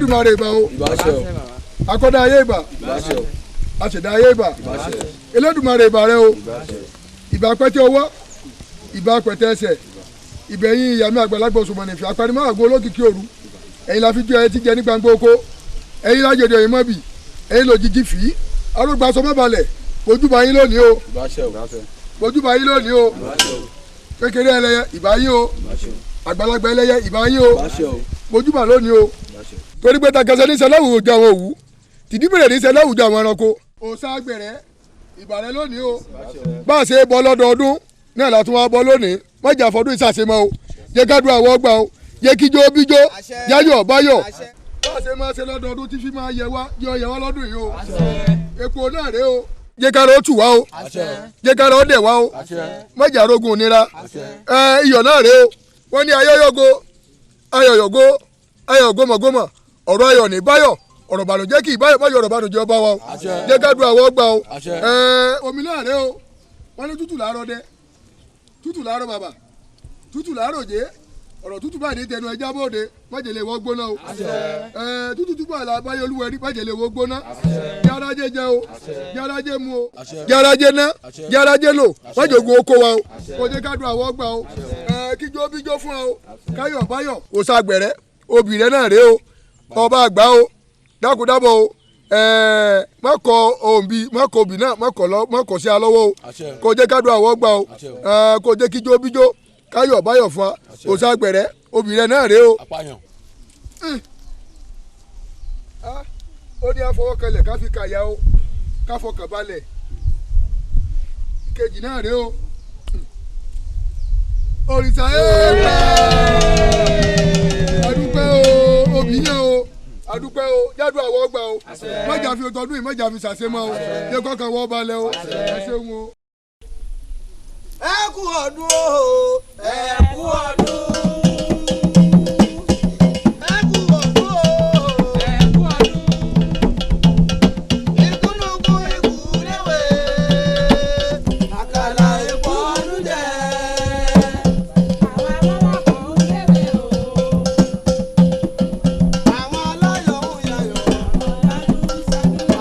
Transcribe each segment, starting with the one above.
Elédùmarè ìbà o. Akọ́dá ayé ìbà. Aṣẹ̀dá ayé ìbà. Elédùmarè ìbà rẹ o. Ìbà pẹ́tẹ́ ọwọ́, ìbà pẹ́tẹ́ ẹsẹ̀, ìbẹ̀yìn ìyàmí àgbàlagbà òṣùmọ̀nìfẹ́ apanimọ̀ àgbo olókìkí òru. Ẹ̀yin la fi jọ ẹ ti jẹ ní gbangba oko. Ẹ̀yin lájọdọ̀ yìí mọ́bì. Ẹ̀yin lòjijì fì í. Arúgbó aṣọ mọ́balẹ̀. Mojúbà yín lónìí o. Mojúbà yín lónìí o. Kékeré ẹlẹ́yẹ ìbà yín o. Àgbàlagbà ẹlẹ́yẹ ìbà yín o. Mojúbà lónìí o. Torí pé takẹsẹ ní sẹ láwùjọ àwọn òwú, tìdíbìrẹ̀ ní sẹ láwùjọ àwọn ẹranko. Òòṣà àgbẹ̀rẹ̀ ìbà rẹ lónìí o. Bá a ṣe bọ lọ́dọọdún náà la tún wá bọ lónìí. Mọ̀jà fọdún ìsàsímọ́ o. Jẹ́ ká dùn àwọn ọgbà o. Jẹ́ kíjó bíjó, yáyọ̀ báyọ̀. Bá a ṣe máa ṣe lọ́dọọdún tí fi máa yẹ wá, yọ yẹ wá lọ́dún yìí o. Epo náà rèé o. Jẹ́ ká ló tù wá o. Jẹ́ ká ló dẹ̀ wá o. Mọ̀jà rogun ònira. Ẹ iyọ̀ náà rèé o. Wọ́n ní ayọ̀yọ̀go, ayọ̀yọ̀go, ayọ̀gómọ̀gómọ̀. Ọ̀rọ̀ ayọ̀ ní báyọ̀, ọ̀rọ̀ bànújẹ́ kì í báyọ̀, báyọ̀ ọ̀rọ̀ bànújẹ́ ọba wa o. Jẹ́ ká dùn àwọn ọgbà o. Ẹ omi náà rèé o. Wọ́n ní tútù làárọ̀ dẹ, tútù làárọ̀ bàbà, tútù làárọ̀ jẹ́. Ọ̀rọ̀ tútù báyìí ní tẹnu ẹja bóde, májèlé wọ́n gbóná o. Ẹ tútù túbọ̀ àlà báyọ̀ olúwẹ̀rí, májèlé wọ́n gbóná. Járájé jẹ o, járájé mu o, járájé ná, járájé lò, májògùn oko wa o. Kò jẹ́ ká dùn àwọn ọgbà o. Ẹ kíjó bíjó fún wa o. Káyọ̀ báyọ̀, òòṣà àgbẹ̀rẹ̀, obì rẹ̀ náà rèé o. Ọba àgbà o, dákúdábọ̀ o. Ẹ mọ̀kọ òǹbí, mọ̀kọ òbí náà, mọ̀kọ lọ, mọ̀kọ sí alọ́wọ́ o. Kò jẹ́ ká dùn àwọn ọgbà o. Ẹ kò jẹ́ kíjó bíjó, káyọ̀ báyọ̀ fún wa. Òòṣà àgbẹ̀rẹ̀, obì rẹ̀ náà rèé o. Ó ní àfọwọ́kànlẹ̀ ká fi kàyà o, ká fọkàn balẹ̀. Ìkejì náà rèé o. Òrìṣà ẹ̀ẹ́dẹ̀ adúpẹ́ o, obì yẹn o, adúpẹ́ o, jádùn àwọn ọgbà o. Mọ̀jà fi tọdún yìí, mọ̀jà fi ṣàṣemọ́ o. Yẹ kọ́kàn wọ́ balẹ̀ o. Ẹ ṣeun o. Ẹ kú ọdún o, ẹ kú ọdún. Ẹ kú ọdún o, ẹ kú ọdún. Ìkúnnùkún ikú léwé, àkàlà epo ọdún jẹ. Àwọn aláyọ̀ ń yayọ̀.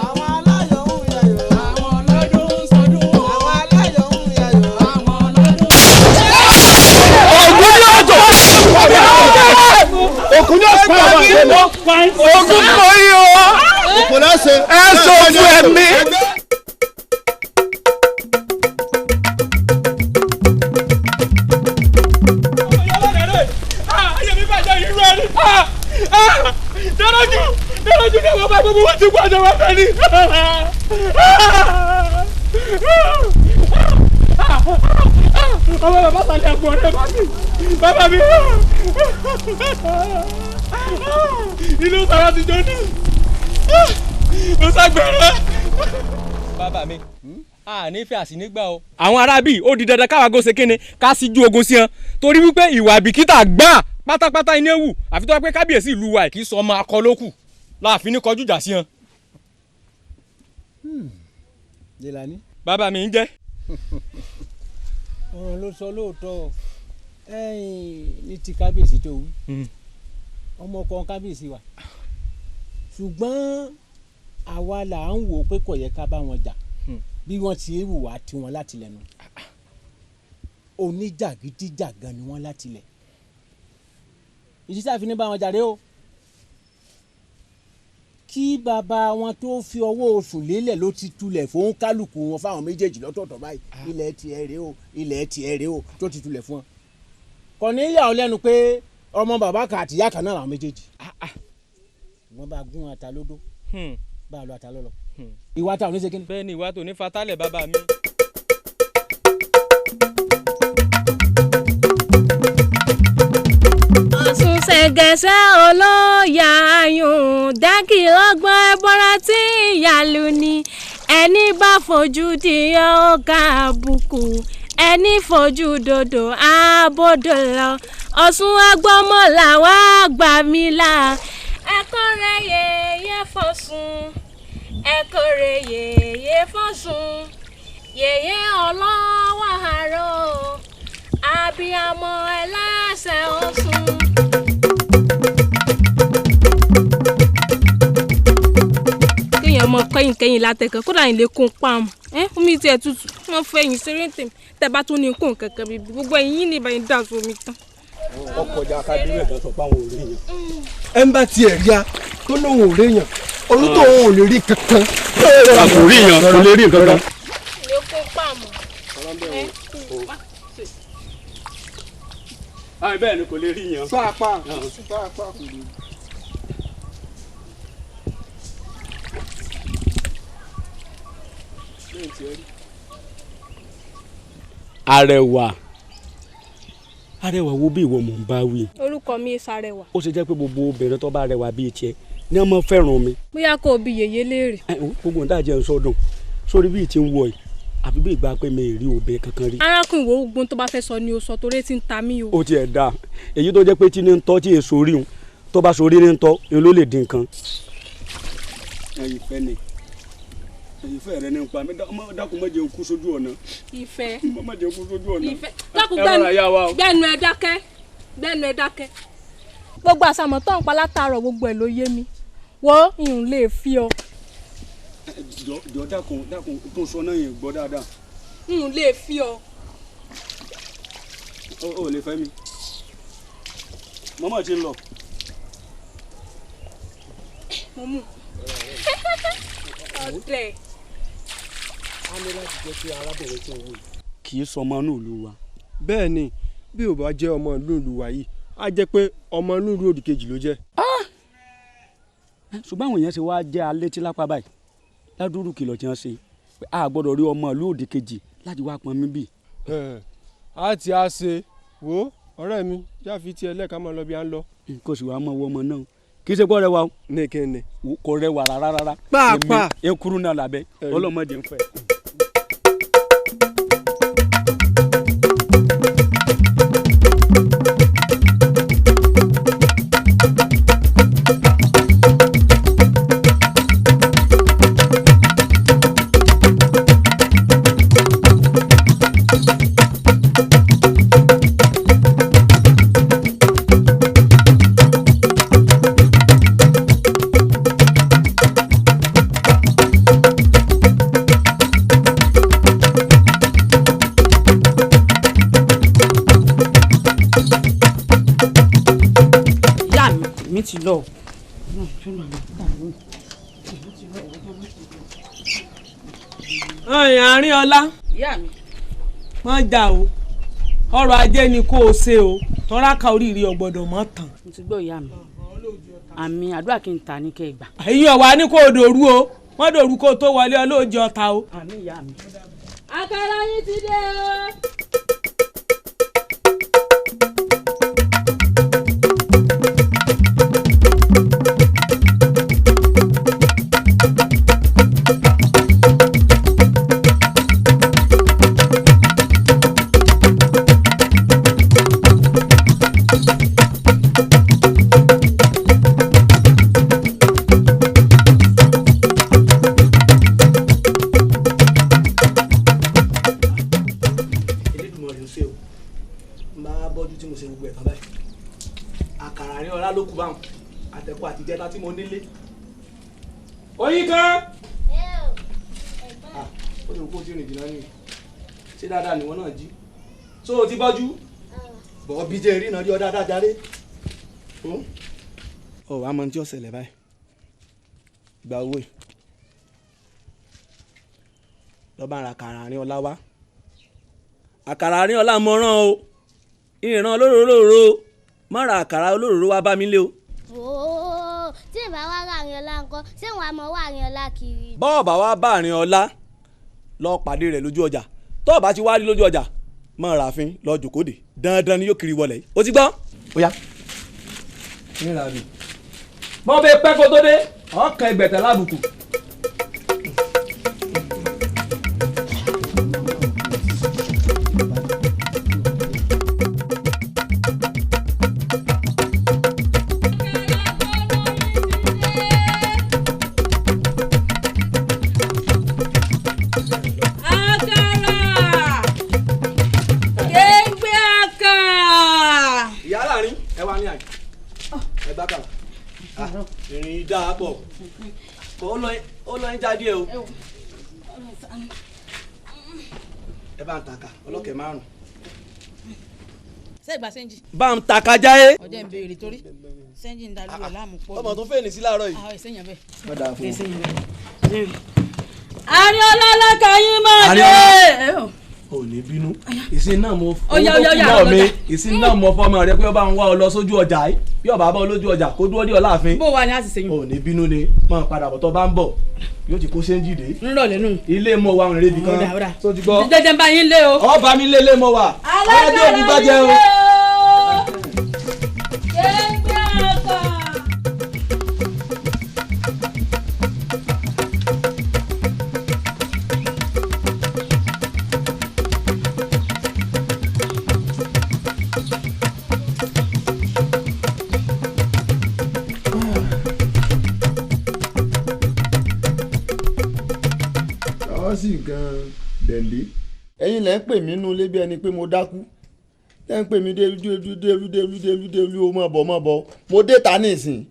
Àwọn aláyọ̀ ń yayọ̀. Àwọn ọlọ́dún ń sọdún. Àwọn aláyọ̀ ń yayọ̀. Àwọn ọlọ́dún. Ògún ní ọjọ́. Ògún ní ọ̀pá Ògún kò yí o. Ẹ sọ fún ẹ̀mí. Ayé mi bàjẹ́ irú ẹni. Dọ́rọ́jú dọ́rọ́jú ní àwọn bá gbogbo wọn ti gbọ́ ọjọ́ wọn fẹ́ ni. Ọmọ bàbá sàlẹ̀ àpò ọ̀rẹ́ bá mi. Bàbá mi. Inú sàrà ti jó ní. Ó ságbẹ̀rẹ̀. Bàbá mi, a nífẹ̀ẹ́ àsìnígbà o. Àwọn arábì ó di dandan káwa gòsè kéne ká sí ju ogun sí wọn torí wípé ìwà àbìkítà gbà pátápátá iná wù àfi tó wá pé kábíyèsí ìlú wa kì í sọ ọmọ akọ ló kù láàfin ní kọjú ìjà sí wọn. Jìlàní. Bàbá mi ń jẹ́. Ọ̀rọ̀ ló sọ lóòótọ́ ẹ̀yìn ní ti kábíyèsí tó wí. Ọmọ ọkọ kábíyèsí wa, ṣùgbọ́n àwa là ń wò ó pé kò yẹ ká bá wọn jà bí wọ́n ti hùwà tiwọn láti lẹ́nu. Oníjàgídíjàgan ni wọ́n láti lẹ̀. Ìdí tá a fi ní bá wọn jà rèé o. Kí bàbá wọn tó fi ọwọ́ oṣù lélẹ̀ ló ti tulẹ̀ fún kálukú wọn fáwọn méjèèjì lọ́tọ̀ọ̀tọ̀ báyìí. Ilẹ̀ tiẹ̀ rèé o, ilẹ̀ tiẹ̀ rèé o, tó ti tulẹ̀ fún wọn. Kò ní yà ọ́ lẹ́nu pé ọmọ bàbá kan àti ìyá kan náà làwọn méjèèjì. Wọ́n bá gún ata lódó, bá a lọ ata lọ́lọ́. Ìwà ta ò ní ṣe kíni. Bẹ́ẹ̀ ni ìwà tó ní fatálẹ̀ bàbá mi. Ọ̀sùn ṣẹ̀gẹ̀ṣẹ̀ olóyà ayùn dákìlọ́gbọ̀n ẹbọra tí ìyàlú ni ẹni bá fojú di ọ̀gá àbùkù ẹni fojú dòdò àbòdò lọ. Ọ̀sùn agbọ́mọlà wá gbà mí là. Ẹ̀kọ́ rẹ̀ yẹ̀yẹ́ fọ̀sùn, ẹ̀kọ́ rẹ̀ yẹ̀yẹ́ fọ̀sùn, yẹ̀yẹ́ ọlọ́wọ́ àárọ̀ abiyamọ ẹlẹ́sẹ̀ Ọ̀ṣun. ń kẹ́yìn látẹ̀kàn kódà yín lè kó pam ẹ́ omi tiẹ̀ tutù wọ́n fẹ́ yín ṣeré tèmi tẹ́ bá tún ní kó nǹkan kan bíbí gbogbo ẹ̀yìn yín ní ìbáyìí dà sómi tán. Ọkọjà akadé kan sọ pé àwọn ò rí yẹn. Ẹ ń bá tiẹ̀ rí a tó lóun ò rí yàn onítọ̀ òun ò lè rí kankan. Kò rí yàn, kò lè rí nǹkan kan. Lè kó pam ẹ́ Bẹ́ẹ̀ ni kò lè rí yàn. Pàápàá pàápàá kò lè rí. Arẹwà Arẹwà wo bí ìwọ mò ń bá wí. Orúkọ mi Sàrẹwà. Ó ṣe jẹ́ pé gbogbo obìnrin tó bá rẹwà bíi tiẹ̀ ní ọmọ fẹ́ràn mi. Bóyá kò bí yèyé léèrè. Gbogbo nǹkan jẹ́ ń sọdún sórí bíi ti ń wọ̀ yìí àfi bí ìgbà pé mi ì rí obìnrin kankan rí. Arákùnrin wo ogun tó bá fẹ́ sọ ni o sọ torí ti ń ta mí o. Ó tiẹ̀ dáa èyí tó jẹ́ pé tí ní ń tọ́ tí èso rí un tó bá so rí ní ń tọ́ èló lè dín nǹkan. Ìfẹ́ ni ìfẹ́ rẹ ní n pa mi dákun má jẹ́ n kú sójú ọ̀nà. Ìfẹ́ má jẹ́ n kú sójú ọ̀nà. Ìfẹ́ dákun gbẹ́nu ẹ dákẹ́ gbẹ́nu ẹ dákẹ́. Gbogbo àsàmọ̀ tó ń pa látàárọ̀ gbogbo ẹ̀ ló yé mi wọ́n ìhùn lè fi ọ. Jọ dákun dákun tó sọ náà yẹn gbọ́ dáadáa. Ìhùn lè fi ọ. O ò lè fẹ́ mi mọ́mọ́ ti ń lọ. Mo mú ọdẹ. A ní láti jẹ́ pé arábìnrin tí ń wò yìí kì í sọmọ inú ìlú wa. Bẹ́ẹ̀ ni bí ò bá jẹ́ ọmọ ìlú ìlú wa yìí á jẹ́ pé ọmọ inú ìlú òdìkejì ló jẹ́. Ṣùgbọ́n àwọn èèyàn ṣe wá jẹ́ alétí lápá báyìí ládùúrú kìlọ̀ tí wọ́n ṣe pé a gbọ́dọ̀ rí ọmọ ìlú òdìkejì láti wá pọn mí bì. A ti a ṣe wo ọ̀rẹ́ mi já fi tiẹ̀ lẹ́ẹ̀ka máa lọ bí a ń lọ. Kò sì wá mọ owó ọmọ náà kì í ṣe pé ọ̀rẹ́ wa o. Ní kí ni. Kò rẹwà rárá rárá. Pàápàá. Èmi ekuru náà làbẹ́ ọlọ́mọdé ń fẹ́. Mi ti lọ. Ọyàn àárín ọlá. Ìyá mi. Wọ́n jà o, ọrọ̀ ajé ni kó o ṣe o, tọ́ra ka oríire ọ̀gbọ́dọ̀ mọ́ tán. Mo ti gbọ́ ìyá mi. Àmì àdúrà kí n tà ní kẹ́ ẹ gbà. Ẹ̀yin ọ̀wá ní kó o dòru o, wọ́n dòru kó o tó wọlé ọlọ́ọ̀jì ọ̀tá o. Àmì ìyá mi. Àkàrà yín ti dé o. Àtẹ̀kọ́ àtijẹ́ta tí mo nílé. Oyin kan. Ó ti rò pé o ti rìn jìnnà ni. Ṣé dáadáa nìwọ náà jí? Ṣó o ti bọ́jú? Bọ̀ bí jẹ́ ìrìnà rí ọ dáadáa járe. Ó wàá mọ ohun tí ó ṣẹlẹ̀ báyìí. Gba owó yìí. Lọ bá ra àkàrà àárín ọlá wá. Àkàrà àárín ọlá mọ̀ràn o. Ìran olóróró má ra àkàrà olóróró wá bá mi lé o. Ooo, tí ìbá wá ra àárín ọlá ńkọ́, ṣé wọn á mọ wá àárín ọlá kiri? Bọ́ọ̀bà wá bá àárín ọlá lọ pàdé rẹ̀ lójú ọjà. Tọ́ọ̀bà ti wá rí lójú ọjà, mọ̀ ràfin lọ jòkóde. Dandan ni yóò kiri wọlé. O ti gbọ́? Ó yá. Bọ́ bẹ pẹ́ kó tó dé, ọkàn ẹgbẹ̀tẹ̀ lábùkù. Ó lọ ń jáde o. Ẹ bá ń taka ọlọ́kẹ́ 5. Ṣé ìgbà sẹ́ńjì. Bá ń taka jáde. Ọjọ́ ń béèrè torí sẹ́ńjì ń dalu ẹ̀ láàmú pọ̀. Ọmọ tó fẹ́ ní sí láàárọ̀ yìí. Àwọn ìsẹ́yìn bẹ́ẹ̀. Wọ́n dáa fún un. Àríọlá lákàyín máa dé. Ò ní bínú. Ìsìn náà mo fọ́ mi. Ìsìn náà mo fọ́ ọmọ rẹ pé ó bá ń wá ọ lọ sójú ọjà yìí. Bí ọba bá ọ lójú ọjà kó dúró dé ọ láàfin. Bó wà ní àṣìṣe yìí. Ò ní bínú ni máa padà bọ̀ tó bá ń bọ̀. Yóò ti kó séńjì dé. Ń rọ̀ lẹ́nu. Ilé mo wà rèé bì kan. Tó ti gbọ́. Jẹjẹ ń bá yín lé o. Ọ bá mi lé lé mo wà. Aládé òbí gbájẹ o. Dẹ̀ndé ẹ̀yin lẹ́ ń pè mí nú ilé bí ẹni pé mo dákú lẹ́ ń pè mí délú délú délú délú délú délú o mọ̀ bọ̀ mọ̀ bọ̀ mo dé ta nísìn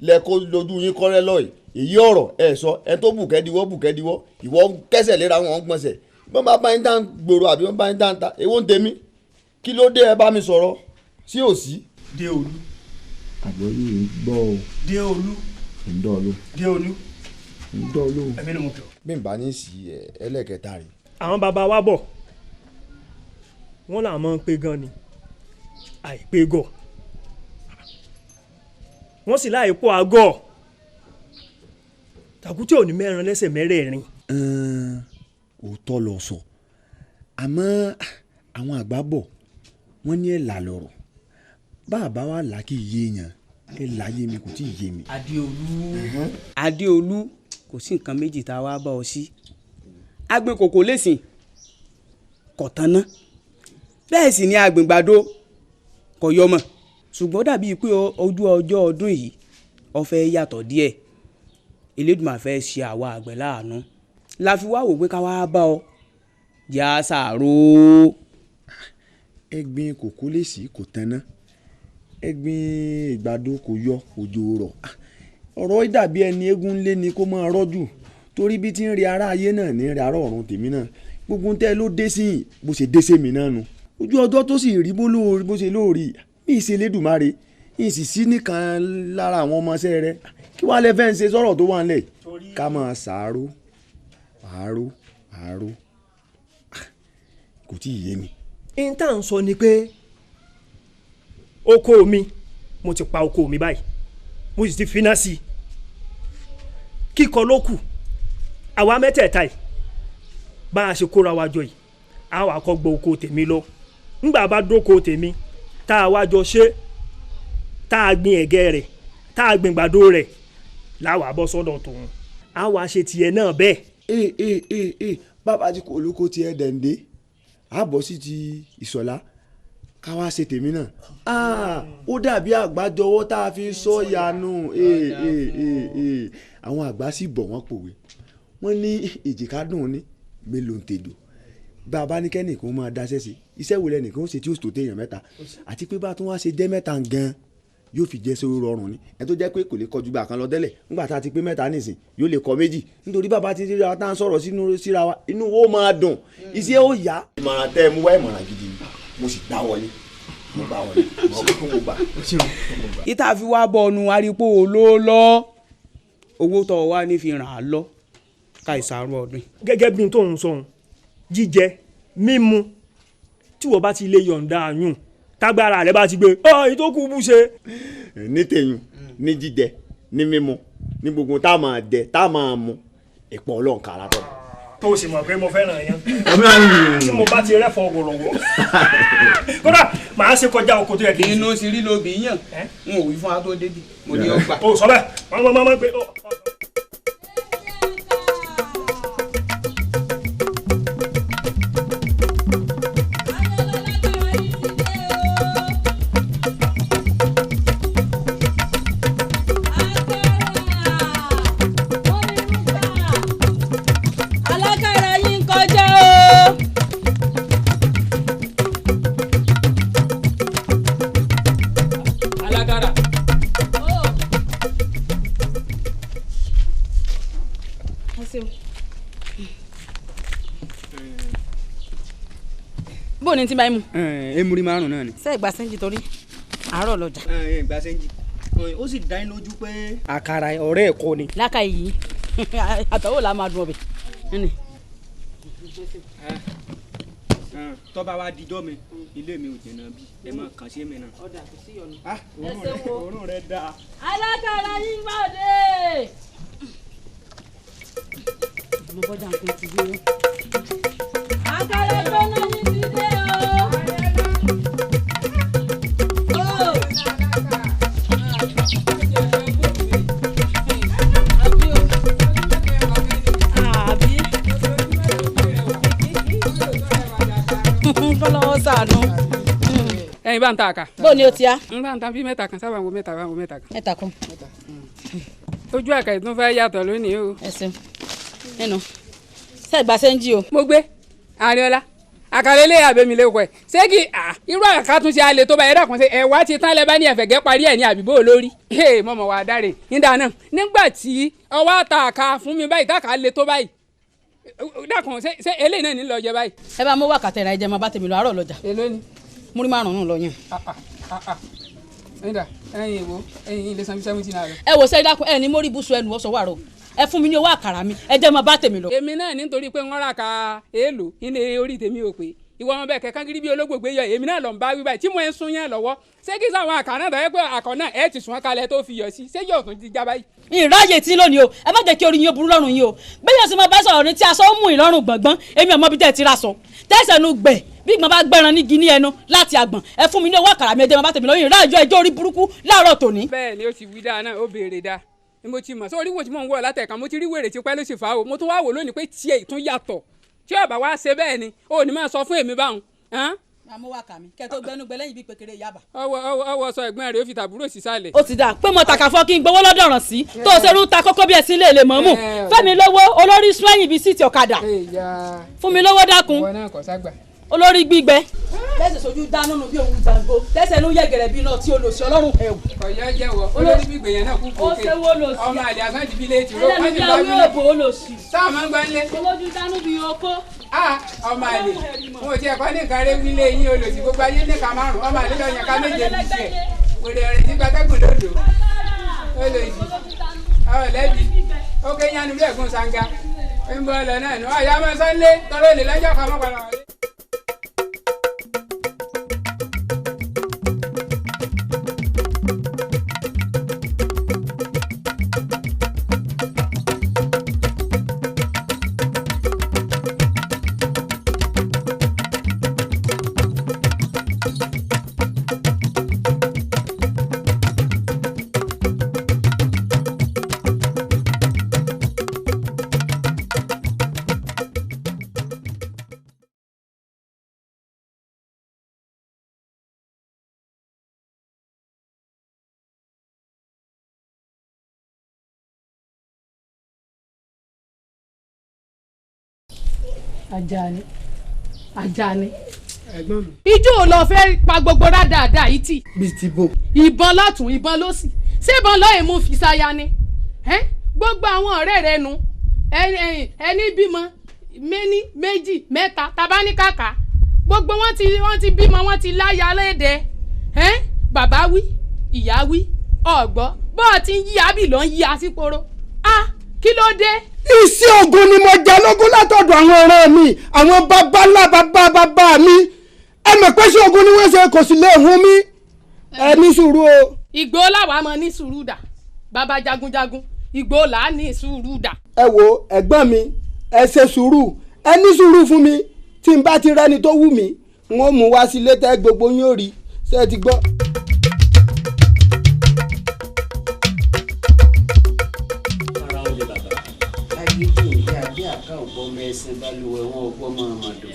lẹ́kọ́ lójú yín kọ́rẹ́ lọ́ọ̀yì èyí ọ̀rọ̀ ẹ̀ sọ ẹ tó bùkẹ́ diwọ́ bùkẹ́ diwọ́ ìwọ kẹsẹ̀ léra wọn gbọ̀nsẹ̀ bọ́n bá bá yín dá gbòòrò àbí wọ́n bá yín dá ń ta èwo ń tèmi kí ló dé ẹ bá mi sọ̀rọ̀ sí òsì. Déolú. Àgbọ̀ yìí ń gbọ́ o. Déolú. Ń dọ́ ló. Déolú. Ń dọ́ ló. Ẹ̀mí ni mo kẹ́ ọ. Bí n bá ní sí ẹlẹ́kẹta rè. Àwọn bàbá wa bọ̀ wọ́n là máa ń pe gan ni àìpé gọ̀ wọ́n sì láì pọ̀ àgọ́ tàkútì ò ní mẹ́ran lẹ́sẹ̀ mẹ́rẹ̀ẹ̀rin. Òótọ́ lọ sọ àmọ́ àwọn àgbà bọ̀ wọ́n ní ẹ̀ là lọ̀rọ̀ bàbá wa là kí yé yàn ẹ̀ là yé mi kò tí ì yé mi. Adéolú Adéolú kò sí nǹkan méjì tá a wá bá ọ sí agbè kòkó lẹ́sìn kò tanná bẹ́ẹ̀ sì ni agbègbàdo kò yọmọ ṣùgbọ́n dàbí pé ojú ọjọ́ ọdún yìí ó fẹ́ yàtọ̀ díẹ̀ Elédùmarè fẹ́ ṣe àwa àgbẹ̀ láàánú la fi wá wò pé ká wá bá ọ yà á ṣàrò. Ẹ̀gbin kòkó lèsì kò tanná ẹ̀gbin ìgbàdo kò yọ òjò rọ̀ ọ̀rọ̀ dàbí ẹni eégún lé ni kó máa rọ́jù torí bí ti ń rí ara ayé náà ní rí ara ọ̀run tèmi náà gbogbo tẹ́ ló dé sí yìí bó ṣe dé sí mi náà nu ojú ọjọ́ tó sì rí bó ṣe lóòrí mi ì ṣe Elédùmarè mi sì sí nìkan lára àwọn ọmọọṣẹ́ rẹ kí wàá lẹ fẹ́ ń ṣe sọ̀rọ̀ tó wà ńlẹ̀ ká máa ṣàárò àárò àárò kò tí ì yé mi. N tá à ń sọ ni pé oko mi mo ti pa oko mi báyìí mo sì ti finá sí i kíkọ ló kù àwa mẹ́tẹ̀ẹ̀ta yìí bá a ṣe kóra wa jọ yìí a wà kọ́ gbọ́ oko tèmi lọ ńgbà bá dóko tèmi tá a wá jọ ṣe tá a gbin ẹ̀gẹ́ rẹ̀ tá a gbin gbàdo rẹ̀ láwa bọ́ sọ́dọ̀ tòun a wá ṣe tiẹ̀ náà bẹ́ẹ̀. Ee ee ee ee bàbá ti kò olóko tiẹ̀ Dẹ̀ndé a bọ̀ sí ti Ìṣọ̀lá ká wá ṣe tèmi náà ó dàbí àgbájọwọ́ tá a fi sọ yanu àwọn àgbà sì bọ̀ wọ́n pòwe wọ́n ní èjìká dùn ní mélòó ń tèdò bàbá ní kẹ́nìkan máa daṣẹ́ sí iṣẹ́ wo lẹ́nìkan ó ṣe tí ó tó téèyàn mẹ́ta àti pé bá tún wá ṣe jẹ́ mẹ́ta gan-an yóò fi jẹ́ sórí rọrùn ni ẹ tó jẹ́ pé kò lè kọjú gbà kan lọ tẹ́lẹ̀ nígbà tá a ti pé mẹ́ta nísìn yóò lè kọ méjì nítorí bàbá ti ríra tá à ń sọ̀rọ̀ sínú síra wa inú wo máa dùn iṣẹ́ ó yá. Ìmọ̀ràn tẹ́ ẹ mú wá ìmọ̀ràn gidi ni mo sì gbá wọlé mo gbá wọlé mo gbà. Ìta fi wá bọ̀ ọ̀nù arípò olóòlọ́ owó tó wá ní fi ràn án lọ ká ìsàrò ọdún. Gẹ́gẹ́ bí n tó ń sọ ohun jíjẹ mímu tí wọ́n bá ti lè yọ̀ǹda àyùn tágbára rẹ bá ti gbé ọ èyí tó kù bú ṣe. Ní tèyún ní jíjẹ ní mímu ní gbogbo tá a máa jẹ tá a máa mu ìpọ̀ ọlọ́run kàrà tọ̀. Tó o sì mọ̀ pé mo fẹ́ràn yẹn tí mo bá ti rẹ́fọ̀ wọ̀rọ̀wọ̀ kódà màá ṣe kọjá oko tó yẹ kí n. Inú ti rí lóbi yàn n ò wí fún wa tó débi mo ní ọgbà. O sọ bẹ́ẹ̀ wọ́n mọ̀ mọ́ pé. ní ti báyìí mu. Emuri márùn náà ni. Ṣé ìgbà sẹ́ńjì torí àárọ̀ lọ́jà. Ìgbà sẹ́ńjì ó sì dá yín lójú pé. Àkàrà ọ̀rẹ́ ẹ̀kọ́ ni. Láka yìí àtọwò la máa dùn ọbẹ̀. Tọ́ba wa dijọ́ mi ilé mi ò jìnnà bí ẹ máa kàn sí mi náà. Ọ̀dà kò sí ọ̀nà. Òórùn rẹ dáa. Alákàrà yín bá dé. Mo bọ́jà ń pè ti dé o. Àkàrà gbóná yín ti dé o. Kọ́lọ́wọ́ sànú. Ẹyin bá ń ta àkà. Bó ni o ti á. N bá ń ta bí mẹ́ta kan sábà ń wo mẹ́ta bá ń wo mẹ́ta kan. Mẹ́ta kan. Ojú àkà ìtún fẹ́ yàtọ̀ lónìí o. Ẹ ṣeun nínú ṣe ìgbà sẹ́ńjì o. Mo gbé Ariola àkàlẹ́ lé àbẹ̀mí lè kọ́ ẹ̀ ṣé kí irú àkàtúnṣe alẹ́ tó bá yẹ dàkún ṣe ẹ̀wá ti tán lẹ́bàá ní ẹ̀fẹ̀gẹ́ parí ẹ̀ ní àbíbó olórí. Mọ̀mọ́ wà á dáre nígbà náà nígbà tí ọwọ́ àtà àkà fún mi báyìí táàkà lè tó báyìí dákun ṣe eléyìí náà ní lọ jẹ báyìí. Ẹ bá mú wákàtí ẹ̀rọ ẹ̀jẹ̀ máa bá tèmi lọ àárọ̀ lọ́jà. Èló ni. Múrí márùn-ún lọ yẹn. Nígbà ẹyin ìwò ẹyin ilé sanbi 70 naira. Ẹ wò sẹ́yìn dákun ẹ ní mórí ibùsùn ẹnu ọ̀sọ̀ wàrọ̀ ẹ fún mi ní owó àkàrà mi ẹ jẹ́ máa bá tèmi lọ. Èmi náà nítorí pé wọ́n rà ká èèlò ilé orí tèmi ò pé ìwọ ọmọ bẹ́ẹ̀ kẹ́kẹ́ gírí bí olóògbé yọ èmi náà lọ ń bá wí báyìí tí mo ń sun yẹn lọ́wọ́ ṣé kí sáwọn àkàrà náà tọ́jú pé àkọ́ náà ẹ ti sùn kalẹ̀ tó fi yọ sí ṣé yóò tún ti já báyìí. Ìráyè tí lónìí o ẹ má jẹ́ kí orí yín ó burú lọ́rùn yín o bẹ́ẹ̀ yóò sì máa bá sọ̀rọ̀ ní tí aṣọ ó mú ìlọ́rùn gbọ̀ngbọ́n èmi ọmọ bíi tẹ́ ẹ ti ra sọ tẹ́sán nu gbẹ̀ bí ìgbọ̀n bá gbẹran ní gíní ẹnu láti àgbọ̀n ẹ fún mi ní owó àkàrà mi ẹ jẹ́ máa bá tèmi lọ́yìn ìráyè ẹjọ́ orí burúkú láàárọ̀ tòní. Bẹ́ẹ̀ ni ó ti wí dáa náà ó béèrè dáa ni mo ti mọ̀ sórí wo tí mò ń wọ̀ látẹ̀kan mo ti rí wèrè tipẹ́ ló sì fà á o mo tún wá wò lónìí pé tiẹ̀ tún yàtọ̀ tí ọba wa ṣe bẹ́ẹ̀ ni o ní máa sọ fún èmi báwọn. Àmú wa kà mí kẹ́ tó gbẹnu gbẹ lẹ́yìn bíi pékeré yaba. Ọwọ́ sọ ẹ̀gbọ́n rẹ̀ ó fi tàbúrò sísàlẹ̀. Ó ti dáa pé mo tàkà fọ́ kí n gbowó lọ́dọ̀ ràn sí tó o ṣerú ta kókó bí ẹsìn lè lè mọ̀ mú fẹ́mi lówó olórí sún ẹ̀yìn bíi síìtì ọ̀kadà fún mi lówó dákun olórí gbígbẹ. Tẹ́sẹ̀ sojú dáná nù bí òun jàǹgó tẹ́sẹ̀ ló yẹ̀gẹ̀rẹ̀ bí iná tí olùsí ọlọ́run ẹ̀wù. Ọ̀yọ́ jẹ́wọ́ olórí gbígbẹ yẹn náà kú kókè. Ó ṣe wo lòsì. Ọmọ àlè àsán ti fi lé tìró. Ẹlẹ́nu bí awé òbò olòsì. Sáà máa ń gbá nílé. Olójú dánú bí okó. Ọmọ àlè mo ti ẹ̀kọ́ ní nǹkan rẹ̀ wílé yín olòsì gbogbo ayé ní ká márùn ọmọ àlè lọ́yàn ká méje ní tiẹ̀ wèrè rẹ̀ ti gbàtẹ́gùn lódò olòsì ọ̀lẹ́bi ó ké yánu bí ẹ̀gún sanga ń bọ́ lọ náà nù ọ̀yá máa sọ́nlé tọ́lọ́ lè lọ́jọ́ kan mọ́ padà wọlé. Àjàní Àjàní. Ẹ̀gbọ́n mi. Ijó ò lọ fẹ́ pa gbogbo rádàdà yìí tì. Bíi ti bo. Ìbọn lọ́tún ìbọn lósì ṣé ìbọn lọ́yìn mú fi ṣaya ni gbogbo àwọn ọ̀rẹ́ rẹ nu ẹni bímọ méní méjì mẹ́ta tabaníkàkà gbogbo wọn ti bímọ wọn ti láya léde bàbá wí ìyá wí ọ̀gbọ́ bọ́ọ̀ ti ń yí àbí ló ń yí àsìporo kí ló dé. Iṣẹ́ ogun ni mo jẹ lógún látọ̀dọ̀ àwọn ọ̀rẹ́ mi àwọn bàbá ńlá bàbá bàbá mi ẹ mọ̀ pé ṣé ogun ni wọ́n ṣe kò sì lè hun mi ẹ ní sùúrù o. Ìgbó làwa mọ ní sùúrù dà bàbá jagunjagun ìgbó là á ní sùúrù dà. Ẹ wo ẹ̀gbọ́n mi ẹ ṣe sùúrù ẹ ní sùúrù fún mi tí n bá ti rẹ́ni tó wù mí n ó mú wá sílé tẹ́ gbogbo yín ó rí ṣé ẹ ti gbọ́.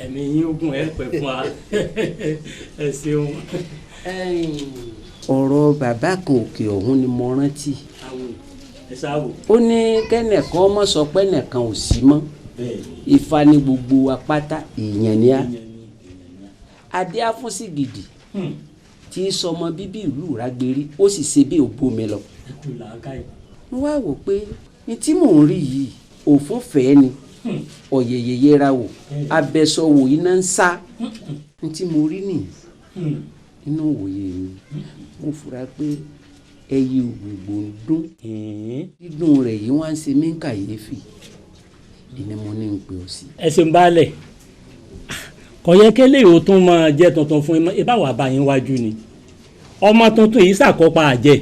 Ẹ̀mí yín ogun ẹ pẹ́ fún wa ẹ ṣeun. Ọ̀rọ̀ bàbá kan òkè ọ̀hún ni mo rántí. Ó ó ní kẹ́nìkan ọmọ sọ pé ẹnìkan ò sí mọ́. Ifá ní gbogbo wa pátá èèyàn ni á. Adé afúnṣìgìdì tí í sọmọ bíbí ìlú Ìrágbérí ó sì ṣe bí òbómi lọ. Mo wá wò pé ní tí mò ń rí yìí òfún fẹ́ẹ́ ni Ọ̀yẹ̀yẹ̀ yẹra wò, abẹ́sọ̀wò iná ń sá. N tí mo rí nìyí nínú òwòye mi, mo fura pé ẹyẹ ògbògbò ń dún, dídùn rẹ̀ yìí wá ń ṣe mí ń kàyéfì, ìní mo ní ń pè ọ́ sí. Ẹ ṣeun baálẹ̀, kò yẹ kélé ò tún máa jẹ́ tuntun fún ẹ bá wà bá yín wájú ni ọmọ tuntun yìí ṣàkópa àjẹ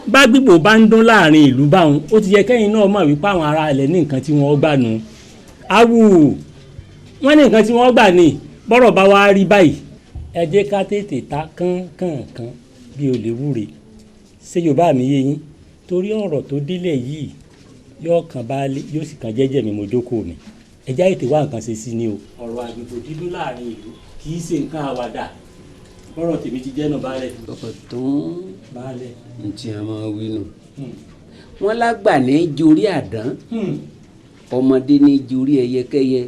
bá gbígbó bá ń dún láàrin ìlú báwọn, ó ti yẹ kẹ́yìn náà mọ̀ wípé àwọn ará ilẹ̀ ní nǹkan tí wọ́n gbà nù. Awù wọ́n ní nǹkan tí wọ́n gbà ní bọ́rọ̀ bá wá rí báyìí, ẹ jẹ́ ká tètè ta kánkànkan bí olè wúre. Ṣé Yorùbá mi yé yín? Torí ọ̀rọ̀ tó délẹ̀ yìí yóò kàn baálé, yóò sì kàn jẹ́jẹ́ mi mo jókòó mi. Ẹ já ètè wá nǹkan ṣe sí ni o. Ọ̀rọ̀ àgbègbè dídún láàrin ìlú kì í ṣe nǹkan àwàdà. Bọ́rọ̀ tèmi ti jẹ́ nù baálẹ̀. Ọkọ̀ tó ń baálẹ̀ ntí a máa wí nù. Wọ́n lágbà ní jorí àdán, ọmọdé ní jorí ẹyẹkẹyẹ.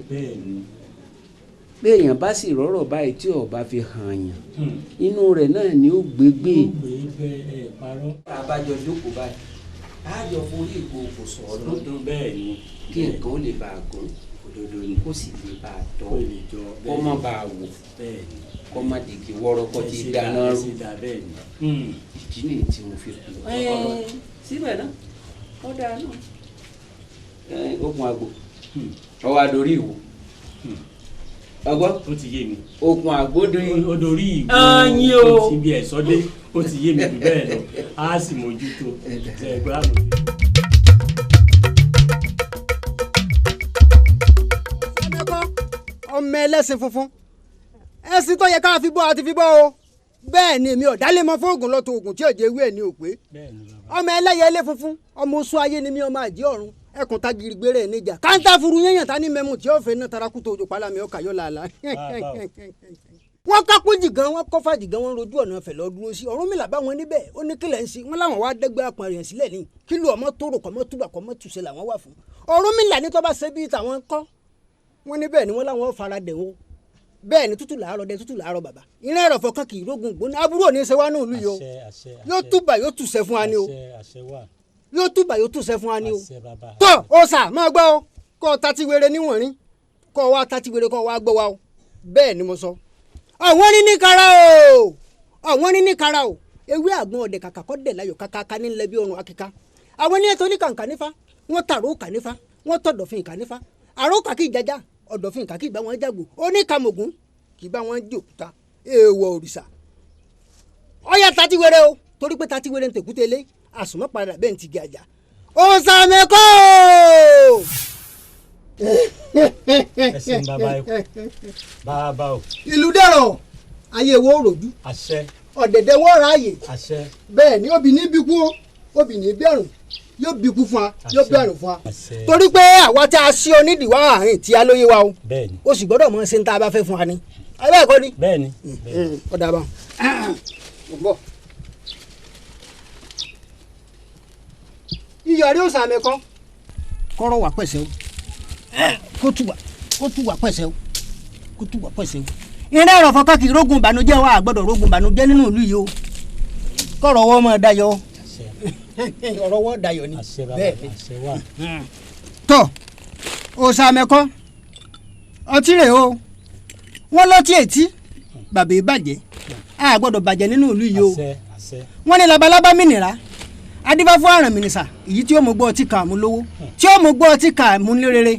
Béèyàn bá sì rọ́rọ̀ báyìí tí ó bá fi hàn yàn, inú rẹ̀ náà ni ó gbégbé. Abájọ jókòó báyìí, àjọ forí ìkòkò sọ̀rọ̀ kí nǹkan ó lè bá a gùn, kó sì lè bá a tọ́, kó má bá a wò, kó má dìgì wọ́rọ́kọ́ tí dáná rú. Ìdí nìyí tí mo fi pè ọ́. Síbẹ̀ náà ó dáa náà, okùn àgbò ọwọ́ àdórí ìwò ọgbọ́n. Ó ti yé mi. Okùn àgbò dorí ìwò. Ẹyin o. Ó ti bí ẹ̀sọ́ dé, ó ti yé mi jù bẹ́ẹ̀ lọ, á sì mójútó ẹgbẹ́ àmọ́. Ọmọ ẹlẹ́sìn funfun, ẹ̀sìn tó yẹ ká fi bọ́ àti fi bọ́ o. Bẹ́ẹ̀ ni èmi ọ̀dálẹ̀ mọ fún oògùn lọ́tọ̀ oògùn tí òjò ewé ẹ̀ ní òpè. Ọmọ ẹlẹ́yẹlé funfun, ọmọ oṣù ayé ni mi, ọmọ àjẹ́ ọ̀run ẹkùn tagiri gbére níjà káńtà furu yẹn yàn ta ní mẹ́mú tí ó fẹ́ náà tarakú tó ojú pálámi ọkà yọ làálàá. Wọ́n kápó jìgàn, wọ́n kọ́fà jìgàn, wọ́n rojú ọ̀nà fẹ̀ lọ dúró sí. Ọ̀rúnmìlà bá wọn níbẹ̀, ó ní kílẹ̀ ń sí wọn láwọn wá dẹ́gbẹ́ apọ̀n rẹ̀ sílẹ̀ ní kílù ọmọ tóró kọ́mọ túbà kọ́mọ tùsẹ̀ làwọn wà fún. Ọ̀rúnmìlà ní tó bá ṣe bíi tàwọn kọ́ wọn níbẹ̀ ni wọ́n láwọn fara dẹ̀ wọ́n. Bẹ́ẹ̀ ni tútù làárọ̀ dẹ, tútù làárọ̀ bàbá. Iná ẹ̀rọ̀fọ̀ kan kì í rógun gbóná, aburú ò ní ṣe wá ní ìlú yìí o. Yóò túbà yóò tùsẹ̀ fún wa ni o. Yóò túbà yóò túṣẹ fún wa ni o. Tó o sà máa gbọ́ o, kọ́ ọ tati wéré níwọ̀n rí, kọ́ ọ wá tati wéré, kọ́ ọ wá gbọ́ wa o. Bẹ́ẹ̀ ni mo sọ. Ọ̀wọ́n ní ní kara o, ọ̀wọ́n ní ní kara o. Ewé àgbọn ọ̀dẹ̀ kàkà kọ́ dẹ̀ láyò kàkà ní lẹ́bí ọrùn akíká. Àwọn ní ètò oníkàǹkà nífa, wọ́n tàró kà nífa, wọ́n tọ̀dọ̀fin kà nífa. Àró kà kí ìjájá, ọ̀dọ̀fin kà kí ìbá wọn jágbó, oníkàmọ̀gún kì í bá wọn jòkúta, èèwọ̀ òrìṣà. Ọ̀yà tati wéré o, torí pé tati wéré ń tẹ̀kútẹ́ lé àsùnmọ́ padà bẹ́ẹ̀ ń ti gé ajá. Òsàmẹ́kọ́. Ẹ ṣeun bàbá ẹ bàbá o. Ìlú dẹ̀rọ̀, ayé wo rojú. Àṣẹ. Ọ̀dẹ̀dẹ̀ wọ́n ráàyè. Àṣẹ. Bẹ́ẹ̀ ni obì ní bíkú o, obì ní bẹ̀rùn, yóò bíkú fún wa, yóò bẹ̀rùn fún wa. Torí pé àwa tá a sí onídìí wá àárín tí a lóye wa o. Bẹ́ẹ̀ni. O sì gbọ́dọ̀ mọ ṣe ń tá a bá fẹ́ fún wa ni. Abẹ́ ẹ̀kọ́ ni. Bẹ́ẹ̀ni. Ọ̀dà bá. Iyọ̀ rí Òsàmẹ́kọ́ kọ́rọ̀ wà pẹ̀sẹ̀ o, kó tù wà pẹ̀sẹ̀ o, kó tù wà pẹ̀sẹ̀ o. Iná ẹ̀rọ̀fọ̀ káàkiri rógun ìbànújẹ́ wa, àgbọ̀dọ̀ rógun ìbànújẹ́ nínú ìlú yìí o. Kọ́rọ̀ wọ́n máa dayọ̀, ọ̀rọ̀ wọ́n dayọ̀ ni. Bẹ́ẹ̀ ni. Tọ́ Òsàmẹ́kọ́ ọtí rè o, wọ́n lọ́tí ètí bàbá ìbàjẹ́, a gbọ́dọ̀ bàjẹ́ nínú ìlú yìí o. Wọ́n ní labalábá mìnira adífá fún àrùn mìnísà, èyí tí ó mú gbọ́ ọtí kà mú lówó, tí ó mú gbọ́ ọtí kà mú ní rere.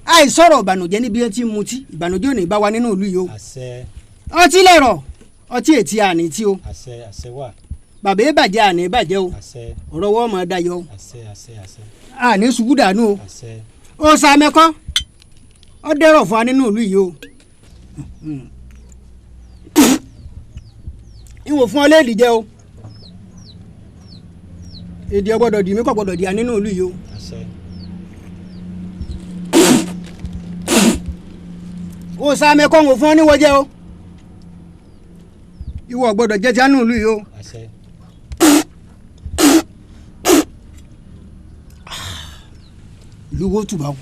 Àìsọ̀rọ̀ ìbànújẹ́ níbi tí ń mutí, ìbànújẹ́ ò ní bá wa nínú ìlú yìí o. Ọtí lẹ̀rọ̀, ọtí ètí àní tí o. Bàbá ìbàjẹ́ àní ìbàjẹ́ o. Ọ̀rọ̀ wọ́n máa dayọ̀ o. Àní ṣubú dànù o. Òsàmẹ́kọ́ ọ dẹ́rọ̀ fún wa nínú ìlú yìí o. Ìwò fún ọ léèdì jẹ o. Èdè ọgbọ́dọ̀ dì mí, kò gbọ́dọ̀ dì á nínú ìlú yìí o. Òsàmẹ́kọ́ ń wò fún ọ níwọ̀ jẹ́ o. Ìwọ gbọ́dọ̀ jẹ́ ti á nínú ìlú yìí o. Ìlú wo tùbà o.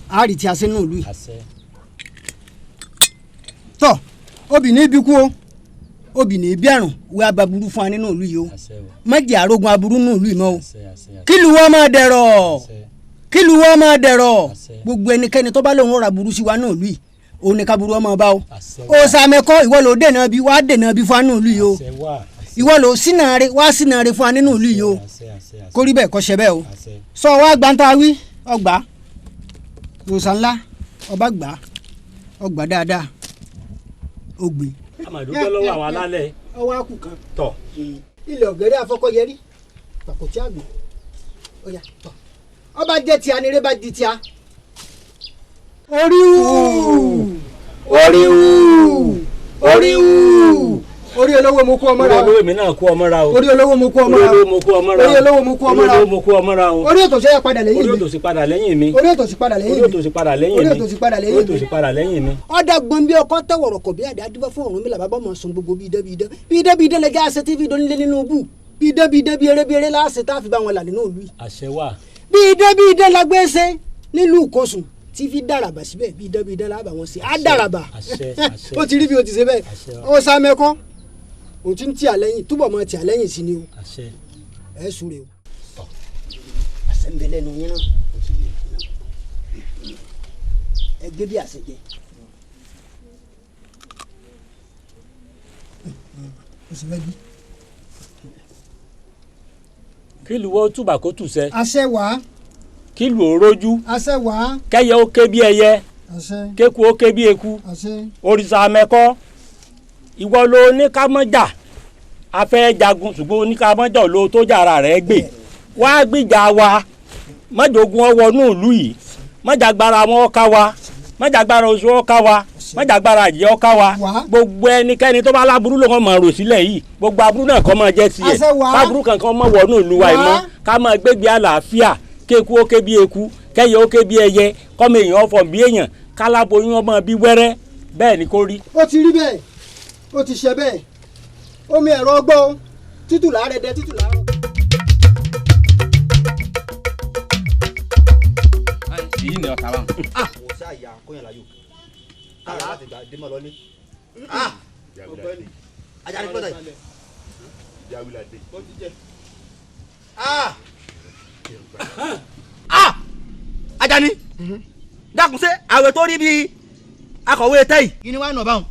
A rí ti a sí nínú ìlú yìí. Tọ́ obì ní ibi kú o, obì ní ibi àrùn wí ababurú fún wa nínú ìlú yìí o. Má jẹ́ àrógun aburú nínú ìlú yìí mọ́ o. Kí ìlú wa máa dẹ̀rọ̀, Kí lu wọ́n máa dẹ̀rọ̀. Gbogbo ẹnikẹ́ni tó bá lóun ó ra burú sí wa náà lù yìí, òun ni ká burú ọmọ bá o. Òòṣà mẹ́kọ́, ìwọ ló dènà bí wàá dènà bí fún wa nínú ìlú yìí o. Ìwọ ló sínà re wàá sínà re fún wa nínú ìlú yìí o. Kó rí bẹ́ẹ̀, kó ṣe bẹ́ẹ̀ o. Sọ wá gbàǹtà wí ọgbà òòṣà ńlá ọba gbà ọgbà dáadáa ó gbé. A máa dúpẹ́ lọ́wọ́ àwọn alálẹ̀. Ọwọ́ àkù kan. Tọ̀. Ilẹ̀ ọ̀gẹ́rẹ́ afọkọ́yẹrí pàkótí àgbò ọ̀yà tọ̀ ọba jẹ́ tíá ni eré bá di tíá. Orí wù, orí wù, orí wù, orí olówó mo kú ọmọ ra Orí o. olówó mi náà kú ọmọ ra o. Orí olówó mo kú ọmọ ra o. Orí olówó mo kú ọmọ ra o. Orí olówó mo kú ọmọ ra o. Orí olówó mo kú ọmọ ra o. Orí òtòṣì yà padà lẹ́yìn Orí mi. òtòṣì padà lẹ́yìn mi. Orí òtòṣì padà lẹ́yìn Orí mi. òtòṣì padà lẹ́yìn Orí mi. òtòṣì padà lẹ́yìn Orí mi. òtòṣì padà lẹ́yìn mi. Ọ̀dà gbọ̀n bí ọkọ tẹ̀wọ̀rọ̀ kọ̀ bí àdá adúbọ̀ fún Ọ̀rúnmìlà bàbá ọmọ sùn gbogbo bí idán bí idán bí idán bí idán lẹ́jà àṣẹ tí fi dónílé nínú bù bí idán bí idán bí eré bí eré láàṣẹ tá a fi bá wọn là nínú ìlú yìí. Àṣẹ wà. Bí idán bí idán la gbé ṣe nílùú Ìkosùn tí fi dàràbà síbẹ̀, bí idán bí idán lábà wọn ṣe á dàràbà. Àṣẹ, àṣẹ. Ó ti rí bí o ti ṣe bẹ́ẹ̀. Àṣẹ. Ó sá mẹ́kọ́ o ti ń tì àlẹ́yìn, túbọ̀ mọ́ tì àlẹ́yìn sí ni o. Àṣẹ. Ẹ súre o, àṣẹ ń bẹ lẹ́nu yín náà, ẹ gbé bí àṣẹ jẹ. O sì fẹ́ bí. Kí ìlú wo túbà kó tùsẹ. Àṣẹ wàá. Kí ìlú ó rójú. Àṣẹ wàá. Kẹ́yẹ ó ké bí ẹyẹ. Àṣẹ. Kéku ó ké bí eku. Àṣẹ. Òrìṣà mẹ́kọ́, ìwọ ló ní ká mọ́ jà, a fẹ́ jagun, ṣùgbọ́n oní ká mọ́ jà ló tó jà ara rẹ̀ gbè wá gbìjà wa. Mọ́jọ́gun ọwọ́ inú ìlú yìí, mọ́jàgbára wọn ọ̀ka wa, mọ́jàgbára oṣù ọ̀ka wa, mọ́jàgbára àjẹ́ ọ̀ka wa. Gbogbo ẹnikẹ́ni tó bá láburú ló kàn máa rò sílẹ̀ yìí, gbogbo aburú náà kàn máa jẹ́ tiẹ̀. Àṣẹ wá. Káburú kankan máa wọnú ìlú wa yìí mọ́, ká máa gbégbé àlàáfíà, kéku ó ké bí eku, kẹ́yẹ ó ké bí ẹyẹ, kọ́mọ èèyàn ọ̀fọ̀ bí èèyàn, káláboyún ọmọ bí wẹ́rẹ́, bẹ́ẹ̀ ni kó rí. Ó ti rí bẹ́ẹ̀, ó ti ṣe bẹ́ẹ̀. Omi ẹ̀rọ ọgbọ́n tútù láàrẹ̀ dẹ tútù láàrọ̀. Èyí ni ọ̀tá wa. Kò sí àyà kóyàn láyò káàrà láti gbà dé mọ́ lọ́lé. Ajá ní pọ́tà yìí. Ajani, dákun, ṣé àwẹ̀ tó rí bíi akọ̀wé tẹ́yì kí ni wàá nà báwọn.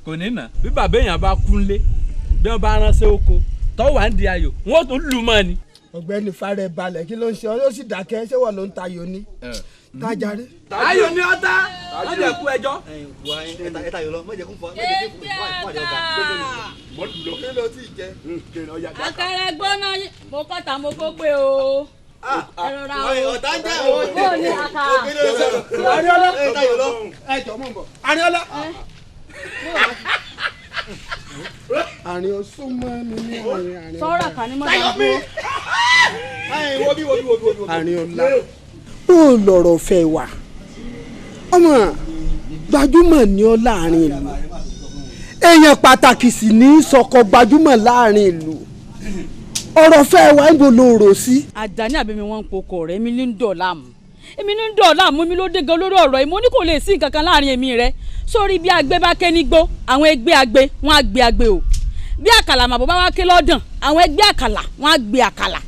Kò ní nà bí bàbá èèyàn bá kúnlé, bí wọ́n bá ránṣẹ́ oko tọ́wọ́ à ń di ayò, wọ́n tún lù mọ́ ni. Ọ̀gbẹ́ni farẹ balẹ̀, kí ló ń ṣe ọ? Yóò sì dákẹ́, ṣé wọ́n ló ń tayò ni tájàre. Ayò ni ọ̀tá wọ́n jẹ́ kú ẹjọ́. Ẹ tayò lọ, mọ̀jẹ̀ kún fún ọ, mọ̀jẹ̀ kún fún ọ ọ̀gá. Kí ló ti jẹ. Àkàrà gbóná mo kọ́ta mo kó pé o. Ẹ rọra o. Ọ̀tá ń jẹ́ o. Bó o ní àkàrà. Ariola, Ẹ tayò lọ. Ẹ jọ mọ̀ ń bọ̀. Ariola. Àrìn osúnmọ́ mi ní àrìn àrìn. Sọ́ra kà ní mọ́tò. Tayò mi. Wo bí wo bí wo bí wo bí. Àrìn ọ̀la. Ó lọ̀rọ̀ fẹ́ wà. Ọmọ gbajúmọ̀ ni ọ́ láàrin ìlú. Èèyàn pàtàkì sì ní sọkọ gbajúmọ̀ láàrin ìlú. Ọ̀rọ̀ fẹ́ wà ń bo lo rò sí. Àjàní àbí mi wọ́n ń pokọ̀ rẹ̀, èmi ní ń dọ̀ láàmú. Èmi ní ń dọ̀ láàmú mi ló dé gan lórí ọ̀rọ̀ yìí. Mo ní kò lè sí nǹkan kan láàrin èmi rẹ̀. Sórí bí agbé bá ké nígbó, àwọn ẹgbẹ́ agbé wọ́n á gbé agbé o. Bí àkàlà màbọ̀ bá wá ké lọ́dàn, àwọn ẹgbẹ́ àkàlà wọ́n á gbé àkàlà.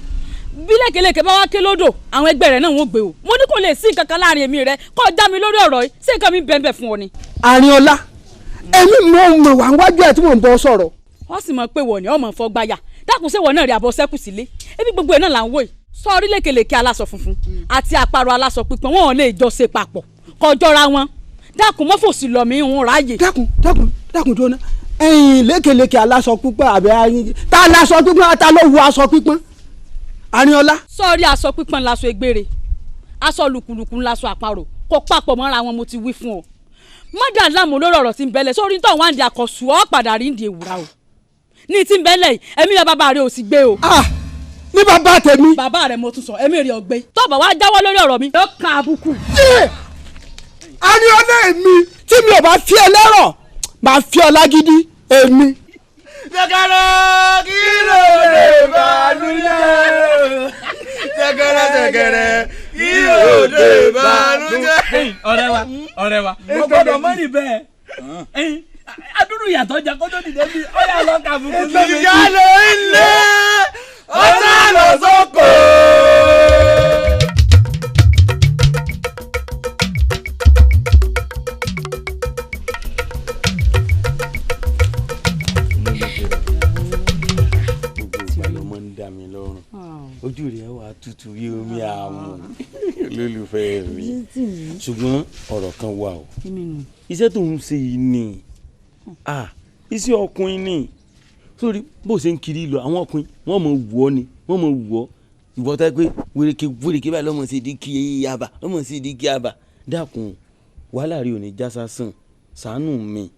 Bí lékelèké bá wá ké lódò, àwọn ẹgbẹ́ rẹ̀ náà wọ́n gbé o. Mo ní kò lè sí nǹkan kan láàrin èmi rẹ̀. Kó já mi lórí ọ̀rọ̀ yìí, ṣé nǹkan mi bẹ́ẹ̀ bẹ́ẹ̀ fún ọ ni? Àrìnọlá, èmi mò ń mọ̀ wá wájú ẹ̀ tí mò ń bọ́ sọ̀rọ̀. Wọ́n sì mọ̀ pé wọ̀ ni ọmọ fọgbáyà. Dákun, ṣé wọ̀ náà rí abọ́ sẹ́kù sílé? Ebi gbogbo ẹ̀ náà là ń wò yìí. Sọ́ọ́rí lékelèké aláṣọ funfun àti àparò aláṣọ pípọ́n, wọn ò lè jọ ṣe papọ̀ kọjọ́ra wọn. Dákun, mọ́fòsì lọ mí ń ráàyè. Dákun, dákun, dákun, jóná. Ẹ̀yin lékeleke aláṣọ pípọ́n àbẹ ayin ta aláṣọ pípọ́n, ta ló wọ aṣọ pípọ́n? Àrìnọlá. Sọ́ọ́rí aṣọ pípọ́n láṣọ egbére, aṣọ lùkùlùkù ńláṣọ àparò, kò papọ̀ mọ́ra wọn, mo ti wí fún ọ. Mọ́dà láàmú lórí ọ̀rọ̀ tí ń bẹ́lẹ̀ sórí tó wá ń di àkọ́sù ọ́ padà rí ń di èwúrà o. Ní tí ń bẹ́lẹ̀ yìí, ẹ̀mí bàbá rẹ ò sì gbé o. Ní bàbá tèmi. Bàbá rẹ mo tún sọ, ẹ̀mí rẹ ò gbé. Tọ́ọ̀bà wá jáwọ́ lórí ọ̀rọ̀ mi. Ó kan àbùkù. Àrìnọlá, èmi tí mi ò bá fi ẹ lẹ́rọ̀, máa fi ọ lágídí èmi. Ṣẹ̀kẹ̀rẹ̀ kí ló lè bànújẹ́? Ṣẹ̀kẹ̀rẹ̀ ṣẹ̀kẹ̀rẹ̀ kí ló lè bànújẹ́? Ọ̀rẹ́ wa, ọ̀rẹ́ wa, mo gbọ́dọ̀ mọ̀ ní bẹ́ẹ̀. Adúrú ìyàtọ̀ jẹ kó tó dìde bí ọ̀yà lọ́ka fún mi. Ìyá ló ń lé ọ̀tá lọ sóko. dá mi lọ́rùn ojú rẹ̀ wà tútù bí omi àmù olólùfẹ́ mi ṣùgbọ́n ọ̀rọ̀ kan wà o iṣẹ́ tó ń ṣe yìí ni iṣẹ́ ọkùnrin ni sórí bó ṣe ń kiri lọ àwọn ọkùnrin wọ́n mọ̀ wù ọ́ ni wọ́n mọ̀ wù ọ́ ìwọ tá pé wéréké wéréké báyìí lọ́mọ sí ìdíkì àbà lọ́mọ sí ìdíkì àbà dákun wàhálà rí òní já sásán ṣàánú mi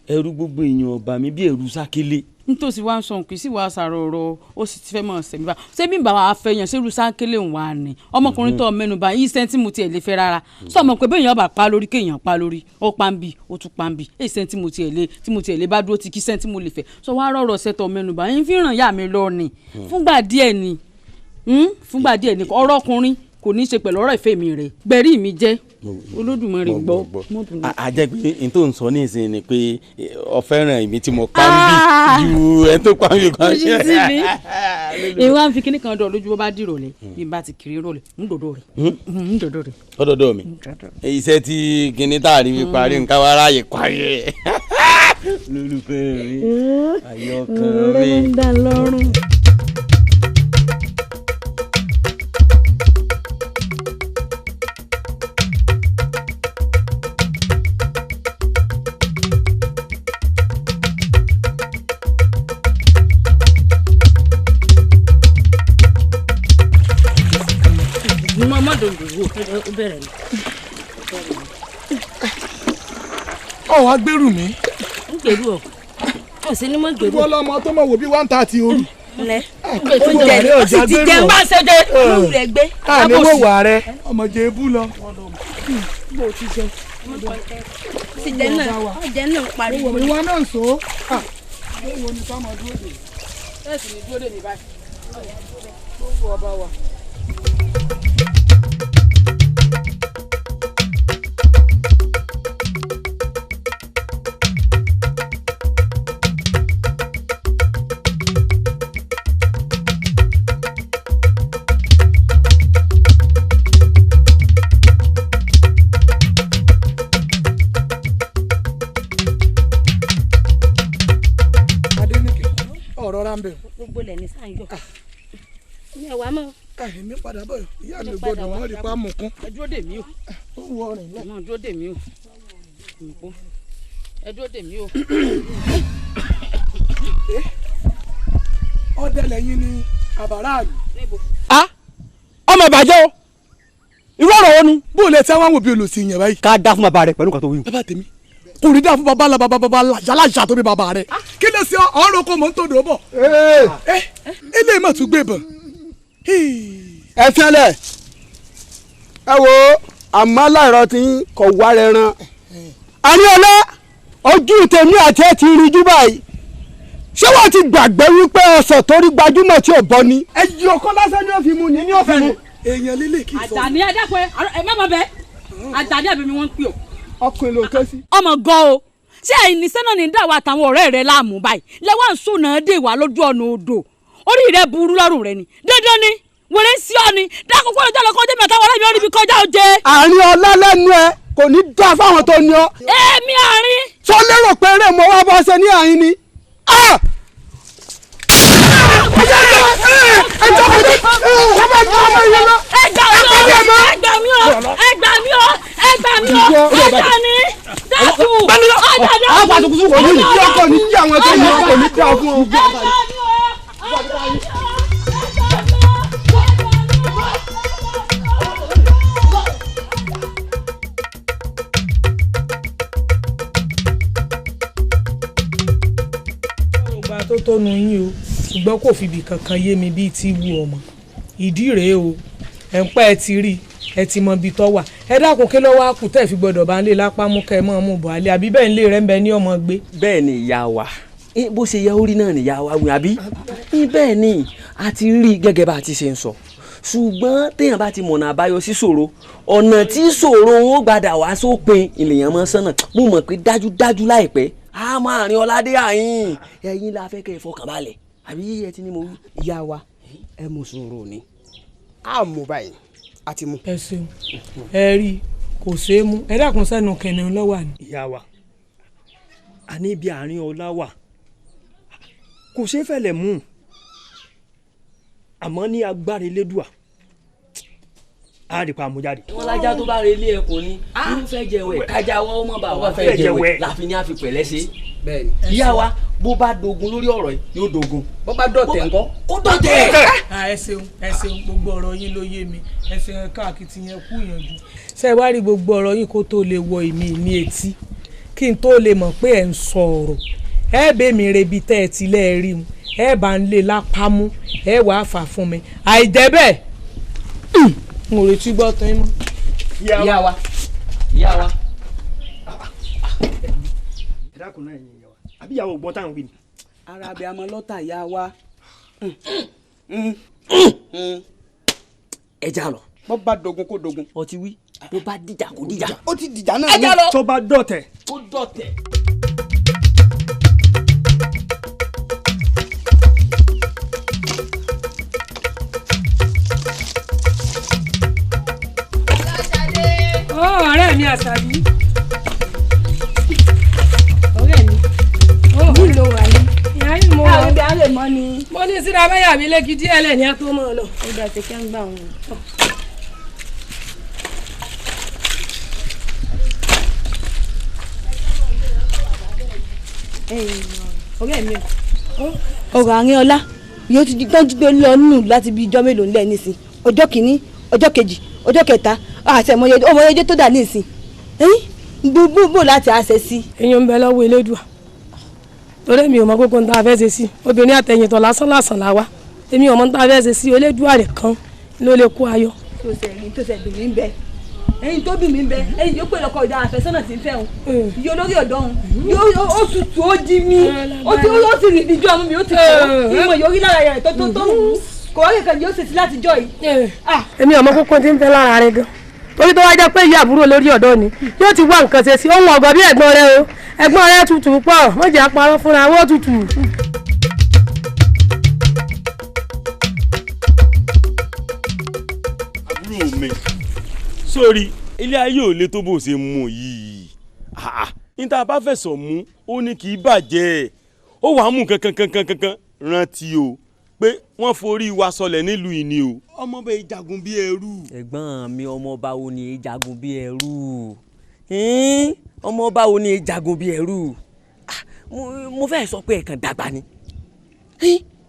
ẹrú gbogbo èèyàn ọba mi bí ẹrú sákélé. Nítòsí wa ń sọ nkì sí wàá sàrò ọ̀rọ̀ ó sì ti fẹ́ mọ̀ ṣẹ̀mí bá ṣé bí bàbá wa fẹ́ yàn ṣerú sákélé ń wà ní ọmọkùnrin tó mẹ́nu bá yín sẹ́ńtì mo tiẹ̀ lè fẹ́ rárá sọ mọ̀ pé bẹ́ẹ̀ yàn bá pa lórí kéèyàn pa lórí ó pa ń bì ó tún pa ń bì èyí sẹ́ńtì mo tiẹ̀ lè tí mo tiẹ̀ lè bá dúró ti kí sẹ́ńtì mo lè fẹ́ sọ wá rọ̀rọ̀ sẹ́tọ̀ mẹ́nu bá yín fi ràn yá mi lọ ni fúngbà díẹ̀ ni fúngbà díẹ̀ ni ọ̀rọ̀ ọkùnrin kò ní í ṣe pẹ̀lú ọ̀rọ̀ ìfẹ́ mi rẹ̀ gbẹ̀rí mi jẹ́ Olódùmarè gbọ́. A jẹ́ pé n tó ń sọ ní ìsìn ni pé o fẹ́ràn èmi tí mo pa ń bì ju ẹni tó pa ń bì kan ṣe. Èmi wá ń fi kíní kan dọ̀ lójú bó bá dìrò lẹ̀ bí n bá ti kiri rọlẹ̀ ń dòdò rẹ̀ ń dòdò rẹ̀. Ọdọọdọ mi iṣẹ́ tí kíní tá a rí mi parí nǹkan wá ráàyè parí rẹ̀. Lólùfẹ́ mi àyọkàn mi. Ọ̀ wá gbèrú mi. Ń gbèrú ọ kò sí ní mọ gbèrú. Ìwọ lọmọ tó mọ wò bí 1:30 òru. Ǹlẹ́ o ti jẹ o sì ti jẹ bá ṣe dé lóru rẹ gbé. Ká ní wò wà rẹ ọmọ jẹ ebú lọ. Bó o ti jẹ ti jẹ náà jẹ náà pariwo. Ìwọ náà sọ. Ìwọ ni ká máa dúró dè. Ẹ sì ní dúró dè mí báyìí. Gbogbo ọba wa. Gbogbo lẹ ní sáyọ ní ẹwà mọ. Èmi padà bọ̀ ìyá mi gbọ́dọ̀ wọ́n rí pa mú kún. Ẹ dúró dè mí o. Ó wọ ọrìn lẹ. Ẹ dúró dè mí o. Ẹ dúró dè mí o. Ọdẹ lẹ́yìn ni àbárà àlù. Ọmọ ìbàjẹ́ o irú ọ̀rọ̀ wo ni. Bó o lè tẹ́ wọn wò bí olùsí yẹn báyìí. Ká dá fún bàbá rẹ pẹ̀lú nǹkan tó wí. Bàbá tèmi kò ní dá fún bàbá la bàbá bàbá yálàjà tó bí bàbá rẹ. Kí ló ṣe ọ̀rọ̀ kò mọ̀ ń tòdò bọ̀. Eléyìí mà tún gbé bọ̀. Ẹ fiẹ́lẹ̀ ẹ wo àmọ́ láìrọ̀ tí kò wá rẹ ran. Àríọlá ojú tèmi àti ẹ ti ríjú báyìí ṣé wọ́n ti gbàgbé wípé ọ̀sán tó rí gbajúmọ̀ tí ò bọ́ ni. Ẹ yí ọkọ lásán ni ó fi mu ni ní ọ̀fẹ́ mu. Èèyàn lílé kì í sọ. Àjàní ẹ dákun ẹ má má bẹ Àjàní àbí mi wọ́n ń pè ọ́. Ọkùnrin ló ké sí. Ọmọ gan o ṣé àìníṣẹ́ náà ní dàwọ̀ àtàwọn ọ̀rẹ́ rẹ láàmú báyìí lẹ́wọ̀n sùnà dè wá lójú ọ̀nà odò orí rẹ burú lọ́rùn rẹ ni dandan ni wèrè sí ọ ni dákun kó lójú ọ̀nà kọjá mi àtàwọn ọ̀rẹ́ mi ò rí mi kọjá oje. Àárín ọlá lẹ́nu ẹ kò ní dá fáwọn tó ní ọ. Èmi àárín. Sọ lérò pé eré mo wá bọ́ ṣe ní àyín ni. Ẹ gbà mí o ẹ gbà mí o ẹ gbà mí o ẹ gbà mí dákun ọjà dákun. Kò ní dí ọkọ ní dí àwọn tó ní ọkọ ní dá fún ọ. Ọgbà tó tónu yín o ṣùgbọ́n kò fìbì kankan yé mi bíi ti wù ọmọ ìdí rèé o ẹ̀ ń pẹ́ ẹ ti rí ẹ ti mọ ibi tó wà ẹ dákun kí ló wá kù tẹ́ fi gbọ́dọ̀ bá ń lé lápá mú kẹ́ ẹ mọ́ mú bọ̀ alẹ́ àbí bẹ́ẹ̀ ń lé rẹ̀ ń bẹ ní ọmọ gbé. Bẹ́ẹ̀ ni ìyá wa bó ṣe yẹ orí náà nìyá wa wí àbí bẹ́ẹ̀ ni a ti rí gẹ́gẹ́ bá a ti ṣe ń sọ ṣùgbọ́n téèyàn bá ti mọ̀nà àbáyọ sí ṣòro ọ̀nà tí ṣòro ó gbadà wá sópin ènìyàn mọ́ sọ́nà mo mọ̀ pé dájúdájú láìpẹ́ a máa rin ọládé àyìn ẹ̀yin la fẹ́ kẹ́ ẹ fọkàn balẹ̀ àbí ẹ ti ní mo wí. Ìyá wa ẹ mú sùúrù ni a mú báyìí a ti mú. Ẹ ṣeun ẹ rí i kò ṣeé mú ẹ dákun sẹ́nu kìnìún lọ́wọ́ àná. Ìyá wa a ní ibi àárín ọlá wà kò ṣeé fẹ̀lẹ̀ mú Àmọ́ ní agbára Elédùà á rí pa àmújáde. Wọn lájà tó bá re ilé ẹkùn ni irúfẹ́ jẹwẹ kájà wọ́n mọ̀ bá wà fẹ́ jẹwẹ láfi ní àfi pẹ̀lẹ́ sí. Ìyá wa bó bá dogun lórí ọ̀rọ̀ yìí yóò dogun. Bó bá dọ̀tẹ̀ ńkọ́. Kó dọ̀tẹ̀. Ẹ ṣeun, ẹ ṣeun, gbogbo ọ̀rọ̀ yín ló yé mi. Ẹ ṣeun káàkiri yẹn kú ìyànjú. Ṣé ẹ wá rí gbogbo ọ̀rọ̀ yín kó tó lè wọ èmi ní etí kí n tó lè mọ̀ pé ẹ̀ ń sọ ọ̀rọ̀ ẹ bẹ́ mi rebi tẹ́ ẹ ti lẹ́ẹ̀ rí mu ẹ bá ń lé lápámú ẹ wàá fà fún mi àìjẹ́ bẹ́ẹ̀ n ò retí gbọ́ tán mọ́. Ìyá wa, ìyá wa. Ẹ dákun náà ẹ̀yin ìyá wa, àbí ìyàwó gbọ́ táwọn wí ni. Ara abẹ amọ lọ́tà ìyá wa. Ẹ já lọ. Bó bá dogun kó dogun. Ọtí wí bó bá dìjà kó dìjà. Ó ti dìjà náà. Ẹ já lọ. Tó bá dọ̀tẹ̀. Ó dọ̀tẹ̀. Ọ̀rẹ́ mi Àṣàbí, ọ̀rẹ́ mi, ó ló wà ní. Ìyá yìí mo wà. Àwọn ibi à ń lè mọ́ ni. Mo ní síra báyà mi lékì díẹ̀ lẹ̀ ní ẹ tó mọ̀ lọ. Ó gbà tí kí ń gbà wọn. Ọ̀rẹ́ mi, ọ̀rọ̀ àárín ọlá yóò ti tán jí lọ nù láti bí ijọ́ mélòó ńlẹ̀ nísìn. Ọjọ́ kìíní, ọjọ́ kejì, ọjọ́ kẹta, àti ọmọ ẹjọ́ tó dà nísìn gbogbo láti àṣẹ sí. Èèyàn ń bẹ lọ́wọ́ Elédùà torí mi ò mọ gbogbo nǹkan tá a fẹ́ ṣe sí. Obìnrin àtẹ̀yìntàn lásán lásán la wá, èmi ò mọ nǹkan tá a fẹ́ ṣe sí. Elédùà nìkan ló lè kó ayọ̀. Tó ṣe ẹ̀rín tó ṣe dùn mí ń bẹ, ẹ̀yin tó dùn mí ń bẹ, ẹ̀yin yóò pè lọ́kọ̀ ìdá àfẹ́sọ́nà tí ń fẹ́ òun iye olórí ọ̀dọ́ òun yóò ó tutù ó jí mi ó ti rìn díjú ọmọ mi ó ti kọ́ ìmọ̀ yóò rí lára rẹ̀ tó tó tó wù ú kò wá kankan yóò ṣe sí láti jọ yìí. Èmi ò mọ kókó tí ń fẹ́ lára rẹ̀ gan, torí tó wá jẹ́ pé ìyá àbúrò lórí ọ̀dọ́ ni yóò ti wá nǹkan ṣe sí ohun ọ̀gọ́ bí ẹ̀gbọ́n rẹ o. Ẹ̀gbọ́n rẹ tutù pọ̀, wọ́n jẹ́ àparọ́ fúnra wọ́n tutù. Àbúrò mi, sórí ilé ayé ò le tó bó ṣe mú yìí, níta bá fẹ̀sọ̀ mú ó ní kì í bàjẹ́, ó wàá mú kankan kankan kankan. Rántí o pé wọ́n forí wa sọlẹ̀ nílùú ìní o. Ọmọ bẹ́ẹ̀ jagun bí ẹrú. Ẹ̀gbọ́n mi, ọmọọba wo ni jagun bí ẹrú? Ọmọọba wo ni jagun bí ẹrú? Mo fẹ́ sọ pé ẹ̀kan dàgbà ni.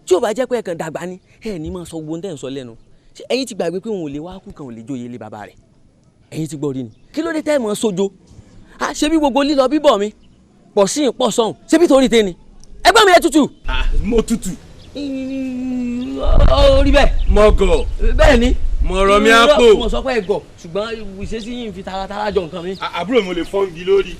Tí ò bá jẹ́ pé ẹ̀kan dàgbà ni ẹ̀ ní máa sọ gbogbo ohun tẹ́ ń sọ lẹ́nu. Ẹ̀yin ti gbàgbé pé òun ò lè wá kú kan ò lè jóye lé bàbá rẹ̀. Ẹ̀yin ti gbọ́ rí ni. Kí ló dé tẹ́ ẹ̀ mọ́ sójo? Ṣé bí gbogbo lílọ bíbọ̀ mi pọ̀ sí ìpọ̀ sọ̀hún, ṣé bí torí tẹ́ni? Ẹ̀gbọ́n mi, ẹ tutù. Mo tutù. Ó rí bẹ́ẹ̀. Mo gọ̀. Bẹ́ẹ̀ ni. Mo rọ mi àpò. Mo sọ pé ẹ gọ̀, ṣùgbọ́n ìṣesí yìí ń fi taratara jọ nǹkan mi. Àbúrò mi, mo lè fọ́ igi lórí.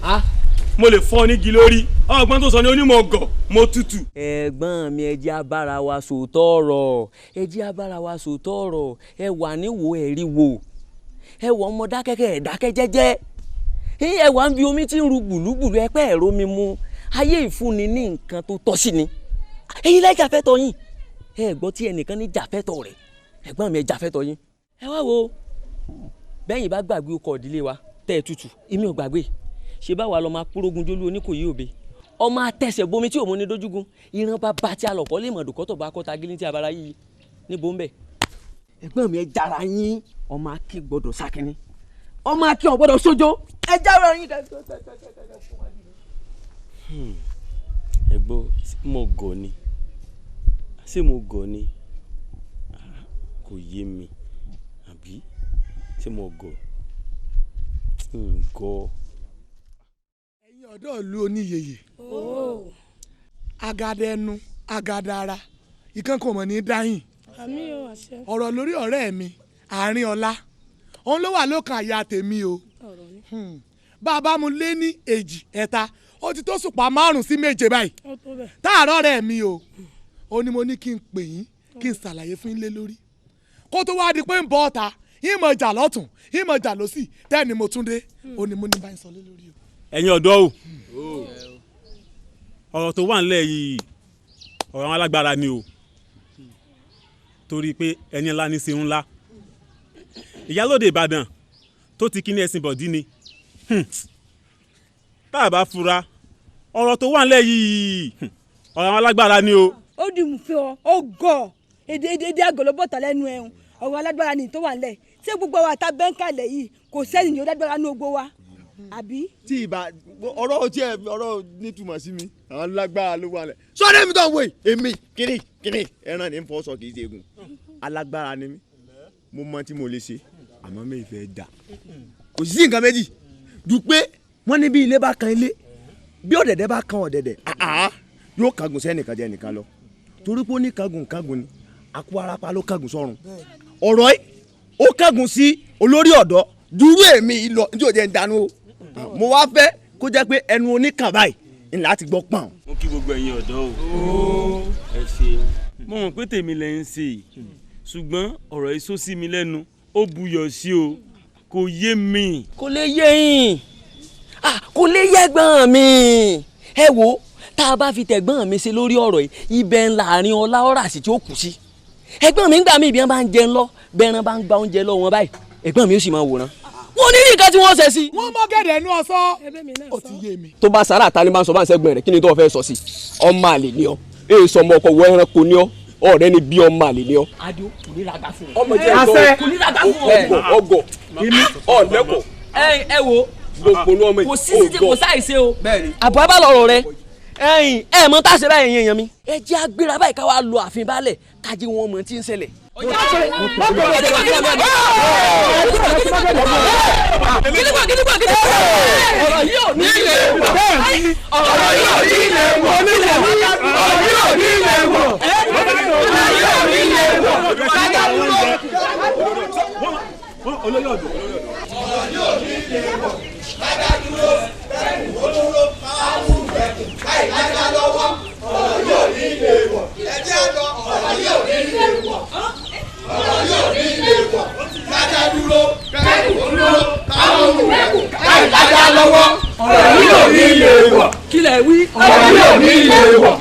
Mo lè fọ́ nígi lórí. Ọgbọ́n tó sọ ni onímọ̀ gọ̀, mo tutù. Ẹ̀gbọ́n mi, ẹ jẹ́ á bára wa sòótọ́ ọ̀rọ̀. Ẹ jẹ́ á bára wa sòótọ́ ọ̀rọ̀. Ẹ wà ní wo ẹ̀rí wo. Ẹ wọ ọmọ dákẹ́kẹ́ ẹ̀ dákẹ́ jẹ́jẹ́. Ẹ wà ń bi omi tí ń ru gbùlúgbùlú, ẹ pẹ́ ẹ̀rọ mi mu. Ayé ìfúnni ní nǹkan tó tọ́ sí ni. Ẹ̀yin lẹ́jà fẹ́tọ̀ yín. Ẹ gbọ́ tí ẹnìkan ní jàfẹ́tọ̀ rẹ̀. Ẹ̀gbọ́n mi, ẹ jàfẹ́tọ̀ yín. Ẹ wá wo bẹ́yìn bá gbàgbé ọkọ̀ ìdílé wa tẹ́ ẹ tutù, èmi ò gbàgbé. Ṣé báwa lọ máa kúrógun jólú Oníkòyí òbe ọmọ atẹsẹ̀ bomi tí òun ní dójúgun ìran bàbá tí a lọ̀kọ́ lè mọ̀ dòkọ́tọ̀ bá kọ́ta gíní tí abara yìí níbo ń bẹ̀. Ẹ̀gbọ́n mi, ẹ jára yín. Ọmọ akin gbọ́dọ̀ sákínní, ọmọ akin ò gbọ́dọ̀ sójó, ẹ jára yín. Ẹ gbọ́, mo gọ̀ ni, ṣé mo gọ̀ ni? Kò yé mi, àbí ṣé mo gọ̀? N gọ̀. Ẹ̀yin ọ̀dọ́ ìlú oníyeyè, agada ẹnu agada ara ìkan kò mọ̀ ní dáhìn. Ọ̀rọ̀ lórí ọ̀rẹ́ mi àárín ọlá òun ló wà lókàn àyà tèmi o. Bàbá mu lé ní èjì ẹ̀ta, ó ti tó sùpà 5 sí 7 báyìí táàrọ̀ rẹ̀ mi o. Ó ní mo ní kí n pè yín kí n ṣàlàyé fún yín lé lórí kó tó wáá di pé ń bọ́ ọ̀ta ìmọ̀ ìjà lọ́tún ìmọ̀ ìjà lọ́sì tẹ́ni mo tún dé. Ó ní mo ní báyìí sọ lé lórí o. Ẹ̀yin ọ̀dọ́ o, ọ̀rọ̀ tó wà nílẹ̀ yìí ọ̀rọ̀ àwọn alágbára ni o, torí pé ẹni ńlá ní ṣe ńlá. Ìyálóde Ìbàdàn tó ti kí ní ẹ̀sìn bọ̀dí ni tá a bá fura ọ̀rọ̀ tó wà nílẹ̀ yìí ọ̀rọ̀ àwọn alágbára ni o. Ó di mú fún ọ, ó gọ̀ Èdè èdè èdè àgọlọbọta lẹ́nu ẹhùn ọ̀rọ̀ alágbára ni tó wà nílẹ̀ ṣé gbogbo wa ta bẹ́ńkàlẹ̀ yìí kò sẹ́ni ní ó lágbára ní ogbó wa àbí. Tí ìbá ọ̀rọ̀ tí ẹ ọ̀rọ̀ nítumọ̀ sí mi, àwọn alágbára ló wà lẹ̀. Sọ́dọ̀ èmi tó ń wò yìí, èmi kiri kiri ẹran ní fọ́ sọ kì í ṣe egun. Alágbára ni mí, mo mọ tí mo lè ṣe, àmọ́ mi fẹ́ dà. Kò sí nǹkan méjì ju pé wọ́n ní bí ilé bá kan ilé, bí ọ̀dẹ̀dẹ̀ bá kan ọ̀dẹ̀dẹ̀, yóò kángun sẹ́nìkan jẹ́ nìkan lọ. Torí pé ó ní kángun kángun ni, àkó arapa ló kángun sọ́run. Ọ̀rọ̀ yìí ó kángun sí olórí ọ̀dọ́ dúró èmi lọ ní òjẹ́ ń dànù o. Mo wá fẹ́ kó jẹ́ pé ẹnu oníkàn báyìí ni láti gbọ́ pọ̀n. Mo kí gbogbo ẹ̀yin ọ̀dọ́ o. Ẹ ṣe mo mọ̀ pé tèmi lẹ ń ṣe yìí, ṣùgbọ́n ọ̀rọ̀ yìí sọ sí mi lẹ́nu, ó buyọ̀ sí o, kò yé mi. Kò lè yé yín, kò lè yé ẹ̀gbọ́n mi. Ẹ wo tá a bá fi tẹ̀gbọ́n mi ṣe lórí ọ̀rọ̀ yìí, ibẹ̀ ń láàrin ọlá ọ̀rà sí tí ó kù sí. Ẹ̀gbọ́n mi ń gbà mí ibi wọn bá ń jẹun lọ, bẹ́ẹ̀rẹ̀ bá ń gba oúnjẹ lọ wọn báyìí, ẹ̀gbọ́n mi ó sì máa wòran. Wọ́n ní nǹkan tí wọ́n ṣe sí. Wọ́n mọ gẹ̀dẹ̀ inú ọ̀sán. Ó ti yé mi. Tó bá sàrà ta ni bá ń sọ bá ń sẹ́gbọ̀n rẹ̀, kí ni tó fẹ́ sọ sí? Ọmọ àlè ni ọ, èyí sọ ọmọ ọkọ wọ ẹranko ni ọ, ọ̀rẹ́ ni bí ọmọ àlè ni ọ. Adio kò ní raga fún ọ. Ọmọ jẹ́ ẹ̀gbọ́n kò ní raga fún ọ. Ọgọ ọlẹ́kọ̀. Ẹ wo gbogbo ní ọmọ yìí. Kò sí sí kò sáì ṣe o. Àbọ̀ abá lọ̀rọ̀ rẹ. Ẹ̀yin ẹ mọ tá a ṣe báyìí yẹn yan mi. Ẹ jẹ́ agbéra báyìí ká wá lọ ààfin baálẹ̀ ká jẹ́ wọn mọ̀ tí ń ṣẹlẹ̀. Ọ̀rọ̀ yìí ò ní ilé wọ̀. Ọ̀rọ̀ yìí ò ní ilé wọ̀. Ọ̀rọ̀ yìí ò ní ilé wọ̀. Ọ̀rọ̀ yìí ò ní ilé wọ̀. Olórí ọ̀dọ́. Ọ̀rọ̀ yìí ò ní ilé wọ̀. Kájà dúró, bẹ́ẹ̀ni ó dúró, káwá ẹkùn, káì lájà lọ́wọ́. Ọ̀rọ̀ yìí ò ní ilé wọ̀. Ẹ jẹ́ àlọ́, ọ̀rọ̀ yìí ò ní ilé wọ̀. Ọ̀rọ̀ yìí ò ní ilé wọ̀. Kájà dúró, bẹ́ẹ̀ni ó dúró, káwá ẹkùn, káì lájà lọ́wọ́. Ọ̀rọ̀ yìí ò ní ilé wọ̀. Kí lẹ wí? Ọ̀rọ̀ yìí ò ní ilé wọ̀.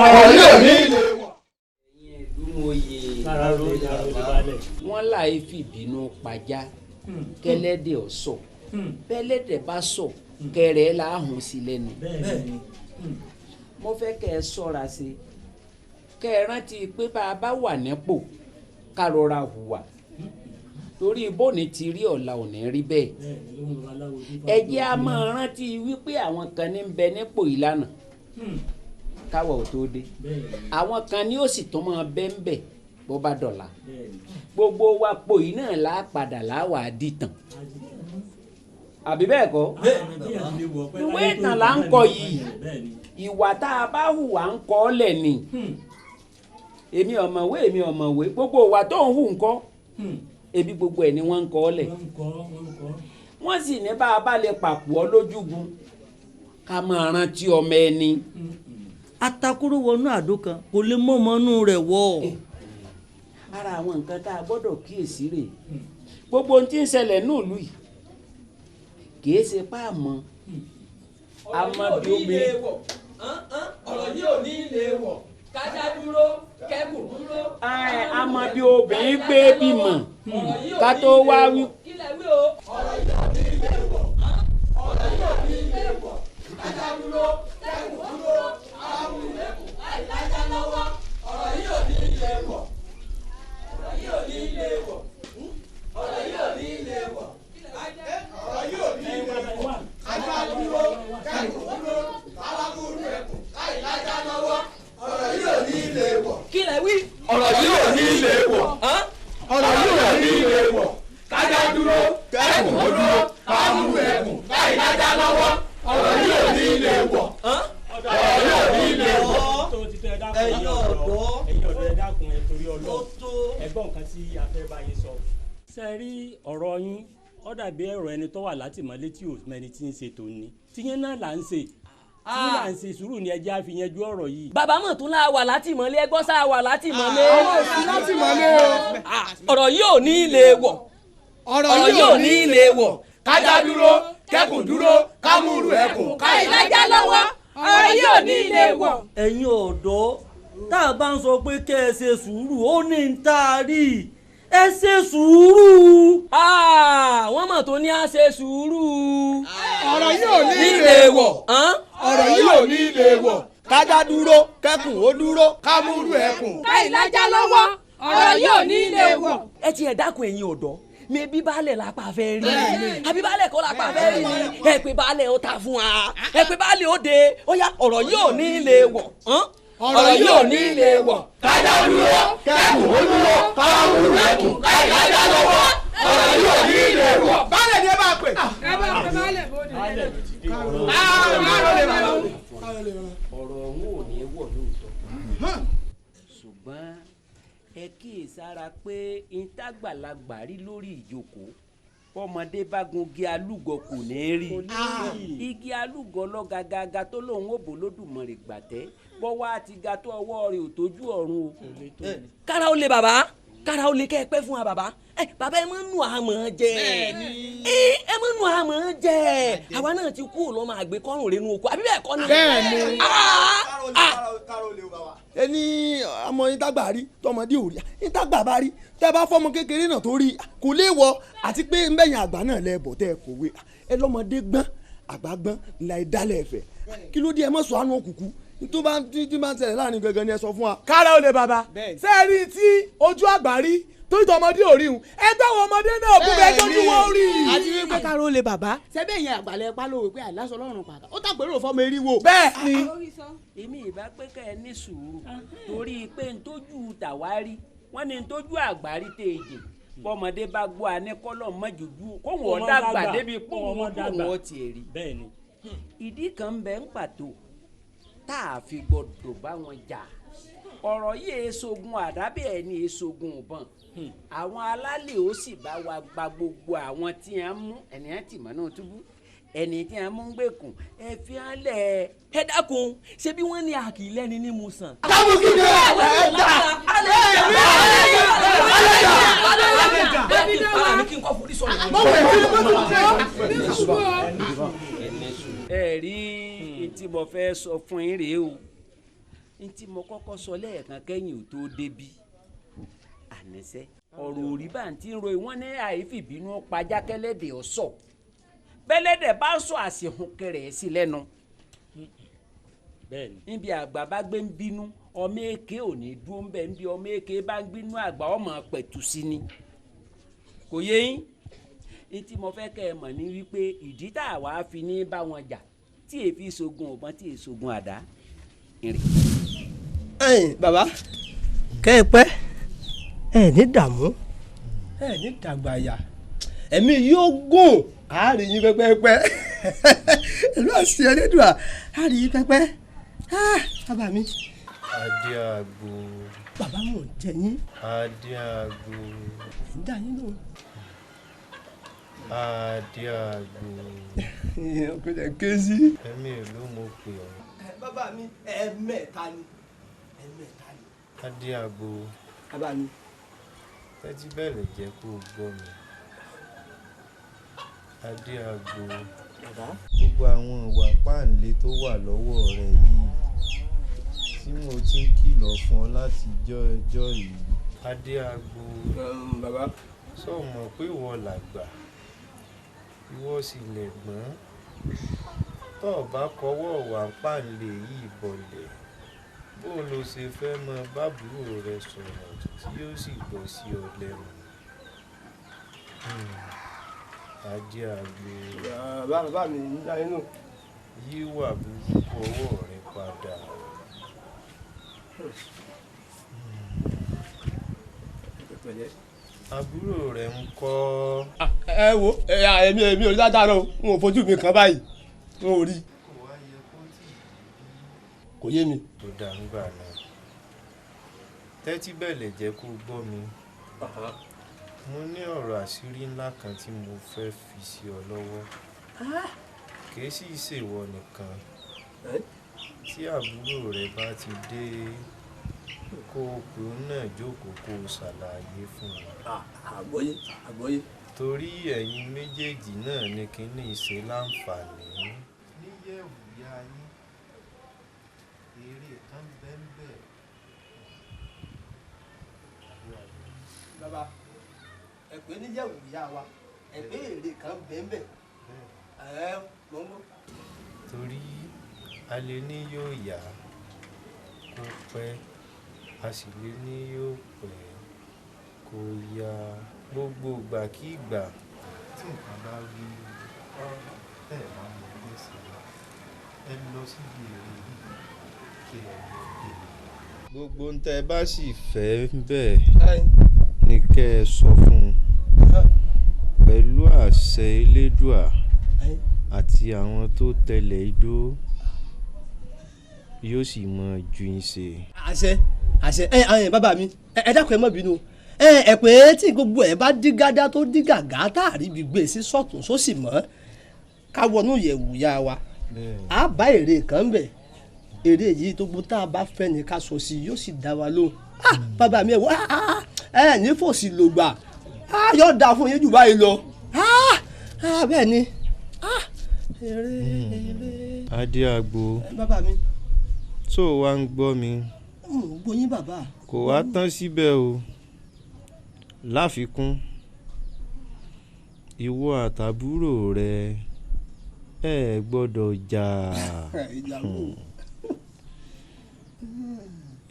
Ọ̀rọ̀ yìí ò ní ilé wọ̀. Wọ́n láì fìbínú pajá kẹlẹ́dẹ̀ ọ̀sọ̀ bẹ́lẹ́dẹ̀ bá sọ kẹrẹ́ là á hùn sí lẹ́nu. Mo fẹ́ kẹ́ ẹ sọ́ra sí kẹ́ ẹ rántí pé bá a bá wà nípò ká rọra hùwà torí bóni ti rí ọ̀la ò ní rí bẹ́ẹ̀. Ẹ jẹ́ a máa rántí wípé àwọn kan ní ń bẹ nípò ìlànà káwa ò tó dé, àwọn kan ní ó sì tún máa bẹ́ ń bẹ̀ bó bá dọ̀la. Gbogbo wa po yìí náà là á padà láwà á dìtàn, àbí bẹ́ẹ̀ kọ́? Ìwé ìtàn là ń kọ yìí, ìwà tá a bá hùwà ń kọ́ ọ́ lẹ̀ ni. Èmi ọ̀mọ̀wé, èmi ọ̀mọ̀wé, gbogbo ìwà tó ń hù ń kọ́ ebi gbogbo ẹ̀ ni wọ́n ń kọ́ ọ́ lẹ̀. Wọ́n sì ní bá a bá lè pàpọ̀ ọ́ lójúgun ká máa rántí ọmọ ẹni. Atakóró wọnú àdó kan kò lè mọ́mọ́nú rẹ̀ wọ̀. Ara àwọn nǹkan tá a gbọ́dọ̀ kíyèsí rè, gbogbo ohun tí ń ṣẹlẹ̀ nílùú yìí kìí ṣe páàmọ́ àmọ́ bí ó mi. Ọ̀rọ̀ yìí ò ní ilé wọ̀, kájá dúró kẹ́kùn dúró. Àmọ́ bí obìnrin gbé bímọ ká tó wá wí. Ọ̀rọ̀ yìí ò ní ilé wọ̀. Ọ̀rọ̀ yìí ò ní ilé wọ̀. Kájá dúró kẹ́kùn dúró káwá ẹkùn láì lájà lọ́wọ́. Ọ̀rọ̀ yìí ò ní ilé wọ̀. Ọ̀rọ̀ yìí ò ní ilé wọ̀. Ọ̀rọ̀ yìí ò ní ilé wọ̀. Ọ̀rọ̀ yìí ò ní ilé wọ̀. Kájá dúró kẹ́kùn dúró káwá ẹkùn láì lájà lọ́wọ́. Ọ̀rọ̀ yìí ò ní ilé wọ̀. Kí lẹ wí? Ọ̀rọ̀ yìí ò ní ilé wọ̀. Ọ̀rọ̀ yìí ò ní ilé wọ̀. Kájá dúró kẹ́kùn dúró káwá ẹkùn láì lájà lọ́wọ́. Ọ̀rọ̀ yìí ò ní ilé wọ̀. Ọ̀rọ̀ yìí ò ní ilé wọ̀. Ẹ̀yin ọ̀dọ́, ẹ̀yin ọ̀dọ́, ẹ dákun ẹ torí Ọlọ́run, ẹ̀gbọ́n nǹkan tí a fẹ́ bá yín sọ. Ṣé rí ọ̀rọ̀ yín ó dàbí ẹ̀rọ ẹni tó wà látìmọ́lé tí ò mẹni tí ń ṣe tòun ni tíyẹn náà là ń ṣe tí là ń ṣe sùúrù ni ẹjẹ́ á fi yanjú ọ̀rọ̀ yìí. Bàbá mọ̀ tún láà wà látìmọ́lé, ẹgbọ́n sáà wà látìmọ́lé. Àwọn ò sí látìmọ́lé o. Ọ̀rọ̀ yìí ò ní ilé wọ̀. Ọ̀rọ̀ yìí ò ní ilé wọ̀. Kájá dúró kẹ́kùn dúró kámúrú ẹkùn káì lájà lọ́wọ́. Ọ̀rọ̀ yìí ò ní ilé wọ̀. Ẹ̀yin ọ̀dọ́, tá a bá ń sọ pé kẹ́ ẹ ṣe sùúrù, ó ní ń tá a rí ẹ ṣe sùúrù. Wọ́n mọ̀ tó ní á ṣe sùúrù. Ọ̀rọ̀ yìí ò ní ilé wọ̀. Ọ̀rọ̀ yìí ò ní ilé wọ̀. Kájá dúró kẹ́kùn ó dúró kámúrú ẹkùn. Káìlájà lọ́wọ́ ọ̀rọ̀ yóò ní ilé wọ̀. Ẹ ti ẹ̀ dákun ẹ̀yin ọ̀dọ́ mi bí baálẹ̀ lápá fẹ́ rí àbí baálẹ̀ kọ́ lápá fẹ́ rí ni ẹ pé baálẹ̀ ó ta fún wa ẹ pé baálẹ̀ ó de ó yá ọ̀rọ̀ yóò ní ilé wọ̀ ọ̀rọ̀ yóò ní ilé wọ̀. Kájá dúró kẹ́kùn ó dúró kámúrú ẹkùn. Káìlájà lọ́wọ́ ọ̀rọ̀ yóò ní ilé wọ̀. Baálẹ̀ ni ẹ bá pè. Ẹ bá pè baálẹ̀ bóde. Ọ̀rọ̀ ọ̀hún ò ní wọ̀ lóòótọ́ ṣùgbọ́n ẹ kíyèsára pé ìtàgbàlagbà rí lórí ìjókòó bọ́mọdé bá gungi alúgọ kò ní rí igi alúgọ lọ́gàgàgà tó lóun ò bò lódùmarè gbàtẹ́ bọ́wọ́ àti ga tó ọwọ́ rẹ̀ ò tójú ọ̀run o. Kára ó le bàbá kára ó le kẹ́ ẹ pẹ́ fún wa bàbá ẹ bàbá ẹ má nù àmọ́ jẹ ẹ má nù àmọ́ jẹ àwa náà ti kú lọ́mọ àgbẹ̀ kọ́rùn rẹ̀ nù oko àbí bẹ́ẹ̀ kọ́ ni. Bẹ́ẹ̀ni. Ẹni ọmọ yín tágbà rí tọmọdé ò rí yín tágbà bá rí tẹ bá fọmọ kékeré náà tó rí kò lè wọ àti pé nbẹ̀yìn àgbà náà lẹ bọ̀ tẹ kò wé ẹ lọ́mọdé gbọ́n àgbà gbọ́n ńlá ẹ dálẹ̀ ẹ̀fẹ̀ kí ló dé ẹ mọ̀ sọ àánú òkùnkùn tó bá tí bá ń ṣẹlẹ̀ láàrin gangan ni ẹ sọ fún wa. Kára ó lè bàbá ṣé ẹ rí tí ojú àgbà rí torí tọmọdé ò rí un ẹ táwọn ọmọdé náà kú bẹ́ẹ̀ tójú wọn rí. Àti wípé kára ó lè bàbá sẹ́bẹ̀ yẹn àgbàlẹ̀ pálọ̀ wípé àìláṣọ ọlọ́run pàtàkì ó tàgbérò fọmọ eriwo. Bẹ́ẹ̀ ni. Èmi ìbá pé kẹ́ ẹ ní sùúrù torí pé n tójú tàwárí wọ́n ní n tójú àgbárí téèjì bọ́mọdé bá gbọ́ aníkọ́lọ́ mọ́jòjú kóhùn ọ̀dàgbà débi kóhùn ó tiẹ̀ rí. Ìdí kan ń bẹ ń pàtó tá a fi gbọ́dọ̀ bá wọn jà ọ̀rọ̀ yìí èsogun àdábẹ́ ẹ̀ ní èsogun ìbọn àwọn alálẹ̀ ó sì bá wa gba gbogbo àwọn tí a ń mú ẹni á tì mọ́nà túbú ẹni tí a mú ń gbèkùn ẹ fi hàn lẹ̀. Ẹ dákun ṣé bí wọ́n ní àkìlẹ́ni ní mu sàn. Kábùkìdé ẹ dà ẹ rí ntí mo fẹ́ sọ fún yín rèé o ntí mo kọ́kọ́ sọ lẹ́ẹ̀kan kẹ́yìn ò tó débi àníṣe ọ̀rọ̀ òrí bá ń tí ń ro ìwọ́n ní àìfìbínú pajá kẹlẹ́dẹ̀ ọ̀sọ̀ bẹ́lẹ́dẹ̀ bá ń sọ àṣehùn kẹrẹ̀ sí lẹ́nu níbi àgbà bá gbé ń bínú ọmọ èké ò ní dúró ń bẹ̀ níbi ọmọ èké bá ń bínú àgbà ọmọ pẹ̀tù sí ni kò yé yín ntí mo fẹ́ kẹ́ ẹ mọ̀ ní wípé ìdí tá a wàá fi ní bá wọn jà tí èéfi ṣogun ọ̀bọ̀n tí èsogun àdá ìrìn. Ẹ̀yin bàbá kẹ́ ẹ pẹ́ ẹ ní dààmú ẹ ní dàgbàyà ẹ̀mí yóò gùn àárín yín pẹ́pẹ́pẹ́ ìlú àṣì ẹlẹ́dùà àárín yín pẹ́pẹ́ bàbá mi. Adé àgbo. Bàbá mò ń jẹ yín. Adé àgbo. Ẹ̀ ń dá yín lóhùn. Adé àgbo. Ọkùnrin ké sí. Ẹ̀mí ìlú mo pè ọ́. Bàbá mi ẹ̀ẹ̀mẹ́ta ni ẹ̀ẹ̀mẹ́ta ni. Adé àgbo. Bàbá mi. Tẹ́tí bẹ́ẹ̀ jẹ́ kó o gbọ́ mi. Adé àgbo. Gbogbo àwọn ìwà páǹle tó wà lọ́wọ́ rẹ yìí tí mo ti ń kìlọ̀ fún ọ láti jọ́ yìí. Adé àgbo. Bàbá. Sọ mọ̀ pé ìwọ làgbà ìwọ sì lẹ̀gbọ́n tó o bá kọwọ́ wà páǹlé yìí bọ̀lẹ̀ bó lo ṣe fẹ́ mọ bábúrò rẹ sọ̀rọ̀ tí yóò sì gbọ́ sí ọ lẹ́nu. Adé àgbo. Bàbá mi ń dá inú. Yíwà burúkú ọwọ́ rẹ padà. Àbúrò rẹ ń kọ́. Ẹ wo èmi ò rí dáadáa o n ò fojú mi kàn báyìí n ò rí. Kò yé mi. Ó dá ń gbà náà tẹ́tí bẹ́ẹ̀ jẹ́ kó gbọ́ mi. Mo ní ọ̀rọ̀ àṣírí ńlá kan tí mo fẹ́ fi sí ọ lọ́wọ́ kì í sì ṣèwọ nìkan tí àbúrò rẹ bá ti dé kó o pè ó náà jókòó kó o ṣàlàyé fún un. Àgbọ́yé àgbọ́yé. Torí ẹ̀yin méjèèjì náà ni kínní ṣe láǹfààní. Níyẹ̀wù ya yín eré kan bẹ́ẹ̀. Bàbá ẹ pé níyẹ̀wù ya wa ẹ pé èrè kan bẹ́ẹ̀ ẹ mọ̀ ń bọ̀. Torí a lè ní yóò yá kó pẹ́, a sì lè ní yóò pẹ́ kó yá. Gbogbo ìgbàkígbà tí nǹkan bá rí tẹ́ ẹ̀ bá mọ ilé sí i, ẹ lọ síbi èrè yìí kí ẹ lọ dé. Gbogbo ń tẹ́ ẹ bá sì fẹ́ bẹ́ẹ̀ ni kẹ́ ẹ sọ fún un pẹ̀lú àṣẹ Elédùà àti àwọn tó tẹlẹ̀ idó, yóò sì mọ ju yín ṣe. Àṣẹ àṣẹ. Ẹ ẹ bàbá mi, ẹ dákun, ẹ má bínú. Ẹ pé tí gbogbo ẹ bá dí gádá tó dí gàgá tá a rí ibi gbé sí sọ́tún sósì mọ́, ká wọnú yẹ̀wù ya wa, á bá èrè kan bẹ̀. Èrè yìí tó gbó tá a bá fẹ́ ni ká sọ sí, yóò sì dá wa lóhùn. Bàbá mi, ẹ wọ ẹ ní fòsì lògbà, yóò dáa fún yín jù báyìí lọ. Bẹ́ẹ̀ ni. Èrè èrè. Adéagbo. Bàbá mi. Tó o wá ń gbọ́ mi? Mo gbọ́ yín, bàbá. Kò wá tán síbẹ̀ o. Láfikún, ìwọ àtàbúrò rẹ ẹ gbọ́dọ̀ jà.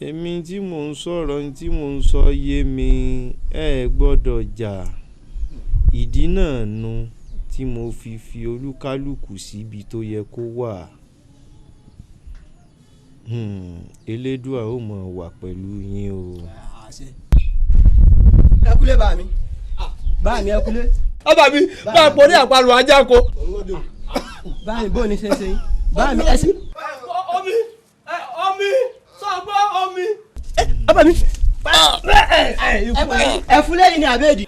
Èmi tí mò ń sọ̀rọ̀, tí mò ń sọ yé mi, ẹ gbọ́dọ̀ jà. Ìdí náà nu tí mo fi fi olúkálùkù síbi tó yẹ kó wà. Elédùà ó mọ̀ wà pẹ̀lú yín o. Ẹ kúlé bá mi. Bá mi, ẹ kúlé. Ọba mi bá a pọ̀ ní àparò ajá ko. Bá mi, bó ni ṣe ń ṣe yín? Bá mi, ẹ sí. Omi omi sọgbọ́ omi. Ọba mi, ẹ fún lẹ́yìn ní abẹ́ẹ̀dì.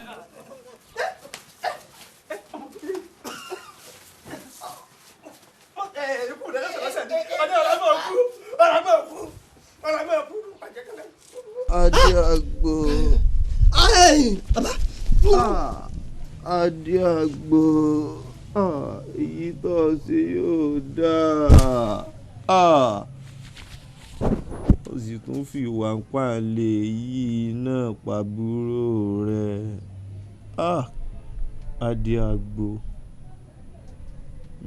Adéagbo. Adéagbo, èyí tó ṣe yóò dáa, ó sì tún fi ìwà pàlẹ́ yìí náà pàbúrò rẹ̀. Adéagbo,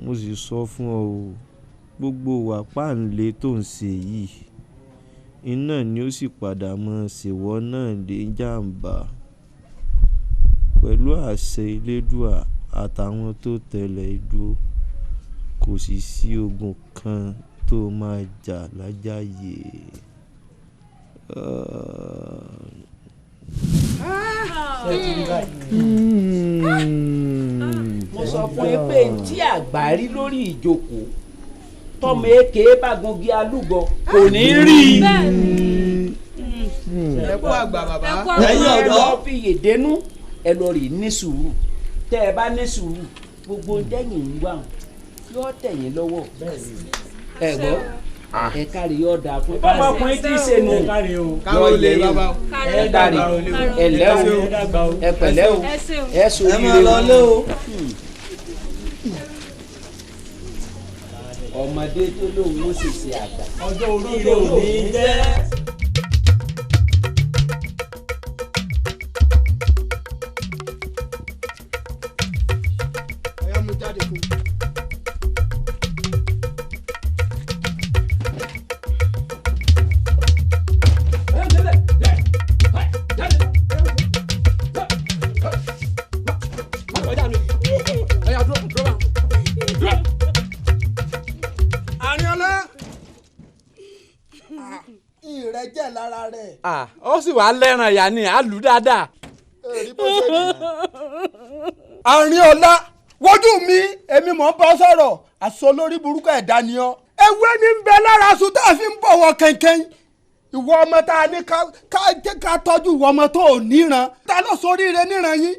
mo sì sọ fún ọ o, gbogbo ìwà pàǹlẹ̀ tó ń ṣe yìí iná ni ó sì padà mọ́ ṣèwọ náà lè jàǹbá pẹ̀lú àṣẹ Elédùà àtàwọn tó tẹ̀lé idó. Kò sì sí ogun kan tó máa jà lájàyè. Mo sọ fún yín pé tí àgbà rí lórí ìjókòó, tọmọ èké bá gungi alúgọ kò ní rí i. Ẹ kú àgbà bàbá. Ẹ̀yin ọ̀dọ́ fi yèdénú, ẹ lọ rí ní sùúrù. Tẹ́ ẹ bá ní sùúrù, gbogbo dẹ́yìn ń wà yóò tẹ̀yìn lọ́wọ́. Ẹ gbọ́, ẹ kárí, yóò dáa fún ọmọkùnrin tí ì ṣe nù. Yóò lé o, ẹ kárí, ẹ lẹ́ o, ẹ pẹ̀lẹ́ o, ẹ sóríire o. Ọmọdé tó lóun ó sì ṣe àgbà, ọjọ́ orí rẹ̀ ò ní jẹ́. Ọ̀yá, mú jáde fún mi. Àríọlá, ìrẹ́jẹ̀ lára rẹ̀. Ó sì wá lẹ́ràn ìyá ni à lù dáadáa. Àríọlá, wojú mi, èmi mò ń bá sọ̀rọ̀, àṣọ lórí burúkú ẹ̀dá ni ọ́. Ewé ní ń bẹ lára aṣọ tá a fi ń bọ̀wọ̀ kẹ̀kẹ́. Ìwọ ọmọ tá a ní ká tọ́jú, ìwọ ọmọ tó ò níran, ta ló soríire níran yín?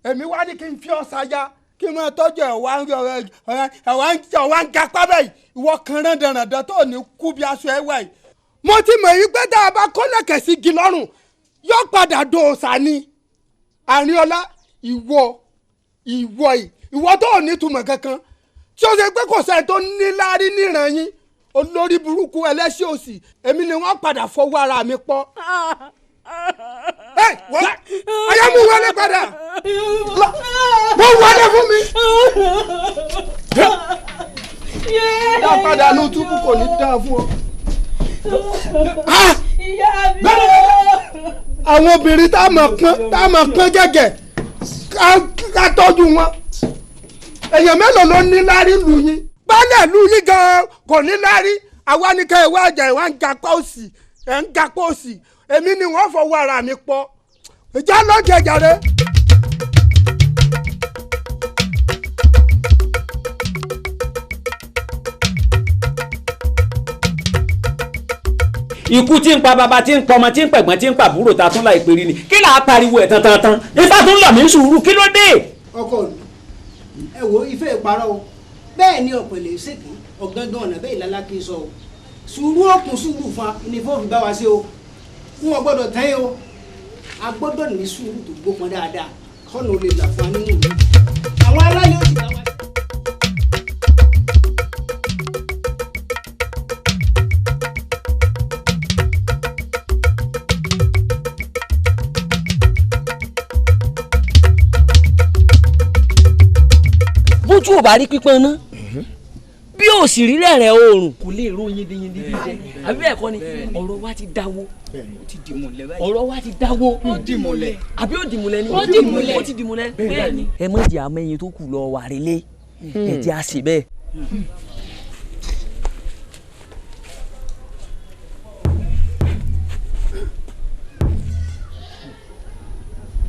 Èmi wá ní kí n fi ọ́ ṣaya, kí n máa tọ́jú ẹ̀, wá ń gapá báyìí. Ìwọ kan rándanràndan tó ní kú bí aṣọ ẹ̀ wá yìí. Mo ti mọ̀ yí pé tá a bá kó lẹ̀kẹ̀ sí igi lọ́rùn, yóò padà do òòṣà ni. Àríọlá, ìwọ ìwọ yìí, ìwọ tó ò ní túmọ̀ kankan, tí ó ṣe pé kò sẹ́ni tó ní láárí níran yín, olórí burúkú ẹlẹ́ṣẹ̀ òsì, èmi ni wọ́n padà fọwọ́ ara mi pọ́. Ẹ wọ́n ayé mú wọlé padà, mú wọlé fún mi. Dá padà ní túbú, kò ní dáa fún ọ. Ìyá mi o. Àwọn obìnrin tá a mọ̀ pọ́n gẹ́gẹ́ ká tọ́jú wọn. Èèyàn mélòó ló ní lárí lù yín? Baálé lù yín gan-an kò ní lárí. Àwa ní ká ìwé àjà ìwà ń gapá òsì ẹ̀ ń gapá òsì. Èmi ni wọ́n fọwọ́ ara mi pọ̀. Ìjà ló jẹjẹrẹ. Ikú tí ń pa bàbá tí ń pa ọmọ tí ń pẹ̀gbọ́n tí ń pa àbúrò ta tún láì péré ni kí là á pariwo ẹ̀ tán tán ifá tún lọ̀ mí sùúrù kí ló dé. Ọkọ òlu, ẹ wo ìfẹ́ ìparọ́ o, bẹ́ẹ̀ ni ọ̀pẹ̀lẹ̀ ṣèkì ọ̀gángan ọ̀nà bẹ́ẹ̀ lálákì sọ o, sùúrù òkun sùúrù fa ni fọ́ọ̀fù bá wa ṣe o, n ò gbọ́dọ̀ tẹ́ o, a gbọ́dọ̀ ní sùúrù tó gbópọn dáadáa kọ́nà ò lè là fún wa nínú ìlú àwọn aláyọ̀ sì bá wa. Bójú ò bá rí pípọ́n ná bí ò sì rí rẹ̀rẹ̀ oòrùn kò lè ro yindiyindi bí jẹ àbí bẹ́ẹ̀ kọ́ ni ọ̀rọ̀ wa ti dáwó, ọ̀rọ̀ wa ti dáwó, àbí ó dìmúlẹ̀ ni, ó ti dìmúlẹ̀ bẹ́ẹ̀ ni. Ẹ má jẹ́ àmọ́ ẹyin tó kù lọ wà relé, ẹ jẹ́ àṣẹ bẹ́ẹ̀.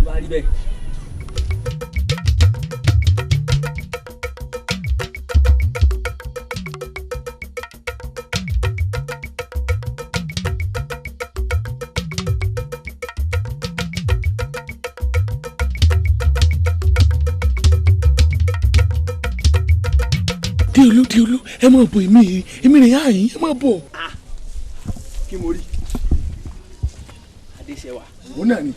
Bá rí bẹ́ẹ̀. Déolú Déolú ẹ máa bọ̀, èmi èmi rìn àyìn ẹ máa bọ̀. Kí mo rí. Adéṣẹwà. Òun náà ni.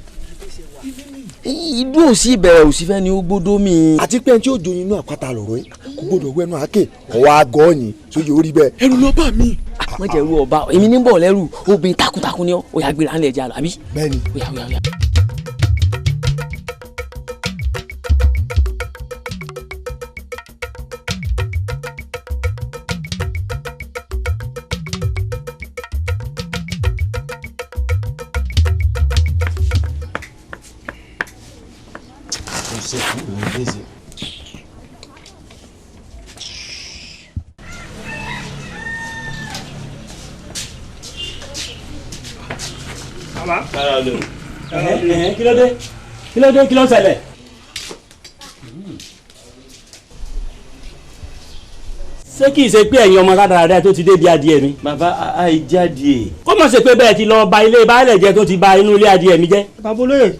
Idú òsì ìbẹ̀rẹ̀ òsì fẹ́ ni ó gbódó mi. Àti pé ẹni tí ó joyin inú àpáta lọ̀rọ̀ yìí kò gbọ́dọ̀ wẹ́nu àáké ọwọ́ àgọ́ yìí sójú orí bẹ́ẹ̀. Ẹrù ló bà mí. Má jẹ́ ẹrù ọba, èmi ní bọ̀ lẹ́rù, obìnrin takuntakun ni ọ́, ó yá gbéra ńlẹ̀ jà lọ àbí. Bẹ́ẹ̀ni. Ó yá ó yá ó yá. Kí ló dé? Kí ló dé? Kí ló ṣẹlẹ̀? Ṣé kìí ṣe pé ẹ̀yin ọmọ rádaràda tó ti débi adìẹ mi? Bàbá àìjáde. Kó mọ̀ ṣe pé bẹ́ẹ̀ ti lọ ba ilé baálẹ̀ jẹ́ tó ti ba inú ilé adìẹ mi jẹ́. Bàbá olóyè,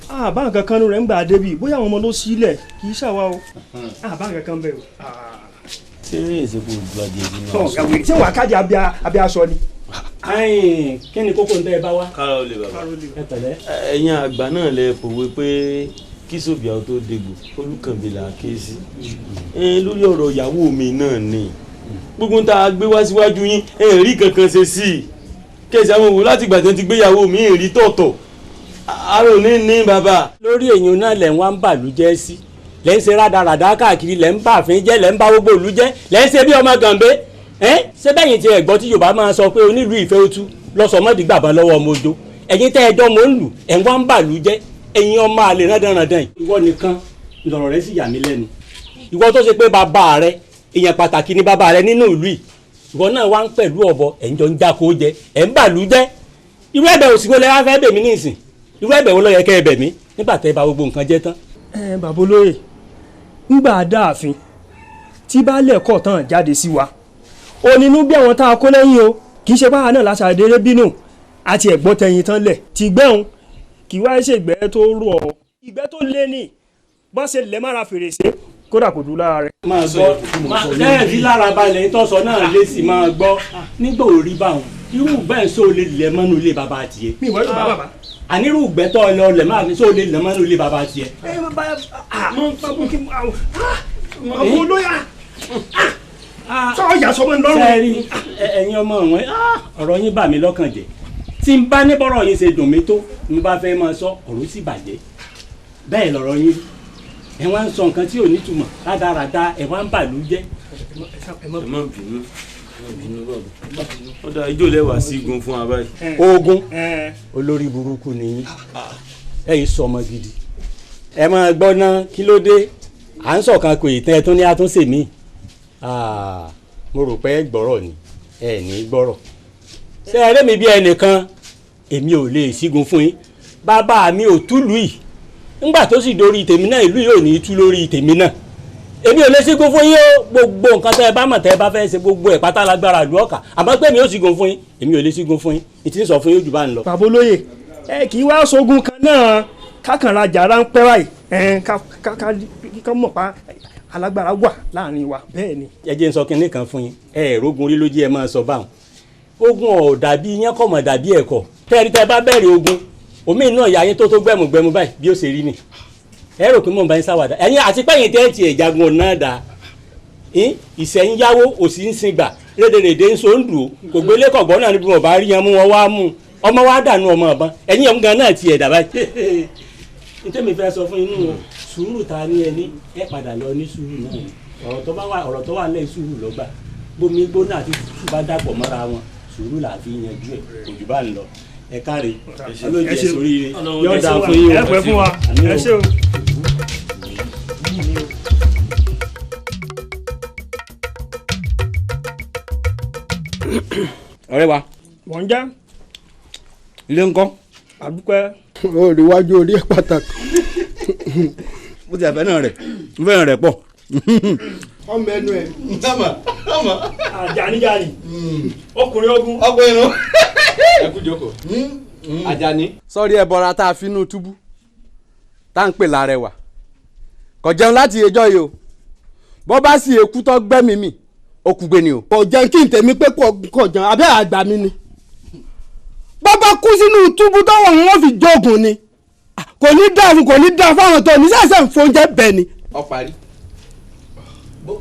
àbá nǹkan kan rẹ̀ ń gbà débi, bóyá àwọn ọmọ ló sílẹ̀ kì í ṣàwa o, àbá nǹkan kan bẹ̀ o. Ṣé èsì kò ju adìẹ mi náà? Sọ ṣé wàá kájí abẹ́ aṣọ ni. Ayin, kí ni kókó ń tẹ́ ẹ bá wá? Kára ó lè bàbá. Ẹ pẹ̀lẹ́. Ẹ̀yin àgbà náà lẹ pòwe pé kí sòbíà tó dégbò Olúkànbí là á ké sí. Lórí ọ̀rọ̀ ìyàwó mi náà ni gbogbo ń ta gbé wá síwájú yín ẹ rí kankan ṣe sí i. Kẹ̀sì àwọn òwò láti ìgbà tí wọ́n ti gbéyàwó mi rí tọ̀tọ̀. Arò ní ní bàbá. Lórí èyàn náà lẹ̀ ń wá ń bàlújẹ́ sí, lẹ́ ń ṣe rádaràdá káàkiri, lẹ́ ń bàfin jẹ́, lẹ́ ń bá gbogbo ìlú jẹ́, lẹ́ ń ṣe bí ọmọ gànbé. Ṣé bẹ́yìn tí ẹ gbọ́ tí Yorùbá máa sọ pé onílù ìfẹ́ otu lọ́sọ̀mọ́dì gbàgbọ́ lọ́wọ́ ọmọ ojo, ẹ̀yin tẹ́ ẹjọ́ mò ń lù ẹ̀ ń wá ń bàlú jẹ́, ẹ̀yin ọmọ àlè rándanrandan. Ìwọ nìkan lọ̀rọ̀ rẹ sì yà mí lẹ́nu. Ìwọ tó ṣe pé bàbá rẹ èèyàn pàtàkì ni bàbá rẹ nínú ìlú yìí, ìwọ náà wá ń pẹ̀lú ọ̀bọ, ẹ̀ ń jọ ń jáko jẹ, ẹ̀ ń bàlú jẹ́. Irú ẹ̀bẹ̀ òsì wo lẹ wá fẹ́ bẹ̀ mí nísìn? Irú ẹ̀bẹ̀ wo ló yẹ kẹ́ ẹ bẹ̀ mí nígbà tẹ́ bà gbogbo nǹkan jẹ́ tán? Ẹ bàbá olóyè, ńgbà dáàfin tí baálẹ̀ kọ̀ tán jáde sí wa, onínú bí àwọn tá a kó lẹ́yìn o, kì í ṣe báwa náà láṣàdéré bínú àti ẹ̀gbọ́n tẹ̀yìn tán lẹ̀ ti gbẹ́hùn, kì í wá ṣègbẹ́ tó rú ọ, ìgbẹ́ tó lé ní bọ́n ṣe lẹ́ mára fèrèsé kódà kò dúró lára rẹ̀. Máa gbọ́ lẹ́ẹ̀dí lára balẹ̀ ìtọ́sọ náà lé sí máa gbọ́ nígbà òrí báwọn irú ìgbẹ́ ń sọ lè lẹ̀ mọ́nú ilé bàbá tiẹ̀. Mi ìwọ yóò bá bàbá. Ànírú ìgbẹ́ tọ́ ọ lọ lẹ̀ máa fi sọ lè lẹ̀ mọ́nú ilé bàbá tiẹ̀. Ẹ bàbá olóyà sọ yà sọmọ ńlọrùn. Sẹ́ẹ̀rì ẹ̀yin ọmọ wọn, ọ̀rọ̀ yín bà mí lọ́kàn jẹ́. Tí n bá ní bọ́rọ̀ yín ṣe dùn mí tó, mo bá fẹ́ máa sọ ọ̀rọ̀ sì bàjẹ́. Bẹ́ẹ̀ lọ̀rọ̀ yín rí. Ẹ wá ń sọ nǹkan tí ò ní túmọ̀ rádaràda, ẹ wá ń bàlú jẹ́. Ẹ má bínú, Ó dá ijó lẹ́wà sígun fún wa báyìí. Ogun olórí burúkú ni yín, ẹ̀yin sọmọ gidi. Ẹ máa gbọ́ ná, kí ló dé à ń sọ̀kan kò ì tẹ́ ẹ tún ní àtúnṣe mi. Mo rò pé ẹ gbọ́rọ̀ ni, ẹ ní gbọ́rọ̀. Ṣé ẹ rí mi bí ẹnìkan, èmi ò lè sígun fún yín. Bàbá mi ò túlù yìí, ńgbà tó sì dórí tèmi náà ìlú yóò ní tú lórí tèmi náà. Èmi ò lè sígun fún yín o. Gbogbo nǹkan tẹ́ ẹ bá mọ̀ tẹ́ ẹ bá fẹ́ ṣe gbogbo ẹ̀ pátá lágbára ìlú ọ̀kà, àmọ́ pé mi ò sígun fún yín, èmi ò lè sígun fún yín. Ìtì ń sọ fún yín jù bá ń lọ. Bàbá olóyè, ẹ kì í wá sógun kan náà kákànrajà ráńpẹ́ báyìí, ká mọ̀ pa alágbára wà láàrin wa bẹ́ẹ̀ ni. Ẹ jẹ́ n sọ kinní kan fún yín, ẹ rógun rí lójú ẹ máa sọ báwọn. Ogun ò dàbí iyán kọ̀ mọ̀ dàbí ẹ̀kọ́. Tẹ́ẹ̀rí tẹ́ bá bẹ̀rẹ̀ ogun, omi náà yà yín tó gbẹ̀mùgbẹ̀mù báyìí bí ó ṣe rí ni. Ẹ rò pé mò ń bá yín sáwàdà. Ẹ̀yin àti pẹ́yìn tẹ́ ti ẹ̀jagun ọ̀nà dà. Ìṣẹ̀yìn yáwó òsì ń sin gbà, rédèrèdè ń so ń dùn ó. Kò gbélé kọ̀gbọ́n náà níbi wọn bá rí yan mú wọn wá mú. Ọmọ wa dànù ọmọ ọ̀bọ̀n. Ẹ̀yin ọ̀hún gan náà ti ẹ̀dà báyìí. Nítorí mi fẹ́ sọ fún inú o, sùúrù ta ni ẹni, ẹ padà lọ ní sùúrù náà ni. Ọ̀rọ̀ tó wà lẹ́yìn sùúrù lọ́gbà. Bómi gbóná àti tútù bá dàpọ̀ mọ́ra wọn, sùúrù là fi yanjú ẹ̀, kò jù bá ń lọ. Ẹ káre, ọlọ́jẹ̀ sóríire, yóò dáa fún yín o. Ẹ pẹ́ fún wa, ẹ ṣé o. Ọ̀rẹ́ wa. Wọ́n jẹ́. Ilé ńkọ́. Àdúpẹ́. Olùwájú orí ẹ̀ pàtàkì. Mo ti àfẹ́ náà rẹ̀, mo fẹ́ràn rẹ̀ pọ̀. Ọmọ ẹnu ẹ. Ọmọ ọmọ. Àjàníjàní. Ọkùnrin ogun. Ọkùnrin nu. Ẹ kú jókòó. Àjàní. Sọ́ọ́rí ẹ bọra tá a fi inú túbú tá ń pè lárẹwà. Kò jẹun láti ẹjọ́ yìí o. Bọ́ bá sì ekú tó gbẹ́mìí mì, ó kú gbé ni o. Kò jẹun kí n tèmi pé kò jẹun, abẹ́ àgbà mi ni. Bàbá kú sínú túbú tọ́wọ́ wọn fi jogun ni. Kò ní dáa fún, kò ní dáa fáwọn tó ní sẹ́sẹ̀ ń fóúnjẹ bẹ́ẹ̀ ni. Ó parí.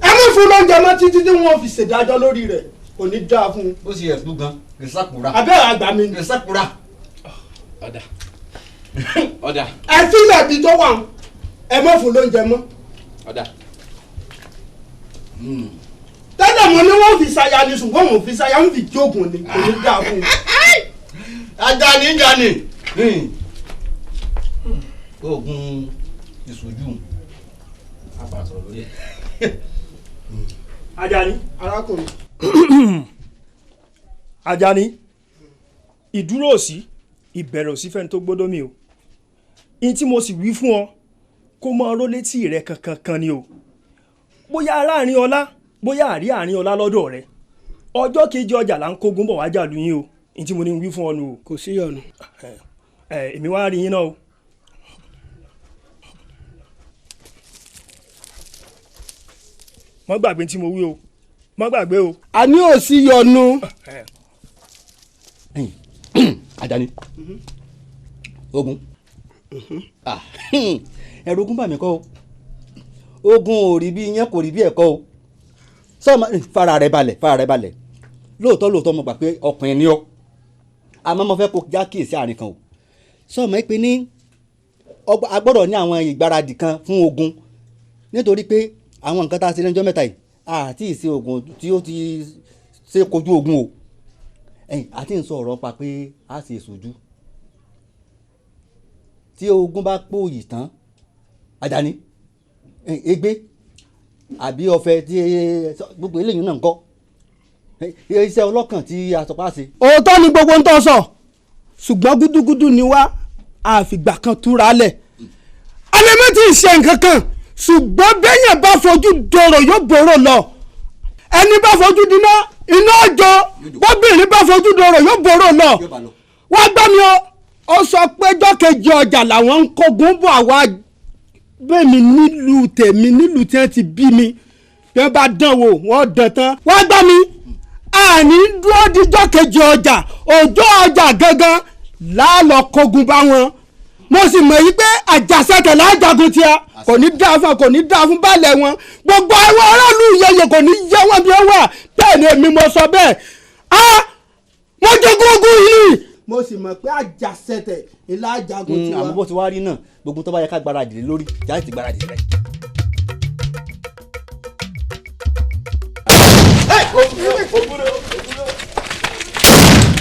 Ẹ mú fún lóúnjẹ mọ́ títí tí wọ́n fi ṣèdájọ́ lórí rẹ̀, kò ní dáa fún un. Ó sì yẹ kú gan, rìsákùrà. Abẹ́ àgbà mi ni. Rìsákùrà. Ọ̀dà. Ọ̀dà. Ẹ fílẹ̀ bí tó wà, ẹ mọ́ fún lóúnjẹ mọ́. Ọ̀dà. Tẹ́lẹ̀ mo ní wọ́n fi ṣaya ni, ṣùgbọ́n wọ́n fi ṣaya ń fi jogun ni, kò ní dáa fún un. Ajani jani. Oògùn ìṣojú apàtọ lórí ẹ. Ajani. Arákùnrin. Ajani, ìdúró òsì ìbẹ̀rẹ̀ òsì fẹ́ni tó gbọ́dọ̀ mi o. Ihun tí mo sì wí fún ọ kó máa ró létí rẹ kankan kan ni o. Bóyá aláàárín ọlá, bóyá àrí àárín ọlá lọ́dọ̀ rẹ. Ọjọ́ kejì ọjà là ń kógun bọ̀ wájà lu yín o. Ihun tí mo ní wí fún ọ nù o. Kò sí ọ̀nà. Ẹ èmi wá rí yín náà o. Má gbàgbé tí mo wí o, má gbàgbé o. A ní ò sí yọnu. Àjàní. Ogun. Ẹ̀rù ogun bà mí kọ́ o. Ogun ò rí bí iyán, kò rí bí ẹ̀kọ́ o. Sọ́ọ̀mà fara rẹ balẹ̀, fara rẹ balẹ̀. Lóòótọ́ lóòótọ́ mo gbà pé ọkùnrin ni ọ́. Àmọ́ mo fẹ́ kó já kíyèsí àárín kan o. Sọ́ọ̀mà pé ní a gbọ́dọ̀ ní àwọn ìgbáradì kan fún ogun, nítorí pé àwọn nǹkan tá a ṣe lẹ́jọ́ mẹ́ta yìí àti ìṣe ogun tí ó ti ṣe kojú ogun o. Àti ń sọ ọ̀rọ̀ pa pé a ṣe ìṣojú. Tí ogun bá pòyì tán, Àjàní, ègbé àbí ọ̀fẹ́ tí gbogbo eléyìí náà ń kọ́ iṣẹ́ ọlọ́kàn tí a sọ pa ṣe. Òótọ́ ni gbogbo ń tọ́ sọ, ṣùgbọ́n gúdúgúdú ni wá, àfìgbà kan túra lẹ̀. Alẹ́ mi ti ṣe nǹkan kan, ṣùgbọ́n bẹ́yẹn bá fojú dòrò yóò bòrò lọ. Ẹni bá fojú dínà iná ọjọ́, bóbìnrin bá fojú dòrò yóò bòrò lọ. Wá gbọ́ mi o, ó sọ pé jọ́kejì ọjà làwọn ń kógun bọ̀ àwa bẹ́ẹ̀mi nílùú tèmi, nílùú tí wọ́n ti bí mi, bí wọ́n bá dán wò wọ́n dán tán. Wá gbọ́ mi, àní dúró di jọ́kejì ọjà, ọjọ́ ọjà gangan láàlọ́ kógun bá wọn. Mo sì mọ̀ yí pé àjàṣẹ́kẹ̀ lájagun tí a kò ní dáa fún, kò ní dáa fún balẹ̀ wọn. Gbogbo àwọn aráàlú yẹyẹ kò ní yẹ wọn bí wọ́n wà. Bẹ́ẹ̀ ni èmi mo sọ bẹ́ẹ̀. A mo jogún ogún yìí. Mo sì mọ̀ pé àjàṣẹ́tẹ̀ ilá àjàgùn tiwa. Àmọ́ bó ti wá rí náà, gbogbo tó bá yẹ ká gbáradì lé lórí, jáde ti gbáradì rẹ̀.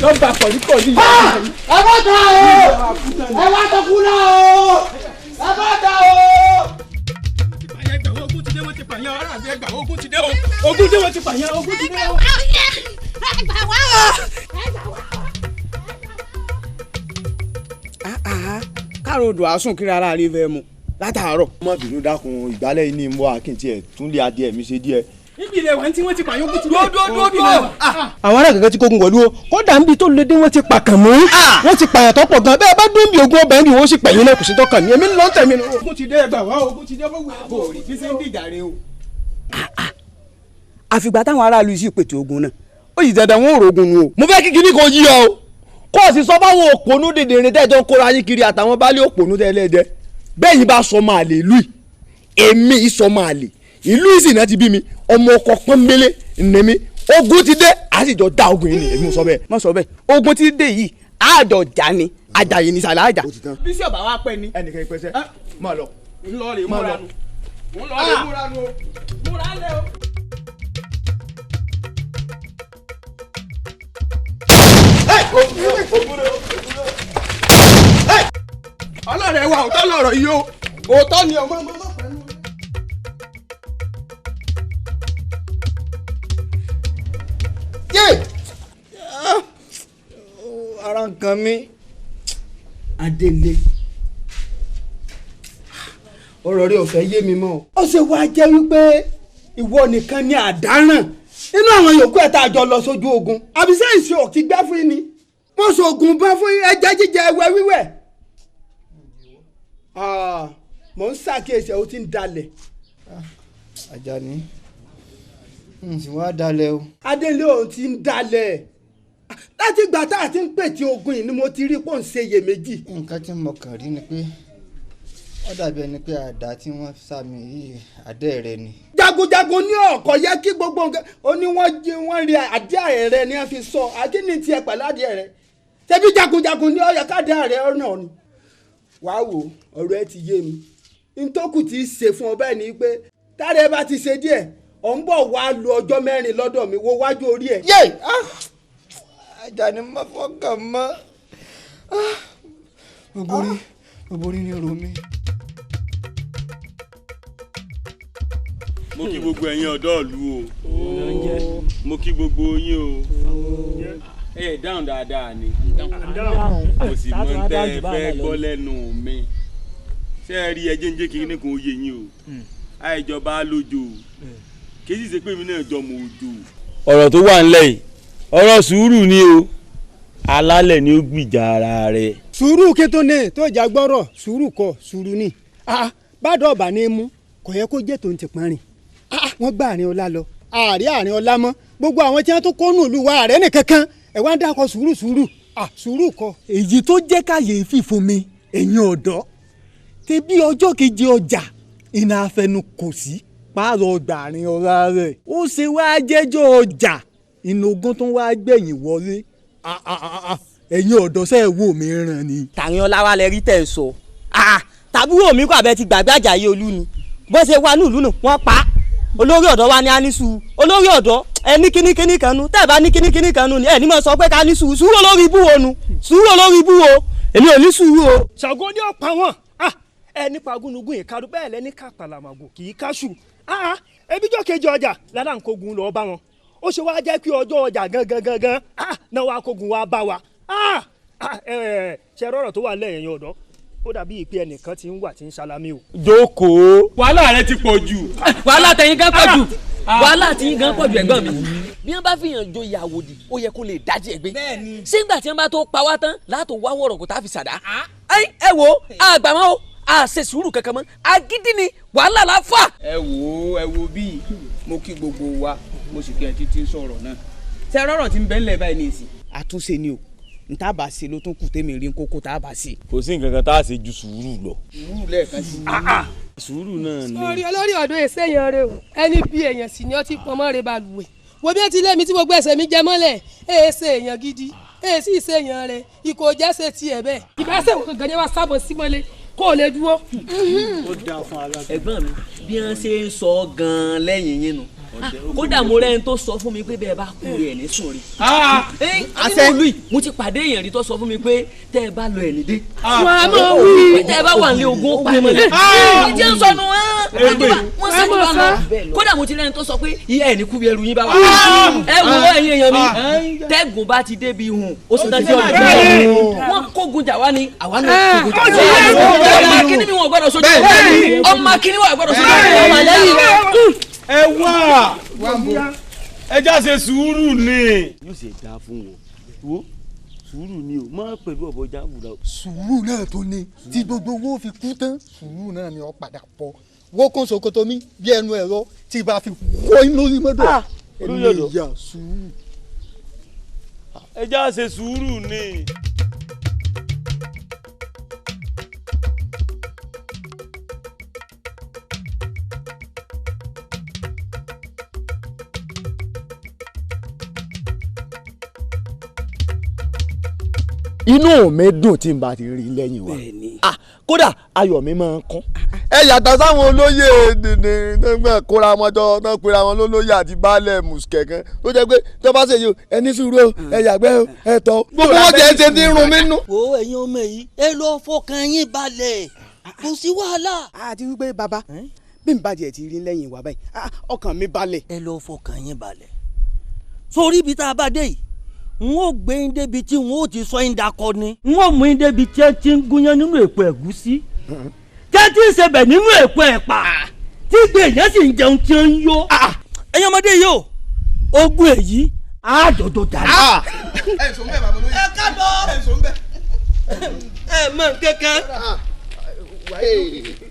Lọ́ba kọ̀líkọ̀lí. Ẹ bá ta o! Ẹ bá ta kú náà o! Ẹ bá ta o! Ogun ti dé, wọ́n ti pààyàn ará àbí ẹgbàá, ogun ti dé o, ogun dé, wọ́n ti pààyàn, ogun ti dé o. Ẹgbà wá o! Káàró odò àsùn kiri ara rí fẹ́ mu látàárọ̀. Má bínú, dákun, ìgbálẹ̀ yìí ni mo àkìntì ẹ̀ tún lé adìẹ mi ṣe díẹ̀. Níbi ilẹ̀ wa tí wọ́n ti pààyàn, ogun ti dé. Dúró dúró. Àwọn ará kankan ti kógun wọ̀lú o, kódà níbi tó lè dé, wọ́n ti pàkàn mú, wọ́n ti pààyàn tó pọ̀ gan. Bẹ́ẹ̀ bá dún bí ogun ọbẹ̀ ni wọ́n sì pẹ̀yìn náà, kò sí tọkàn mi, èmi ń lọ tẹ̀mí nù. Ogun ti dé, ẹgbà wá, ogun ti dé, fọwọ́ ẹ̀ bò rí bí ṣe ń dìjà rè o. Àfìgbà táwọn aráàlú sì pètè ogun náà, ó sì dandan wọn ò rogun nu o. Mo fẹ́ kí kinní kan yí ọ o, kó o sì sọ báwọn òpònú dèdèrè tẹ́jọ́ ń kóra yín kiri àtàwọn baálé òpònú tẹ́lẹ̀dẹ́ bẹ́ẹ̀ yín bá sọ máa lè ìlú yìí, èmi ìsọ máa lè ìlú yìí sì náà ti bí mi, ọmọ ọkọ pọ́nbélé ní mi. Ogun ti dé, a sì jọ dá ogun yìí ni, èmi ò sọ bẹ́ẹ̀. Má sọ bẹ́ẹ̀, ogun ti dé yìí, àjọ jà ni, àjàyè ní sàlẹ̀ àjà. Bí sí ọba wa pẹ́ ni. Ẹnìkan ìpẹsẹ máa lọ. Ń lọ rè múra nu, ń lọ rè múra nu o, múra lẹ o. Ọlọ́rẹ̀ wa, òótọ́ lọ̀rọ̀ yìí o, òótọ́ ni ọmọ ọmọ. Ara ń kan mí. Adélé, ọ̀rọ̀ rẹ ò fẹ́ yé mi mọ́ o. Ó ṣe wá jẹ́ wípé ìwọ nìkan ni àdáràn nínú àwọn yòókù ẹ̀ tá a jọ lọ sójú ogun, àbí sẹ́yìn ṣe òkì gbá fún yín ni wọ́n sọ oògùn bá fún yín, ẹja jíjẹ, ẹwẹ́ wíwẹ̀. Mò ń ṣàkíyèsí ẹ̀, ó ti ń dalẹ̀. Àjàní, n sì wá dalẹ̀ o. Adélé, òun ti ń dalẹ̀ láti ìgbà tá a ti ń pètè ogun yìí ni mo ti rí pò ń ṣe iyèméjì. Nǹkan tí mo kàn rí ni pé ó dàbí ẹni pé àdá tí wọ́n sá mi yìí, àdẹ́ rẹ ni. Jagunjagun ní ọkọ yẹ kí gbogbo nǹkan ó ní wọ́n jí wọ́n rí àdé rẹ ni wọ́n fi sọ àdínní tiẹ̀ pẹ̀lú àdé rẹ, ṣebí jagunjagun ní ọyọ káàdé rẹ ọ̀nà ni. Wàá wò, ọ̀rọ̀ ẹ ti yé mi, ntòkù tí í ṣe fún ọ bẹ́ẹ̀ ni pé tára ẹ bá ti ṣe díẹ̀, ọ̀ ń bọ̀ wá lu ọjọ́ 4 lọ́dọ̀ mi, wo wájú orí ẹ̀. Yé! Àjàní, má fọkàn mọ́, gbogbo orí ni ro mi. Mo kí gbogbo ẹ̀yin ọ̀dọ́ ìlú o, mo kí gbogbo yín o. Ẹ dáhùn dáadáa ni, mo sì mọ tẹ́ ẹ fẹ́ gbọ́ lẹ́nu mi. Ṣé ẹ rí, ẹjẹ́ ń jẹ́ kí ní kò yé yín o, àìjọba lójó kì í sì ṣe pé èmi náà jọmọ òjò. Ọ̀rọ̀ tó wà ńlẹ̀ yìí, ọ̀rọ̀ sùúrù ni o, alálẹ̀ ni ó gbìjà ara rẹ̀. Sùúrù kí tó ní tó jà gbọ́rọ̀, sùúrù kọ́, sùúrù ni bàdàn ọ̀bà ní í mú, kò yẹ kó jẹ́ tó ń ti pọ́n rìn. Wọ́n gbá àárín ọlá lọ, ààrẹ àárín ọlá mọ́, gbogbo àwọn tí wọ́n tún kónú ìlú wa, ààrẹ nìkankan ẹ̀ wá ń dákọ̀ sùúrù sùúrù, sùúrù kọ́. Èyí tó jẹ́ kàyéfì fún mi, ẹ̀yin ọ̀dọ́, tẹbí ọjọ́ keje ọjà iná afẹnu kò sí pààrọ̀ ọgbà àárín ọlá rẹ̀, ó ṣe wá jẹ́jọ́ ọjà inú ogun tó wá gbẹ̀yìn wọlé. Ẹ̀yin ọ̀dọ́, sẹ́ ẹ̀ wò mí ràn ni. Tàrin ọlá wa lẹ rí tẹ̀ sọ, tàbúrò mi kò àbẹ ti gbàgbé Àjàyí Olú ni bó ṣe wà ní ìlú nù, wọ́n pa á. Olórí ọ̀dọ́ wa ní anísù, olórí ọ̀dọ́ ẹ ní kínníkínní kan nu, tẹ́ ẹ bá ní kínníkínní kan nu ni ẹ ní mọ̀ sọ pé ká ní sùúrù. Sùúrù olórí ibú wo nu? Sùúrù olórí ibú wo? Èmi ò ní sùúrù o. Ṣàngó ní ọ̀pá wọn ẹ nípa gúnugún ìkadù bẹ́ẹ̀ lẹ́ní kàpàlàmàgò kì í káṣù. Ebíjọ́ kejì ọjà lára nkogun lọ́ọ́ bá wọn, ó ṣe wáá jẹ́ pé ọjọ́ ọjà gangan gangan náà wàá kógun wàá bá wa. Ṣe rọrọ tó wà lẹ́yìn ọ̀dọ́, ó dàbí ìpè ẹnìkan tí ń wà tí ń ṣalámì o. Jókòó, wàhálà rẹ ti pọ̀ jù. Wàhálà tẹ̀yin gan pọ̀ jù, wàhálà tẹ̀yin gan pọ̀ jù, ẹ̀gbọ́n mi. Bí wọ́n bá fi hàn joyè àwòdì, ó yẹ kó lè dájú ẹ̀ gbé. Sígbà tí wọ́n bá tó pa wá tán látò wá wọ̀rọ̀ kó tá a fi ṣàdá. Ẹ wo, àgbà mọ́ o, a ṣe sùúrù kankan mọ́, agídí ni wàhálà la fà. Ẹ wo, ẹ wo bíi mo kí gbogbo wa, mo sì kí ẹ títí sọ̀rọ̀ náà. Ṣe rọrọ tí ń bẹ ńlẹ̀ báyìí ní ìsìn, àtúnṣe ni o, n tá bá ṣe ló tún kù tèmi rí kókó tá a bá ṣe. Kò sí nǹkan kan tá a ṣe ju sùúrù lọ. Sùúrù lẹ́ẹ̀kan sí. Sùúrù náà ni. Sórí olórí ọ̀dọ́ èsè yẹn rẹ o, ẹni bí èèyàn sì ni ọtí pọnmọ́ rẹ balùwẹ̀, wo bí ẹ ti lé mi tí gbogbo ẹsẹ̀ mi jẹ mọ́lẹ̀, èè ṣe èèyàn gidi, èè sì ṣe èèyàn rẹ, ikọ̀ jẹ́ ṣe tiẹ̀ bẹ́ẹ̀. Ìbáṣẹ̀ wò gangan yẹn wá sábọ̀ sí mọ́lẹ̀ kó o lè dúró. Ó dáa fún ara. Ẹ̀gbọ́n mi, bí wọ́n ṣe ń sọ gan-an lẹ́yìn yín nu, Kódà mo rẹ́ni tó sọ fún mi pé bẹ́ẹ̀ bá kú rẹ̀ ní sùn rí. Nínú ìlú yìí mo ti pàdé èèyàn rí tó sọ fún mi pé tẹ́ ẹ bá lọ ẹ̀ ní dé. Wà á mọ̀ wí. Tẹ́ ẹ bá wà ní ogun ó pa ẹ̀ mọ́lẹ̀. Ìjẹ́ ń sọnù wọ́n sẹ́jú bá lọ. Kódà mo ti rẹ́ni tó sọ pé ìyá ẹ̀ ní kú bí ẹrù yín bá wà. Ẹ wo ẹ̀yin èèyàn mi, tẹ́gùn bá ti débi hùn, ó sì tán sí ọ̀dọ̀. Wọ́n kógun jà wá ní àwa náà kógun jà wá. Ọmọ akíní mi wọn gbọ́dọ̀ sójú. Ọmọ akíní wọn gbọ́dọ̀ sójú. Ẹ wá ẹ já ṣe sùúrù ni. Yóò ṣe dáa fún wọn wo sùúrù ni o má pẹ̀lú ọ̀bọ jáwùrà. Sùúrù náà tó ní tí gbogbo owó fi kú tán, sùúrù náà ni ó padà pọ̀. Wọ́n kún ṣòkòtò mi bí ẹnu ẹ̀rọ tí bá fi wọ́ inú lórí mọ́tò. Ẹni ìyá sùúrù. Ẹ já ṣe sùúrù ni. Inú mi dùn tí n bá ti rí lẹ́yìn wa. Kódà ayọ̀ mi máa ń kún. Ẹ yàtọ̀ sáwọn olóyè dìndín kóra wọn jọ tán pera wọn lólóyè àti baálẹ̀ mùsùkẹ̀ kan tó jẹ́ pé tó bá ṣe yìí o ẹ ní sùúrù o ẹ yàgbẹ́ o ẹ tọ̀ gbogbo wọn jẹ́ ṣe ní irun mi nú. Wo ẹ̀yin ọmọ yìí, ẹ lọ fọkàn yín balẹ̀, kò sí wàhálà. Àti wípé bàbá bí n bá tiẹ̀ ti rí lẹ́yìn wa báyìí, ọkàn mi balẹ̀. Ẹ lọ fọkàn yín balẹ̀ sórí ibi tá a bá dé yìí, n ó gbé yín débi tí n ó ti sọ yín dakọ ni. N ó mú yín débi tí ẹ ti ń gúnyán nínú èpo ẹ̀gúsí, tí ẹ ti ń sebẹ̀ nínú èpo ẹ̀pà, tí gbé èèyàn sì ń jẹun tí ó ń yó. Ẹ̀yin ọmọdé yìí o, ogun èyí á dòdò dànù. Ẹ sọ ń bẹ bàbá olóyè. Ẹ ká lọ. Ẹ sọ ń bẹ. Ẹ mọ kankan.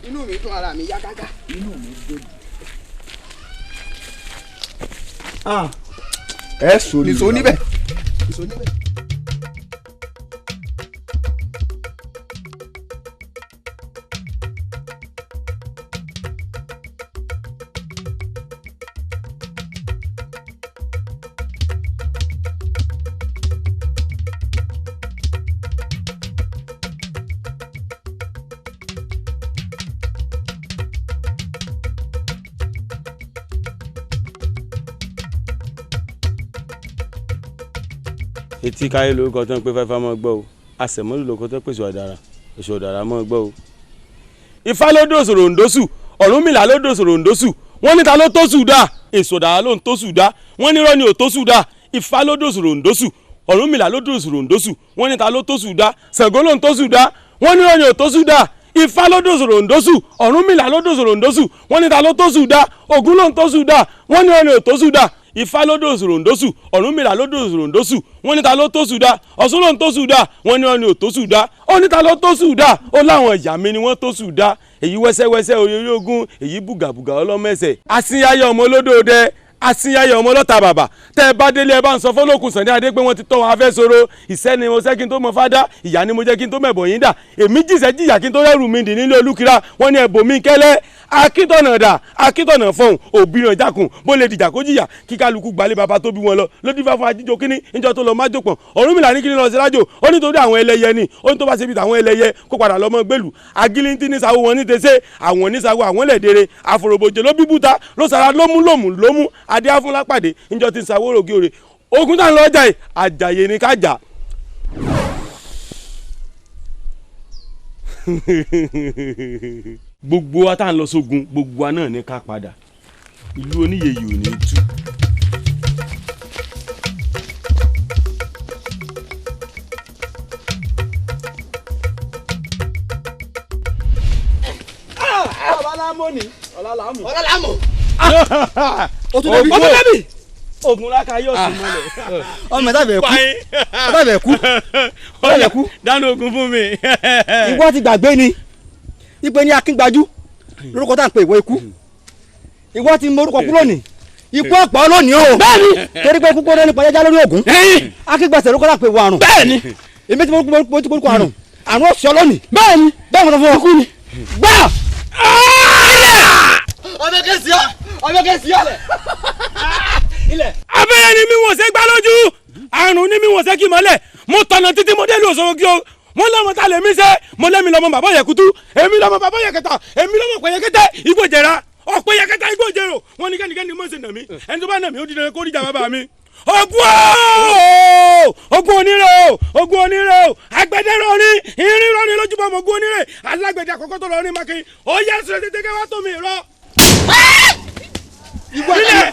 Inú mi dùn, ara mi yá gágá. Inú mi dùn. Ẹ sọ nìṣó níbẹ̀. Etí káyé lórúkọ tó ń pè fáfá mọ́ gbọ́ o, àṣẹmọ́lù lórúkọ tó ń pèsè ọ̀dàrà èso ọ̀dàrà mọ́ gbọ́ o. Ifá ló dòṣòro ǹdọ́sù, Ọ̀rúnmìlà ló dòṣòro ǹdọ́sù, wọ́n ní ta ló tó sù dá, èso ọ̀dàrà ló ń tó sù dá, wọ́n ní irọ́ ni ò tó sù dá. Ifá ló dòṣòro ǹdọ́sù, Ọ̀rúnmìlà ló dòṣòro ǹdọ́sù, wọ́n ní ta ló tó sù dá, Ṣàngó ló ń tó sù dá, wọ́n ní irọ́ ni ò tó sù dá. Ifá ló dòṣòro ǹdọ́sù, Ọ̀rúnmìlà ló dòṣòro ǹdọ́sù, wọ́n ní ta ló tó sù dá, Ògún ló ń tó sù dá, wọ́n ní irọ́ ni ò tó sù dá. Ifá ló dòṣòro ǹdọ́sù, Ọ̀rúnmìlà ló dòṣòro ǹdọ́sù, wọ́n ní ta ló tó sù dá, Ọ̀ṣun ló ń tó sù dá, wọ́n ní wọ́n ní ò tó sù dá, ó ní ta ló tó sù dá, ó láwọn ìyá mi ni wọ́n tó sù dá, èyí wẹ́sẹ́wẹ́sẹ́ orí ogun, èyí bùgàbùgà ọlọ́mẹsẹ̀. Asínyáyé ọmọ olódòdẹ, asínyáyé ọmọ ọlọ́ta bàbà, tẹ́ ẹ bá délé ẹ bá ń sọ fọlọ́kùn Sànní Adé pé wọ́n ti tọ́ wọn afẹ́ sọ̀rọ̀, ìṣẹ́ ni mo ṣẹ́ kí n tó mọ fádá, ìyá ni mo jẹ́ kí n tó mẹ̀bọ̀ yín dà, èmi jìṣẹ́ jìyà kí n tó rẹ́rù mi dì nílé olúkira, wọ́n ní ẹ̀bùn mi kẹ́lẹ́, akíntọ̀nà dà akíntọ̀nà fọ̀hún òbíràn jákùn bó lè dìjà kó jìyà kí kálukú gbalẹ̀ bàbá tó bí wọn lọ ló dífá fún ajíjọ kínní níjọ tó lọ májò pọ̀n Ọ̀rúnmìlà ní kíní lọ sí rájò ó nítorí àwọn ẹlẹ́yẹ ni ó ní tó bá ṣe bí tàwọn ẹlẹ́yẹ kó padà lọ́mọ gbèlú agilintí ní sawo wọn ní tẹsẹ àwọn ní sawo àwọn lẹ́dẹ̀rẹ̀ àfòròbòjò ló bíbúta ló sara lómú lómú lómú adé afúnlápàdé níjọ tí ń sawo rògì òrè ogun tá ń lọ jà yìí àjàyè ni ká jà. Gbogbo wa tá à ń lọ sógun gbogbo wa náà ní ká padà, ìlú oníyèyí ò ní tú. Ọ̀làlámọ̀ ni ọ̀làlámọ̀. Ọ̀làlámọ̀. O tún débi. O tún débi. Ogun láka yóò sùn mọ́lẹ̀. Ọmọ ẹ̀dá bẹ̀ kú, ẹ̀dá bẹ̀ kú, ẹ̀dá bẹ̀ kú. Dáná ogun fún mi. Ìwọ ti gbàgbé ni ipe ní Akíngbajú lórúkọ tá à ń pè ìwọ ikú, ìwọ ti mọ orúkọ kú lónìí, ikú ọ̀pọ̀ lónìí o. Bẹ́ẹ̀ni. Torí pé kúkú nípa jẹjẹ lórí Ògún. Akíngbàsẹ̀ lórúkọ tá à ń pè ìwọ àrùn. Bẹ́ẹ̀ni. Èmi ti mọ orúkọ àrùn, àrùn ọ̀sẹ̀ lónìí. Bẹ́ẹ̀ni. Bẹ́ẹ̀ mo sọ fún ọ. Ikú ni. Gbà. Ọbẹ̀ kẹsì ọ́, ọbẹ̀ kẹsì ọ́. Abẹ́rẹ́ ni mi wọ́n ṣe gbá lójú, àrùn ni mi wọ́n ṣe kí mọ́lẹ̀, mo tọ̀nà títí mo dé lù òṣòro kí o wọ́n lọ́mọ ta lèmi ṣe, mo lẹ́mi lọ́mọ bàbá yẹ̀kútú, èmi lọ́mọ bàbá yẹ̀kẹta, èmi lọ́mọ pẹ̀yẹkẹtẹ, igbó jẹra, Ọ̀pẹ yakata igbó jẹrò wọn ní kẹ́nikẹ́ni mọ̀ ṣe nà mí, ẹni tó bá nà mí ó di dandan kó rí ìjà bàbá mi. Ogun ooo, ogun onírè o, ogun onírè o, agbẹ̀dẹ rọrin, irin rọrin lójúbọ ọmọ ogun onírè, alágbẹ̀dẹ àkọ́kọ́ tó rọrin mákin, ó yẹ sọ tètè kẹwàá tó mi rọ. Ilẹ̀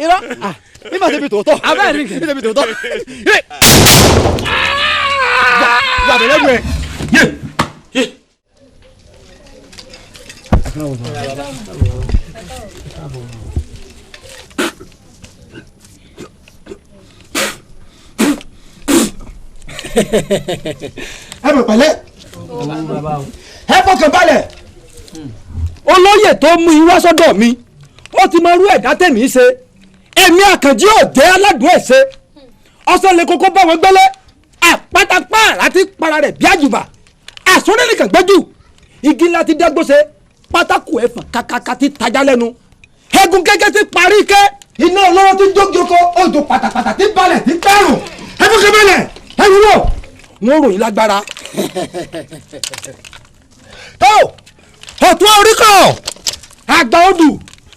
irọ́ bí màá ṣe fi tòótọ́ abẹ́rẹ́ bí ṣe fi tòótọ́. Wà bẹ̀rẹ̀ gbẹ. Ẹ bẹ̀ pẹ̀lẹ́, ẹ fọkàn balẹ̀. Olóyè tó mú yín wá sọ́dọ̀ mi ó ti mọ irú ẹ̀dá tẹ̀mí ṣe. Èmi Àkànjí ò jẹ́ aládùn ẹ̀ ṣe. Ọ̀sán lè kókó bá wọn gbẹ́lẹ́ àpátápá láti para rẹ̀ bí àjùbà àsọ̀rẹ́ nìkan gbẹ́jù igi ńlá ti dágbó ṣe pátákó ẹ̀fọn kàkàkà ti tajà lẹ́nu egun gẹ́gẹ́ ti parí ike iná olóró ti jókòó òjò pàtàpàtà ti balẹ̀ ti kẹrùn ẹ fọkàn balẹ̀ ẹ wúwo wọn ròyìn lágbára. Tó ọ̀tún orí kọ̀ àgbà odù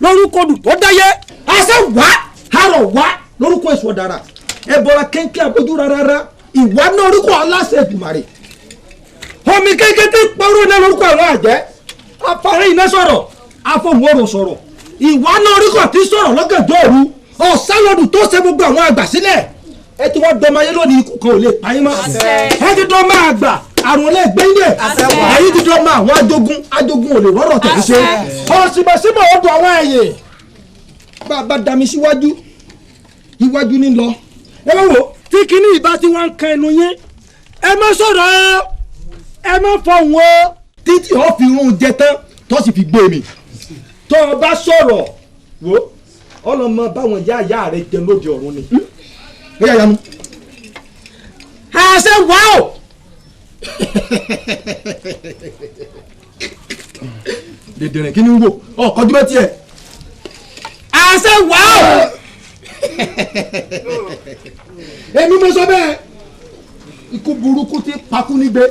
lórúkọ odù tó dáyé àṣẹ wá àrọ̀ wá lórúkọ èso ọ̀dàrà ẹ̀bọ̀ra kẹ́ńkẹ́ àbójú rárá ìwà náà orúkọ aláṣẹ Èdùmàrè omi kéńké tí pọ́nrú iná lórúkọ àwọn àjẹ́ afárẹ́ iná sọ̀rọ̀ afọ̀hún ọ̀rọ̀ sọ̀rọ̀ ìwà náà orúkọ tí sọ̀rọ̀ lọ́gànjọ́ òru ọ̀sánlọ́dù tó ṣe gbogbo àwọn àgbà sílẹ̀. Ẹ ti wọ́n dọ́mọ ayé lónìí, ikú kan ò lè pa yín mọ́. Ẹ ti dọ́mọ àgbà, àrùn lè gbé yín dẹ̀. Ẹ̀yin ti dọ́mọ àwọn ajogun, ajogun ò lè rọ́rọ̀ tẹ̀lé ṣe. Ọ̀sìnbọ̀sìnbọ̀ ó dùn àwọn ẹ̀yìn. Bá a bá dami síwájú, iwájú ní lọ. Ẹ bá wò tí kinní ìbá tí wọ́n ń kan ẹnu yín, ẹ má sọ̀rọ̀, ẹ má fọhùn o. Títí ó fi irun jẹ tán tó sì fi gbé mi. Tó o bá sọ̀rọ̀ wò ọlọmọ báwọn ìyá ìyá rẹ jẹ lóde ọ̀run ni. Ó yà yanu. Àṣẹ wà o. Dèdèrè kí ni ń wò ọ kọjú bẹ tiẹ̀. Àṣẹ wà o. Èmi mo sọ bẹ́ẹ̀, ikú burúkú ti pakú nígbé.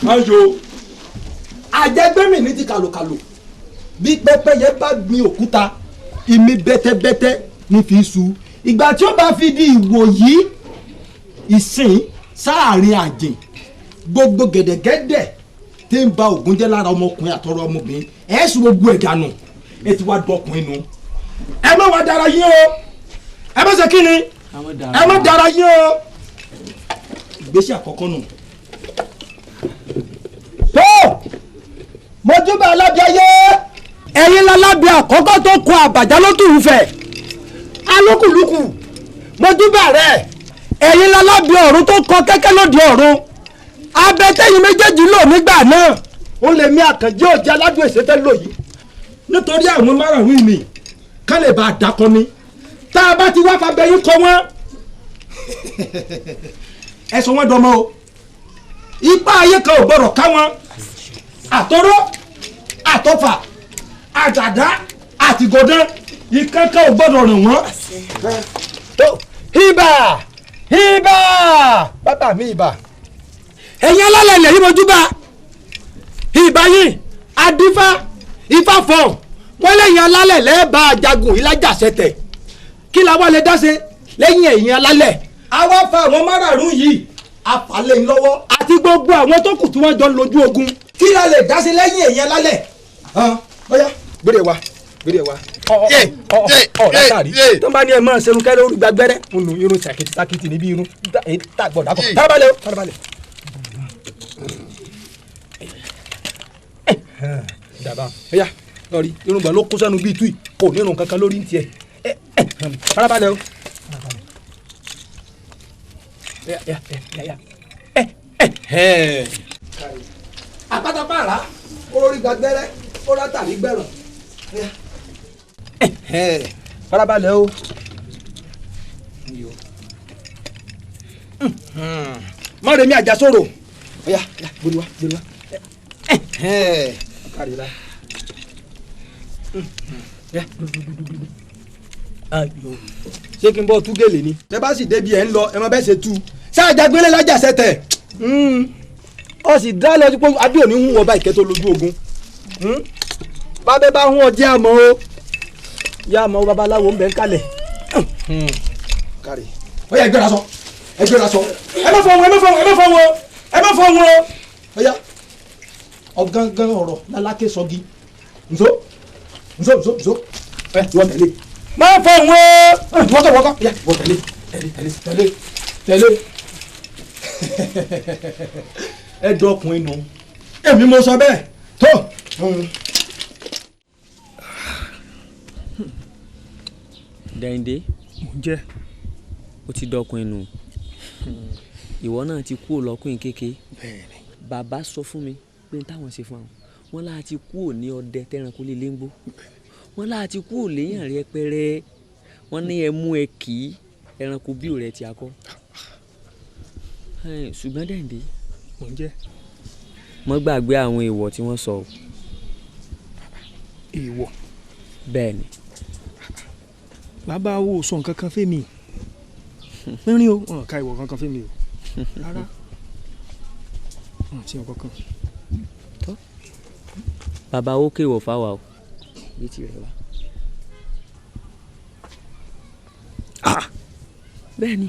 Ayo àjẹgbẹ́mì ní ti kàlòkàlò bí pẹ́pẹ́yẹ bá gbin òkúta ìmí bẹ́tẹ́bẹ́tẹ́ ní fi su ìgbà tí ó bá fi di ìwòyí ìsìn sáàrin àjìn gbogbo gẹ̀dẹ̀gẹ̀dẹ̀ tí ń ba ògùn jẹ́ lára ọmọkùnrin àtọrọ ọmọbìnrin ẹ̀ sùn gbogbo ẹ̀ dànù ẹ ti wá dọkùnrin nu ẹ má wá dára yín o ẹ má ṣe kí ni ẹ má dára yín o ìgbésẹ̀ àkọ́kọ́ nù. Tó mojúbà alábíayé ẹ̀yin lálábíà àkọ́kọ́ tó kọ àbàjá lótùrú fẹ̀ alókùlùkù mojúbà rẹ̀ ẹ̀yin lálábíà ọ̀run tó kọ kẹ́kẹ́ lóde ọ̀run abẹ́tẹ́yìn méjèèjì lò nígbà náà ó lè mí Àkànjí òjì aládùn èsè fẹ́ lò yìí nítorí àwọn márààrún mi ká lè bá a dákọ ni tá a bá ti wá fabẹ́yìn kọ wọ́n ẹ sọ wọ́n dọmọ o ipá ayé kan ò gbọdọ̀ ká wọn àtọrọ àtọfà àdàdá àtìgòdán ìkankan ò gbọdọ̀ rìn wọ́n. Ibà ibà bàbá mi ibà ẹ̀yin alálẹ̀ ilẹ̀ yìí mojúbà ibà yìí adífá ifá fọ̀n wọ́n lẹ́yìn alálẹ̀ lẹ́ẹ̀bà ajagun ìlàjà ṣẹtẹ̀ kí la wá lè dá ṣe lẹ́yìn ẹ̀yin alálẹ̀ àwa fa àwọn márààrún yìí afalẹ̀ ńlọ́wọ́ àti gbogbo àwọn tó kù tí wọ́n jọ ń lójú ogun kí la lè dá sí lẹ́yìn ẹ̀yin alálẹ̀ ọ̀yá gbére wa gbére wa ọ látàrí tó ń bá ní ẹ máa ṣerun kẹrẹ orúgba gbẹrẹ ń lu irun sàkìtì sàkìtì níbi irun tàgbọ̀ dàkọ̀ tábàlẹ̀ o tábàlẹ̀. Dàbà ọ̀yá lọ́ọ̀rí irun gbọ̀n ló kó sẹ́nu bíi túì kò ní irun kankan lórí ń tiẹ̀ farabalẹ̀ o. Àpátápàrà orí gbàgbẹ́rẹ́ ó látàrí gbẹ̀rọ̀. Farabalẹ̀ o. Má rèmi àjàsórò. Ọ̀yá gbóríwá gbóríwá. Kárí la. Ṣé kí n bọ́ tú gèlè ni. Tẹ bá sì débi ẹ̀ ń lọ ẹ mọ bẹ́ẹ̀ ṣe tú. Sáàjà gbélé lájà sẹ́tẹ̀. Ọ sì dá lọ sí pé adé òní hún ọba ìkẹ́tọ́ lójú ogun. Bábẹ́ bá hún ọ jẹ́ àmọ́ o. Yá àmọ́ babaláwo ń bẹ̀ ń kalẹ̀. Kárí. Ó yá ẹgbẹ́ra sọ. Ẹgbẹ́ra sọ. Ẹ má fọwọ́ ẹ má fọwọ́ ẹ má fọwọ́ ẹ má fọwọ́. Ó yá ọ̀gángan ọ̀rọ̀ lálákè sọ́gi. Nso nso nso nso ẹ wọ́n tẹ̀lé. Má fọwọ́ wọ́kọ̀ wọ́kọ̀ yá wọ́n tẹ̀lé tẹ̀lé tẹ̀lé tẹ̀lé tẹ̀lé. Ẹ dọkùn inú èmi mo sọ bẹ́ẹ̀ tó. Dẹ́yìndé. Mo jẹ́. Ó ti dọkùn inú. Ìwọ náà ti kú òlọ́kùn kéke. Bẹ́ẹ̀ni. Bàbá sọ fún mi pé táwọn ṣe fún àwọn wọn láà ti kú òní ọdẹ tẹranko líle ń gbó wọn láà ti kú òléyàn rẹ pẹrẹ wọn ní ẹ mú ẹ kì í ẹranko bí òrẹ ti akọ. Ṣùgbọ́n Dẹ́yìndé. Mo ń jẹ́. Mo gbàgbé àwọn èèwọ̀ tí wọ́n sọ o. Èèwọ̀. Bẹ́ẹ̀ni. Bàbá wo sọ nǹkan kan fẹ́mi pínrín o wọn ka ìwọ̀ kankan fẹ́mi o rárá wọn ti nǹkan kan. Tó bàbá ó kéwọ̀ fáwa o bí tirẹ̀ wá. Bẹ́ẹ̀ni.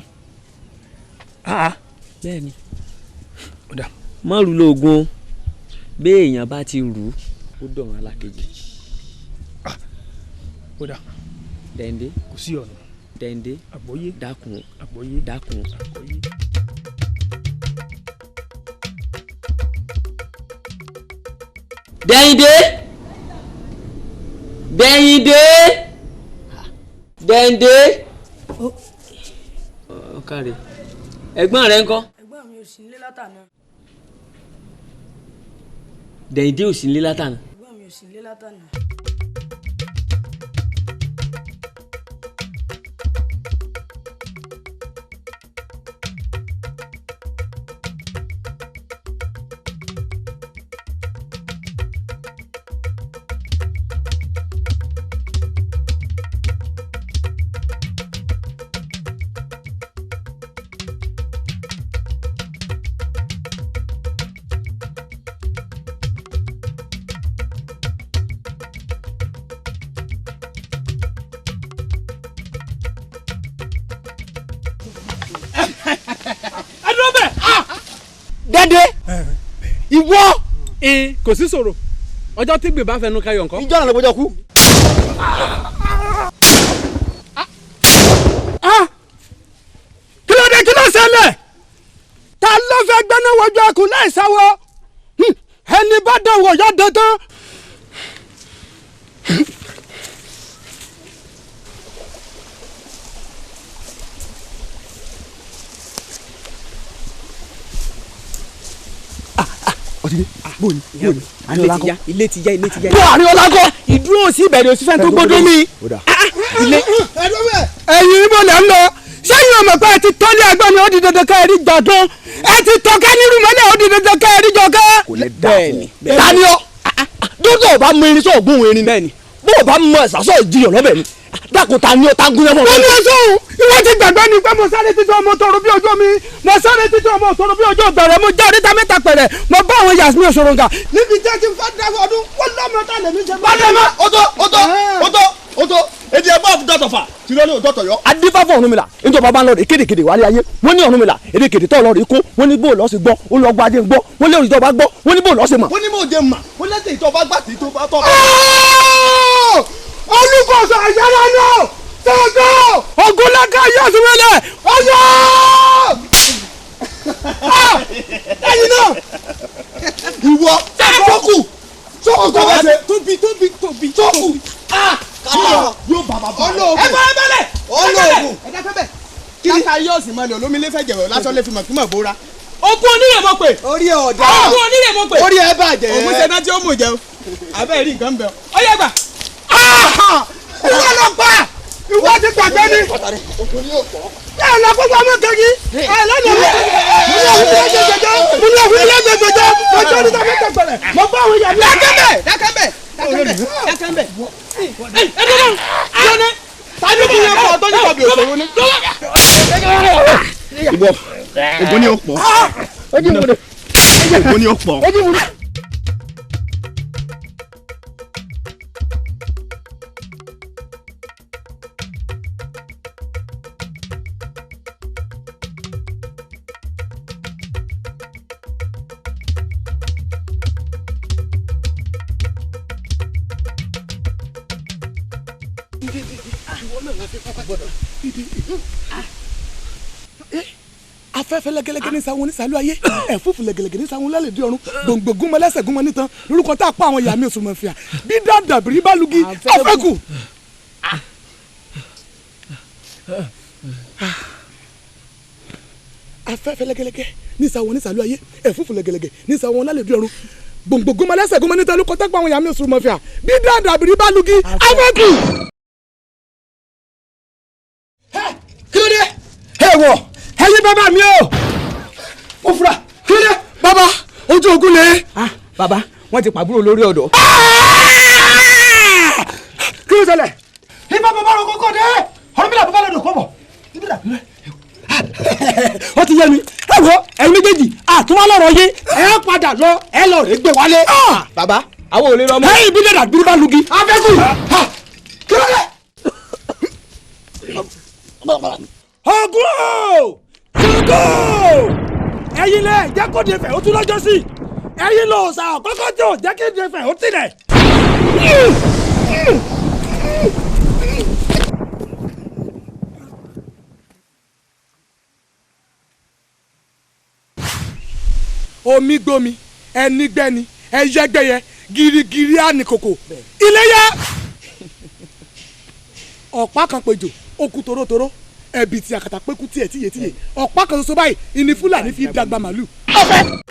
Bẹ́ẹ̀ni. Má rú lóògùn o bí èèyàn bá ti rú ó dọ̀rùn alákejì. Dẹ́yìndé. Kò sí ọ̀nà. Dẹ́yìndé. Àgbọ́yé. Dákun. Àgbọ́yé. Dákun. Àgbọ́yé. Dẹ́yìndé. Dẹ́yìndé. Dẹ́yìndé. Ọ̀kàrẹ̀. Ẹ̀gbọ́n rẹ ńkọ́? Ẹ̀gbọ́n mi ò sí nílé látàná. Dẹ́yìndé ò sí nílé látàná. Ẹ̀gbọ́n mi ò sí nílé látàná. Dẹ́dẹ́ ìwọ. Kò sí ṣòro ọjọ́ tí gbè bá fẹnu kayọ̀ nǹkan. Ìjọ́ àná lọ́jọ́ kú. Kí ló dé kí ló ṣẹlẹ̀? Ta ló fẹ́ gbẹ́ná wojú ẹkùn láì sáwọ́? Ẹni bá dánwò yá dandan. Bóni bóni ilé ti yá ilé ti yá. Bó àárín ọlá kọ́. Ìdúró sí ìbẹ̀rẹ̀ òsì fẹ́ tó gbódó mi. Ilé. Ẹ̀yin ibo lẹ̀ ń lọ. Sẹ́yìn ọmọ pé ẹ ti tọ́lé ẹgbẹ́ mi ó di dandan ká ẹ rí gbàdán. Ẹ ti tọ́kẹ́ nírú mọ́lẹ̀ ó di dandan ká ẹ rí jọkẹ́. Kò lè dà fún ọ. Tani ọ? Dókítà ò bá mọ irin sọ ògùn irin ni. Bó o bá mọ ẹ̀sà sọ ìjiyàn lọ́bẹ̀ ni. Dákun ta ni ọ tá ń gúnyán mọ́. Mo ní ẹsẹ̀ òun, ìwọ ti gbàgbé ni pé mo sáré títí ọmọ tọrọ bí ojú mi, mo sáré títí ọmọ tọrọ bí ojú ọgbẹ̀rẹ̀, mo já oríta mẹ́ta pẹ̀rẹ̀, mo bá àwọn Yasmin Òṣòròǹgà. Níbi tí ẹ ti fẹ́ dáwọ́ ọdún, wọ́n lọ́mọ tá lèmi ṣe. Bàdàmà ó tó ó tó ó tó ó tó èdè ẹ̀bá ọ̀fun dọ̀tọ̀fà tí lọ́ní òdọ̀tọ̀ yọ. Adífáfọ̀ Ọ̀rúnmìlà nítorí bàbá ń lọ rè kédekèdè wálé ayé wọ́n ní Ọ̀rúnmìlà èdèkèdè tó lọ rè kó wọ́n ní bó lọ́ọ́ sì gbọ́ ó lọ gbọ́ adé ń gbọ́ wọ́n lé òrìjọba gbọ́ wọ́n ní bó lọ́ọ́ sì mọ̀. Wọ́n ní mò ń jẹ mà wọ́n lẹ́sẹ̀ ìjọba gbà tí tó bá tọ̀. Olùkóso àyàrá náà tẹ̀gọ́ ogunlaka yóò sún wẹlẹ̀ ọyọ́ ẹyin náà. Ìwọ sọ́kù sọ́kù tó bá ṣe tóbi tóbi tóbi sọ́kù yóò bàbà bá. Olóògùn ẹ bá ẹ bẹ́lẹ̀ olóògùn. ẹ dákẹ́ bẹ́ẹ̀ kíni ká yóò sì mọlẹ̀ olómi lé fẹ́ jẹ̀wẹ̀ lásán lè fi mọ̀ kí mọ̀ bóra. Okun onírè mo pè. Orí ẹ ọ̀dà. Okun onírè mo pè. Orí ẹ bàjẹ́. Ògùn ṣe náà tí ó mú jẹun. Abẹ́ rí nǹkan bẹ̀ ọ́. Ó yẹ gbà. Ìwọ ló pa ìwọ ti gbàgbé ni. Ẹ lọ gbogbo ọmọ kejì ẹ lẹ́nu ọmọ mo ní òfin lẹ́gbẹ̀gbẹ̀jọ́ mo ní òfin lẹ́gbẹ̀gbẹ̀jọ́ mo jẹ́ oníta mẹ́ta pẹ̀rẹ̀ mo bá àwọn ìyá mi. Dákẹ́ bẹ́ẹ̀ dákẹ́ bẹ́ẹ̀ dákẹ́ bẹ́ẹ̀ dákẹ́ bẹ́ẹ̀. Ẹ ẹ dọ́dọ̀ lọ́nà tani kò yẹ Ìwọ Ògún ni ó pọ̀. Ògún ni ó pọ̀. Afẹ́fẹ́ lẹ́gẹ́lẹ́gẹ́ ní sáwọn onísàlú ayé, ẹ̀fúùfù lẹ́gẹ́lẹ́gẹ́ ní sáwọn lálẹ́dí ọ̀run, gbòǹgbò gúnmọ́ lẹ́sẹ̀ gúnmọ́ nítan lórúkọ tá a pa àwọn ìyá mi oṣù mọ̀fìà bí dàdàbìrì bá lugi afẹ́kù. Afẹ́fẹ́ lẹ́gẹ́lẹ́gẹ́ ní sáwọn onísàlú ayé, ẹ̀fúùfù lẹ́gẹ́lẹ́gẹ́ ní sáwọn lálẹ́dí ọ̀run, gbòǹgbò gúnmọ́ lẹ́sẹ̀ gúnmọ́ nítan lórúkọ tá a pa àwọn ìyá mi oṣù mọ̀fìà bí dàdàbìrì bá lugi afẹ́kù. Kí ló dé? Ẹ wọ ẹyin bàbá mi o, ó fura. Kí ló dé? Bàbá, ojú ogun le. Bàbá, wọ́n ti pàbúrò lórí ọ̀dọ́. Kí ló ṣẹlẹ̀? Ibà bàbá rẹ kókó dé, ọ̀rọ̀ mi là bàbá lọ́dọ̀ kọ́ bọ̀. Ó ti yé mi. Ẹ wo ẹ̀yin méjèèjì àtúwá lọ́rọ̀ yé, ẹ padà lọ, ẹ lọ rè gbé wálé. Bàbá, àwọn ò lè lọ mọ́. Ẹ̀yin bí dàdà bí bá lugi. Afẹ́kù. Kí ló dé? Ògún o, Ṣàngó, ẹ̀yin lẹ jẹ́ kó de fẹ̀ ó tún lọ́jọ́ sí, ẹ̀yin lọ ọ̀sà àkọ́kọ́ tí ò jẹ́ kí de fẹ̀ ó tilẹ̀. Omi gbomi, ẹni gbẹni, ẹyẹ gbẹyẹ, girigiri ànìkòkò, iléyá. Ọ̀pá kan pejò, ó kú torótoró, ẹ̀bì tí àkàtà pé kú tiẹ̀ tíye tíye, ọ̀pá kan ṣoṣo báyìí ìní Fúlàní fi dàgbà màlúù. Ọ̀fẹ́.